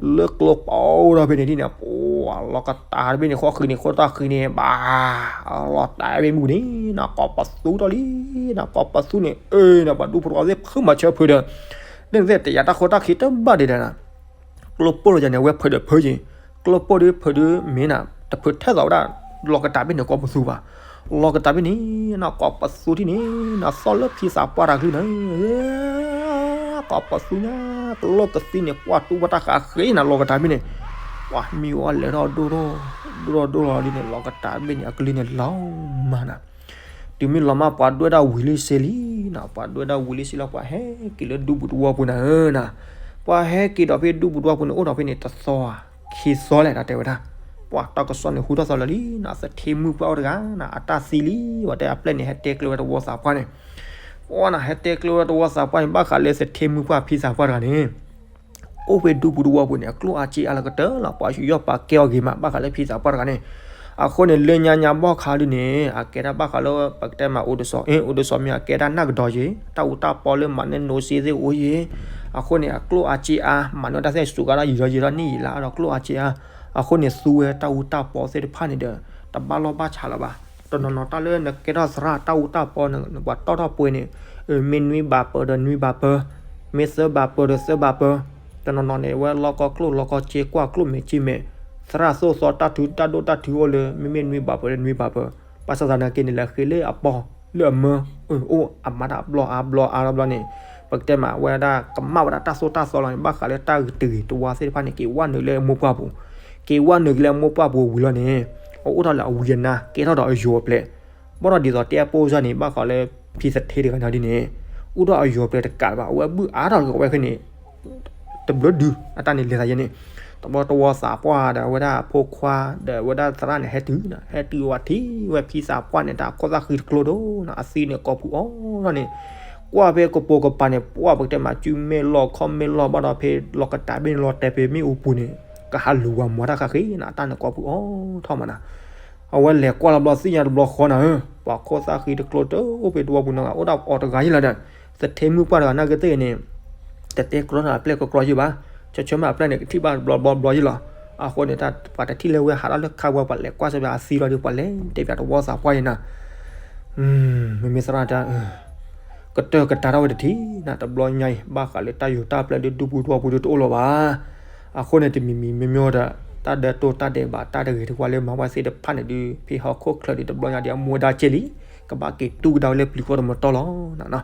လၢကျိပအိၣ်ထီၣ်ဖဲန့ၣ်ဒ်န့ၣ် ပှၤလီၤကတၢ်တဘ့ၣ်န့ၣ် ဃီဃံန့ၣ် ခိၣ်တၢ်ဃံန့ၣ် ဘၣ် လီၤတဲာ်ဖဲမုၢ်န့ၣ် နကိးပသူထီၣ်လံ နကိးပသူန့ၣ် အၢ နပှၤဒူဖိတဝီသ့ၣ်ဖုမၤဆၢဖုဒီး လၢန့ၣ်သ့ၣ်တယာ်တၢ်ခိၣ်တၢ်ဃံတဘၣ်ဒံးဒီးနၤ ကျိပိၢ်လီၤယၤန့ၣ် အဝဲဖုးဒီးဖုးက့ၤ ကျိပိၢ်ဒုးဖုးဒုးမ့ၢ်နၤ တဖုးထဲသိးဝဲဒၣ် လီၤကတၢ်ဘ့ၣ်န့ၣ် ကိးပသူဘၣ်. လီၤကတၢ်ဘ့ၣ်န့ၣ် ကိးပသူထံၣ်န့ၣ် သီၣ်လၢဖံသးပှၢ်တၢ်ကလုၢ်န့ၣ် ကိးပသူညါ ကလိၢ်ကသံန့ၣ် ကွၢ်တူၢ်ဘၣ်တၢ်ဃးဃ့နၤ လီၤကတၢ်ဘ့ၣ်န့ၣ် ပှၤမံဝဲလဲၤထီၣ်ဒိၣ်ထီၣ် ဒိၣ်ထီၣ်ဒိၣ်ထီၣ်လီၤဒ်န့ၣ် လီၤကတၢ်ဘ့ၣ်န့ၣ် အကလုၢ်န့ၣ်လီၤမးနၤ. တုၤမ့ၢ်လီၤမၢ် ပှၤဒွဲၣ်ဒၣ်ဝံၤလံစ့လံနၤ, ပှၤဒွဲၣ်ဒၣ်ဝံၤလံစ့လီၤ ပှၤဟဲက့ၤလၢဒူပူၤတဝီပူၤနၤဧၢနၤ. ပှၤဟဲက့ၤဒီးဖဲဒူပူၤတဝီပူၤန့ၣ် အိၣ်ဒီးဖဲန့ၣ်တသီဧါ ခံသီလဲၣ် တၢ်တဲဝဲဒၣ်. ပှၤတၢ်ကစီၣ်န့ၣ်ဟူထီၣ်သီလၢာ်လံနၤ, သထ့မုၣ်ပှၢ်အိၣ်တဂၤနၤ အတၢ်သံလံ, ပှၤတဲအပျဲၢ်န့ၣ် ဟဲတဲကျဲဝဲတဝီသးပှၢ်န့ၣ်, ပှၤနၤ ဟဲတဲကျဲဝဲတဝီသးပှၢ်န့ၣ် ဘၣ်ဃးလၢသထ့မုၣ်ပှၢ်ဖံသးပှၢ်တဂၤန့ၣ် အိၣ်ဖဲဒူပူၤတဝီပူၤန့ၣ် အကျိၣ်အစ့အါလၢကတၢၢ်လီၤ, ပှၤယူးယီၣ်ပာ်ကဲအီၤဂ့ၤမး ဘၣ်ဃးလၢဖံသးပှၢ်တဂၤန့ၣ်. အဃိန့ၣ် လၢညါညါဘီၣ်ခါဒုန့ၣ် အကဲဒၣ်ဘၣ်ဃးလၢ ပကတဲမးအိၣ်ဒိးစီၤ အ့ၣ် အိၣ်ဒိးစီၤမ့ၢ်အကဲဒၣ်နၢ်ကဒီးယ့ၤ တၢ်အူတၢ်ပီလၢမၤန့ၢ်နိစ့သ့ၣ်အိၣ်ယ့ၤ, အဃိန့ၣ် အကျိၣ်အစ့အါ မၤန့ၢ်တၢ်သ့ၣ်စူးကါဒၣ်ယံာ်ဒီးယံာ်ဒီးန့ၢ်ယံာ်လါဒီးကျိၣ်အစ့အါ, အဃိန့ၣ်သူဝဲတၢ်အူတၢ်ပီသ့ၣ်တဖၣ်န့ၣ်ဒီး တဘၣ်လီၢ်ဘၣ်ဆးလၢၤဘၣ်. တနီၤနီၤတၢ်လၢနကဲထီၣ်သရၣ်တၢ်အူတၢ်ပီန့ၣ် ပှၤတီၣ်ထီၣ်ပှဲၤန့ၣ် မ့ၢ်နွံဘးပၢၤဒီးနွံဘးပၢၤ, မ့ၢ်သၢဘးပၢၤဒီးသၢဘးပၢၤ, တနီၤနီၤန့ၣ် ဝဲလီၢ်ကီၢ်ကျိၣ်လီၢ်ကီၢ်စ့ ကွၢ်ကျိၣ်မဲာ်စ့မဲာ်, သရၣ်သိၣ်သီတၢ်ထုတၢ်ဒိၣ်တၢ်ထုအိၣ်လၢ မ့မ့ၢ်နွံဘးပၢၤဒီးနွံဘးပၢၤ, ဘၣ်ဆၣ်သနာ်က့န့ၣ် လဲၤဃ့လၢအပီၢ်လၢအမၢ အိၣ်အမၤတၢ်ဘျီအါဘျီအါဘျီန့ၣ် ပကတဲမးဝဲဒၣ်ကမၣ်ဝဲဒၣ်တၢ်သိၣ်တၢ်သီလီၤန့ၣ် ဘၣ်ဃးလၢတၢ်ဂ့ၤတဂ့ၤတဝါသ့ၣ်တဖၣ်န့ၣ် က့ၤဝဲနုာ်လၢအမိၢ်ပှၢ်ပူၤ, က့ၤဝဲနုာ်က့ၤလၢအမိၢ်ပှၢ်ပူၤဝံၤလီၤန့ၣ် အအိၣ်ထီၣ်လၢအဝံအနါ ကဲထီၣ်ဒီးအယိၤအပျဲၢ်, ဘၣ်ဒီးဒ်သိးတဲအပိၢ်စၢ်န့ၣ် ဘၣ်ဃးလၢဖံသထ့တဂၤန့ၣ်ဒ်န့ၣ် အိၣ်ထီၣ်အယိၤအပျဲၢ်တကးဘၣ် အဝဲဘုၣ်အါထီၣ်က့ၤဝဲခဲန့ၣ် တဘျုးဒု အတၢ်န့ၣ်လဲၤသးယဲန့ၣ်, တဘျီတဝီသးပှၢ်ဒီးအဝဲဒၣ်အဖိခွါဒီးအဝဲဒၣ်သရၣ်န့ၣ် ဟဲတုၤနၤ ဟဲတုၤဝဲထံၣ်ဝဲဖံသးပှၢ်န့ၣ် တၢ်ခိၣ်သၣ်ဃံတကျိဒိၣ်နၤ အသံန့ၣ်ကိးပူၤအီၤထီၣ်န့ၣ်, ကွၢ်ဖဲကပိာ်ကပၤန့ၣ် ပှၢ်ပကတဲမး စုမ့ၢ်လီၢ်ခီၣ်မ့ၢ်လီၢ်ဘၣ်ဒီးဖဲလီၤကတၢ်ဘ့ၣ်န့ၣ်လီၤတဲာ်ဖဲမ့ၣ်အူပူၤန့ၣ် ကဟးလူၤဝၤမၤတၢ်ဃးဃ့နၤ အတၢ်န့ၣ်ကိးပူၤအီၤထီၣ်မးနၤ. အဝဲလဲၤကွၢ်လီၤဘျီသ့ၣ်ညါတဘျီဃီနၤဧၢ, ပှၤခိၣ်သၣ်ဃံတကျိတအိၣ်ဖဲတဝီပူၤနီတဂၤ အိၣ်ဒၣ်အီၤတဂၤယ့လီၤဒီး သထ့မုၣ်ပှၢ်တဂၤနာ်က့သ့ၣ်ဂ့ၤန့ၣ် တတဲကျိထီၣ်အပျဲၢ်ကကျီယ့ဘၣ်, ဆၢဆၢမ့ၢ်အပျဲၢ်န့ၣ် ကထံၣ်ဘၣ်တဘျီဘျီဘျီယ့လီၤ. အဃိန့ၣ် ပှၤတထံၣ်လၢဝဲဟးထီၣ်လၢခါဝဲ ပှၤလဲၤကွၢ်စၢၤဘၣ်အသံလီၤဒီး ပှၤလဲၤတဲပၠးတဝီသးပှၢ်ယ့နၤ မ့မ့ၢ်သရၣ်တၢ် ကတၢၢ်ကတၢၢ်ထီၣ်ဝဲတထံၣ်နၤ တဘျီညါအံၤ ဘၣ်ဃးလၢတၢ်ယိၤတၢ်ပျဲၢ်ဒုးဒူပူၤတဝီပူၤဒုးတအိၣ်လီၤဘၣ်. အဃိန့ၣ် တမံၤမံၤမ့ၢ်မ့ၢ်ဒီး တၢ်ဒၢတိၢ်တၢ်ဒဲးဘးတၢ်တဂ့ၤတဝါလၢမၤဝဲသ့ၣ်တဖၣ်န့ၣ်ဒုး ဖဲဟီၣ်ခိၣ်ချၢဒုး တဘျီညါဒုး အမူဝဲဒၣ်က့လံ, ကဘၣ်က့ၤတူၢ်ကဒါဝဲလၢပျုၤဃီတမတီၢ်လီၤ.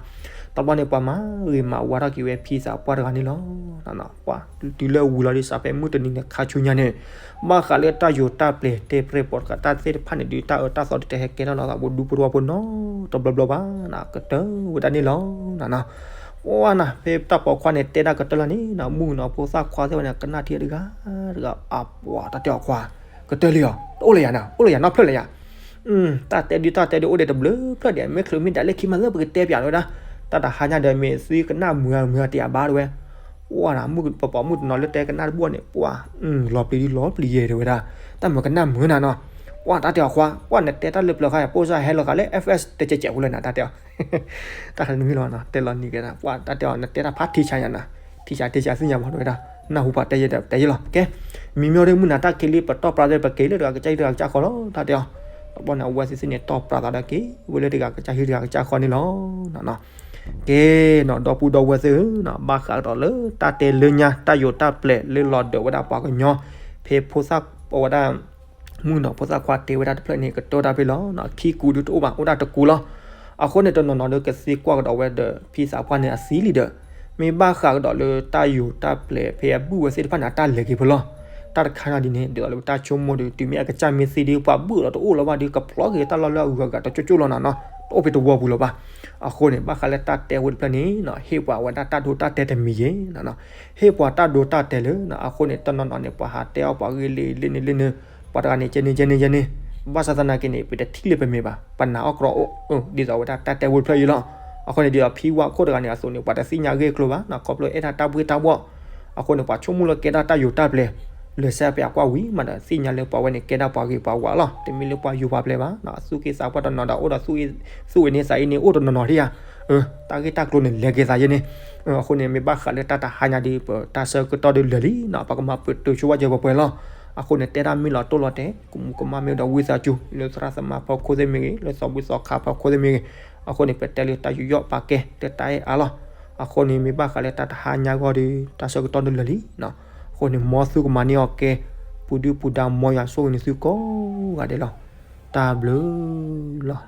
တဘျီန့ၣ် ပှၤမၤဂ့ၤမၤဝါထီၣ်က့ၤဝဲဖံသးပှၢ်တဂၤန့ၣ်လီၤ. ပှၤတုၤလၢဝံၤလီၤဒုး စးဖဲမုၢ်တနံၤန့ၣ် ခါဆူညါန့ၣ် ဘၣ်ဃးလၢတၢ်ယိၤတၢ်ပျဲၢ်တဲပြဲၢ်ပိာ်တကးတၢ်သ့ၣ်တဖၣ်န့ၣ်ဒုး တၢ်အၢတၢ်သီဒုး တဟဲကဲထီၣ်လီၤသးပူၤဒူပူၤတဝီပူၤနီတဘျီဘျီဘၣ်နၤ ကတၢၢ်ဝဲဒၣ်န့ၣ်လီၤ. ပှၤနၤ ဖဲတၢ်ပိာ်ခွါန့ၣ် တဲဒၣ်ကတၢၢ်လီၤန့ၣ်နၤ မုၣ်ကနီၤဖိသၣ်ခွါသ့ၣ်ဝဲန့ၣ် ကနၣ်ထံၣ်တဂၤတဂၤ အပှၤတၢ်တဲအီၤခွါ ကတၢၢ်လံအီၤ တအိၣ်လၢယၤနၤ အိၣ်လၢယၤနီတဖျၢၣ်လၢယၤ တၢ်တဲဒုးတၢ်တဲဒုးအိၣ်ဒီးတဘျုးဖျၢၣ်ဒံး မ့ၢ်ချုးမ့ၢ်ဒၣ်လၢခံမၤလၢပကတဲပၠးဝဲဒၣ် တၢ်တဟါညါဒီးမ့ၢ်သုကနၣ်မုာ်မုာ်တယၤဘၣ်တဝဲ ပှၤနၤ မုၣ်ပပီၤမုၣ်တနီၤလၢတဲကနၣ်တဘၣ်န့ၣ် ပှၤ လီၤပျံၤဒုးလီၤပျံၤယဲၢ်တဲဝဲဒၣ် တၢ်မၤကနၣ်မုာ်နၤနီၤ ပှၤတၢ်တဲအီၤခွါ ပှၤနတဲတၢ်လၢပျၢၤခါယၤ ပိၢ်စၢ်ဟဲလီၤဃာ်လၢ F S တကဲးကဲးဖိလၢနၤ တၢ်တဲအီၤ တၢ်ခါန့ၣ်မ့ၢ်လီၤ တဲလီၤနံၤကဲဒၣ် ပှၤတၢ်တဲအီၤ နတဲတၢ်ဖးထံဆါယၤနၤ ထံဆါထံဆါသ့ၣ်ညါဘၣ်တဝဲဒၣ် နၢ်ဟူပှၤတဲယဲၢ်ဒီးတဲယဲၢ်လီၤ ကဲ မံၤမ့ၢ်ဒ်မုၢ်နၤတၢ်ခံးလံ ပတီၢ်ပြးသ့ၣ် ပက့ၤလၢတဂၤကစၢ်ဟံၣ်တဂၤကစၢ်ဃီလီၤ တၢ်တဲအီၤ တဘျီန့ၣ် အဝဲသ့ၣ်သ့ၣ်န့ၣ် တီၢ်ပြးသးဒီးက့ၤဝဲလၢတဂၤကစၢ်ဟံၣ်တဂၤကစၢ်ဃီန့ၣ်လီၤ ကဲနီၤ ဒီပုၢ်ဒီဝဲၢ်သ့ၣ်ဧၢနီၤ ဘၣ်ဃးကဒီးလၢတၢ်တဲလၢညါ တၢ်ယိၤတၢ်ပျဲၢ်လၢလီၤဒၢးဝဲဒၣ်ပှၤကညီ ဖဲဖိသၣ်ဝဲဒၣ် မုၣ်ကနီၤဖိသၣ်ခွါတဲဝဲဒၣ်တဖျၢၣ်န့ၣ် ကတၢၢ်တၢ်ဖဲလီၤ. ခံကူဒုးတအိၣ်ဘၣ် အိၣ်ဒၣ်တကူလီၤ. အဃိန့ၣ် တနီၤနီၤဒီးကသ့ကွၢ်ကဒီးဝဲဒီး ဖံသးပှၢ်န့ၣ်အသံလံဒီး မ့ၢ်ဘၣ်ဃးကဒီးလၢတၢ်ယိၤတၢ်ပျဲၢ်ဖဲအဘုၣ်ဝဲသ့ၣ်တဖၣ်န့ၣ် အတၢ်လဲၤက့ၤဖဲလီၤ. တၢ်တခါန့ၣ်ဒ်န့ၣ် ဒ်သိးလၢပတၢ်ဆိကမိၣ်ဒီး တုၤမ့ၢ်အကစၢ်မ့ၢ်သံဒီး ပှၤဘုၣ်လီၤတအိၣ်လၢၤဘၣ်ဒီး ကဖျီက့ၤတၢ်လီၢ်လၢအဂုၤအဂၤတကၠိၣ်ကၠိၣ်လီၤနၤနီၤ တအိၣ်ဖဲတဝီပူၤလၢၤဘၣ်. အဃိန့ၣ် ဘၣ်ဃးလၢတၢ်တဲဝဲတဖျၢၣ်န့ၣ် ဟ့ၣ်ပှၤဝဲဒၣ်တၢ်ဒိတၢ်တဲာ်တမံၤယဲၢ် ဟ့ၣ်ပှၤတၢ်ဒိတၢ်တဲာ်လၢ အဃိန့ၣ် တနီၤနီၤန့ၣ် ပှၤဟးတဲအီၣ်ပှၤဂ့ၢ်လံလံန့ၣ်လံန့ၣ် ပှၤတဂၤန့ၣ် ကဲန့ၣ်ကဲန့ၣ်ကဲန့ၣ် ဘၣ်ဆၣ်သနာ်က့န့ၣ် ပတထံၣ်လၢပမဲာ်ဘၣ် ပနာ်အီၣ်ကြီအိၣ် ဒ်သိးဝဲဒၣ်တၢ်တဲဝဲတဖျၢၣ်အံၤလီၤ. အဃိန့ၣ် ဒ်သိးဖံဝါခိၣ်တဂၤန့ၣ် အသိးန့ၣ် ပှၤတသ့ၣ်ညါဂ့ၢ်ကျိၤဘၣ် ခီဖျိအဲၣ်ဒိးတၢ်ဘှ့ၣ်တၢ်ဘှီၣ် အဃိန့ၣ် ပှၤဆိကမိၣ်လၢကဲဒၣ်တၢ်ယိၤတၢ်ပျဲၢ် လၢာ်စဲပျးကွၢ်ဝံၤမးဒီး သ့ၣ်ညါလၢပှၤဝဲန့ၣ်ကဲဒၣ်ပှၤဂ့ၤပှၤဝါလီၤ. တမ့ၢ်လၢပှၤယိၤပှၤပျဲၢ်ဘၣ် သူၣ်က့သးပှၢ်တနီၤဒီး အိၣ်ဒီးသူၣ်အ့န့သးအ့န့ၣ် အိၣ်တနီၤနီၤဒံးဧါ တၢ်ဂ့ၢ်တၢ်ကျိၤန့ၣ် လဲၤက့ၤသးယဲန့ၣ် အဃိန့ၣ် မ့ၢ်ဘၣ်ဃးလၢတၢ်တဟါညါဒီး ပတၢ်ဆၢကတီၢ်ဒီးလၢာ်လံနီၤ ပကမၤပတုာ်ဆိဝဲကဲပှဲၤပှဲၤလီၤ. အဃိန့ၣ် တဲတၢ်မ့ၢ်လီၤတိၢ်လီၤတဲာ် ကမူးကမၣ်မ့ၢ်ဒီးဝံသးစူၤ လၢသရၣ်သမါဖီခိၣ်သ့ၣ်မ့ၢ်ဂ့ၤ လၢသီဘူၣ်သီခါဖီခိၣ်သ့ၣ်မ့ၢ်ဂ့ၤ အဃိန့ၣ် ပတဲလၢတၢ်ယူးယီၣ်ပာ်ကဲ တၢ်အဲၣ်အါလီၤ. အဃိန့ၣ် မ့ၢ်ဘၣ်ဃးလၢတၢ်တဟါညါဂီၢ်ဒီး တၢ်ဆၢကတီၢ်ဒီးလၢာ်လံနီၤ အဃိန့ၣ် မ်သုကမၤန့ၢ်အီၤကဲ ပူၤဒုပူၤဒါ မ်ယွၤဆိၣ်ဂ့ၤန့ၢ်သုကိးဂၤဒဲးလီၤ. တၢ်ဘျုးလီၤ.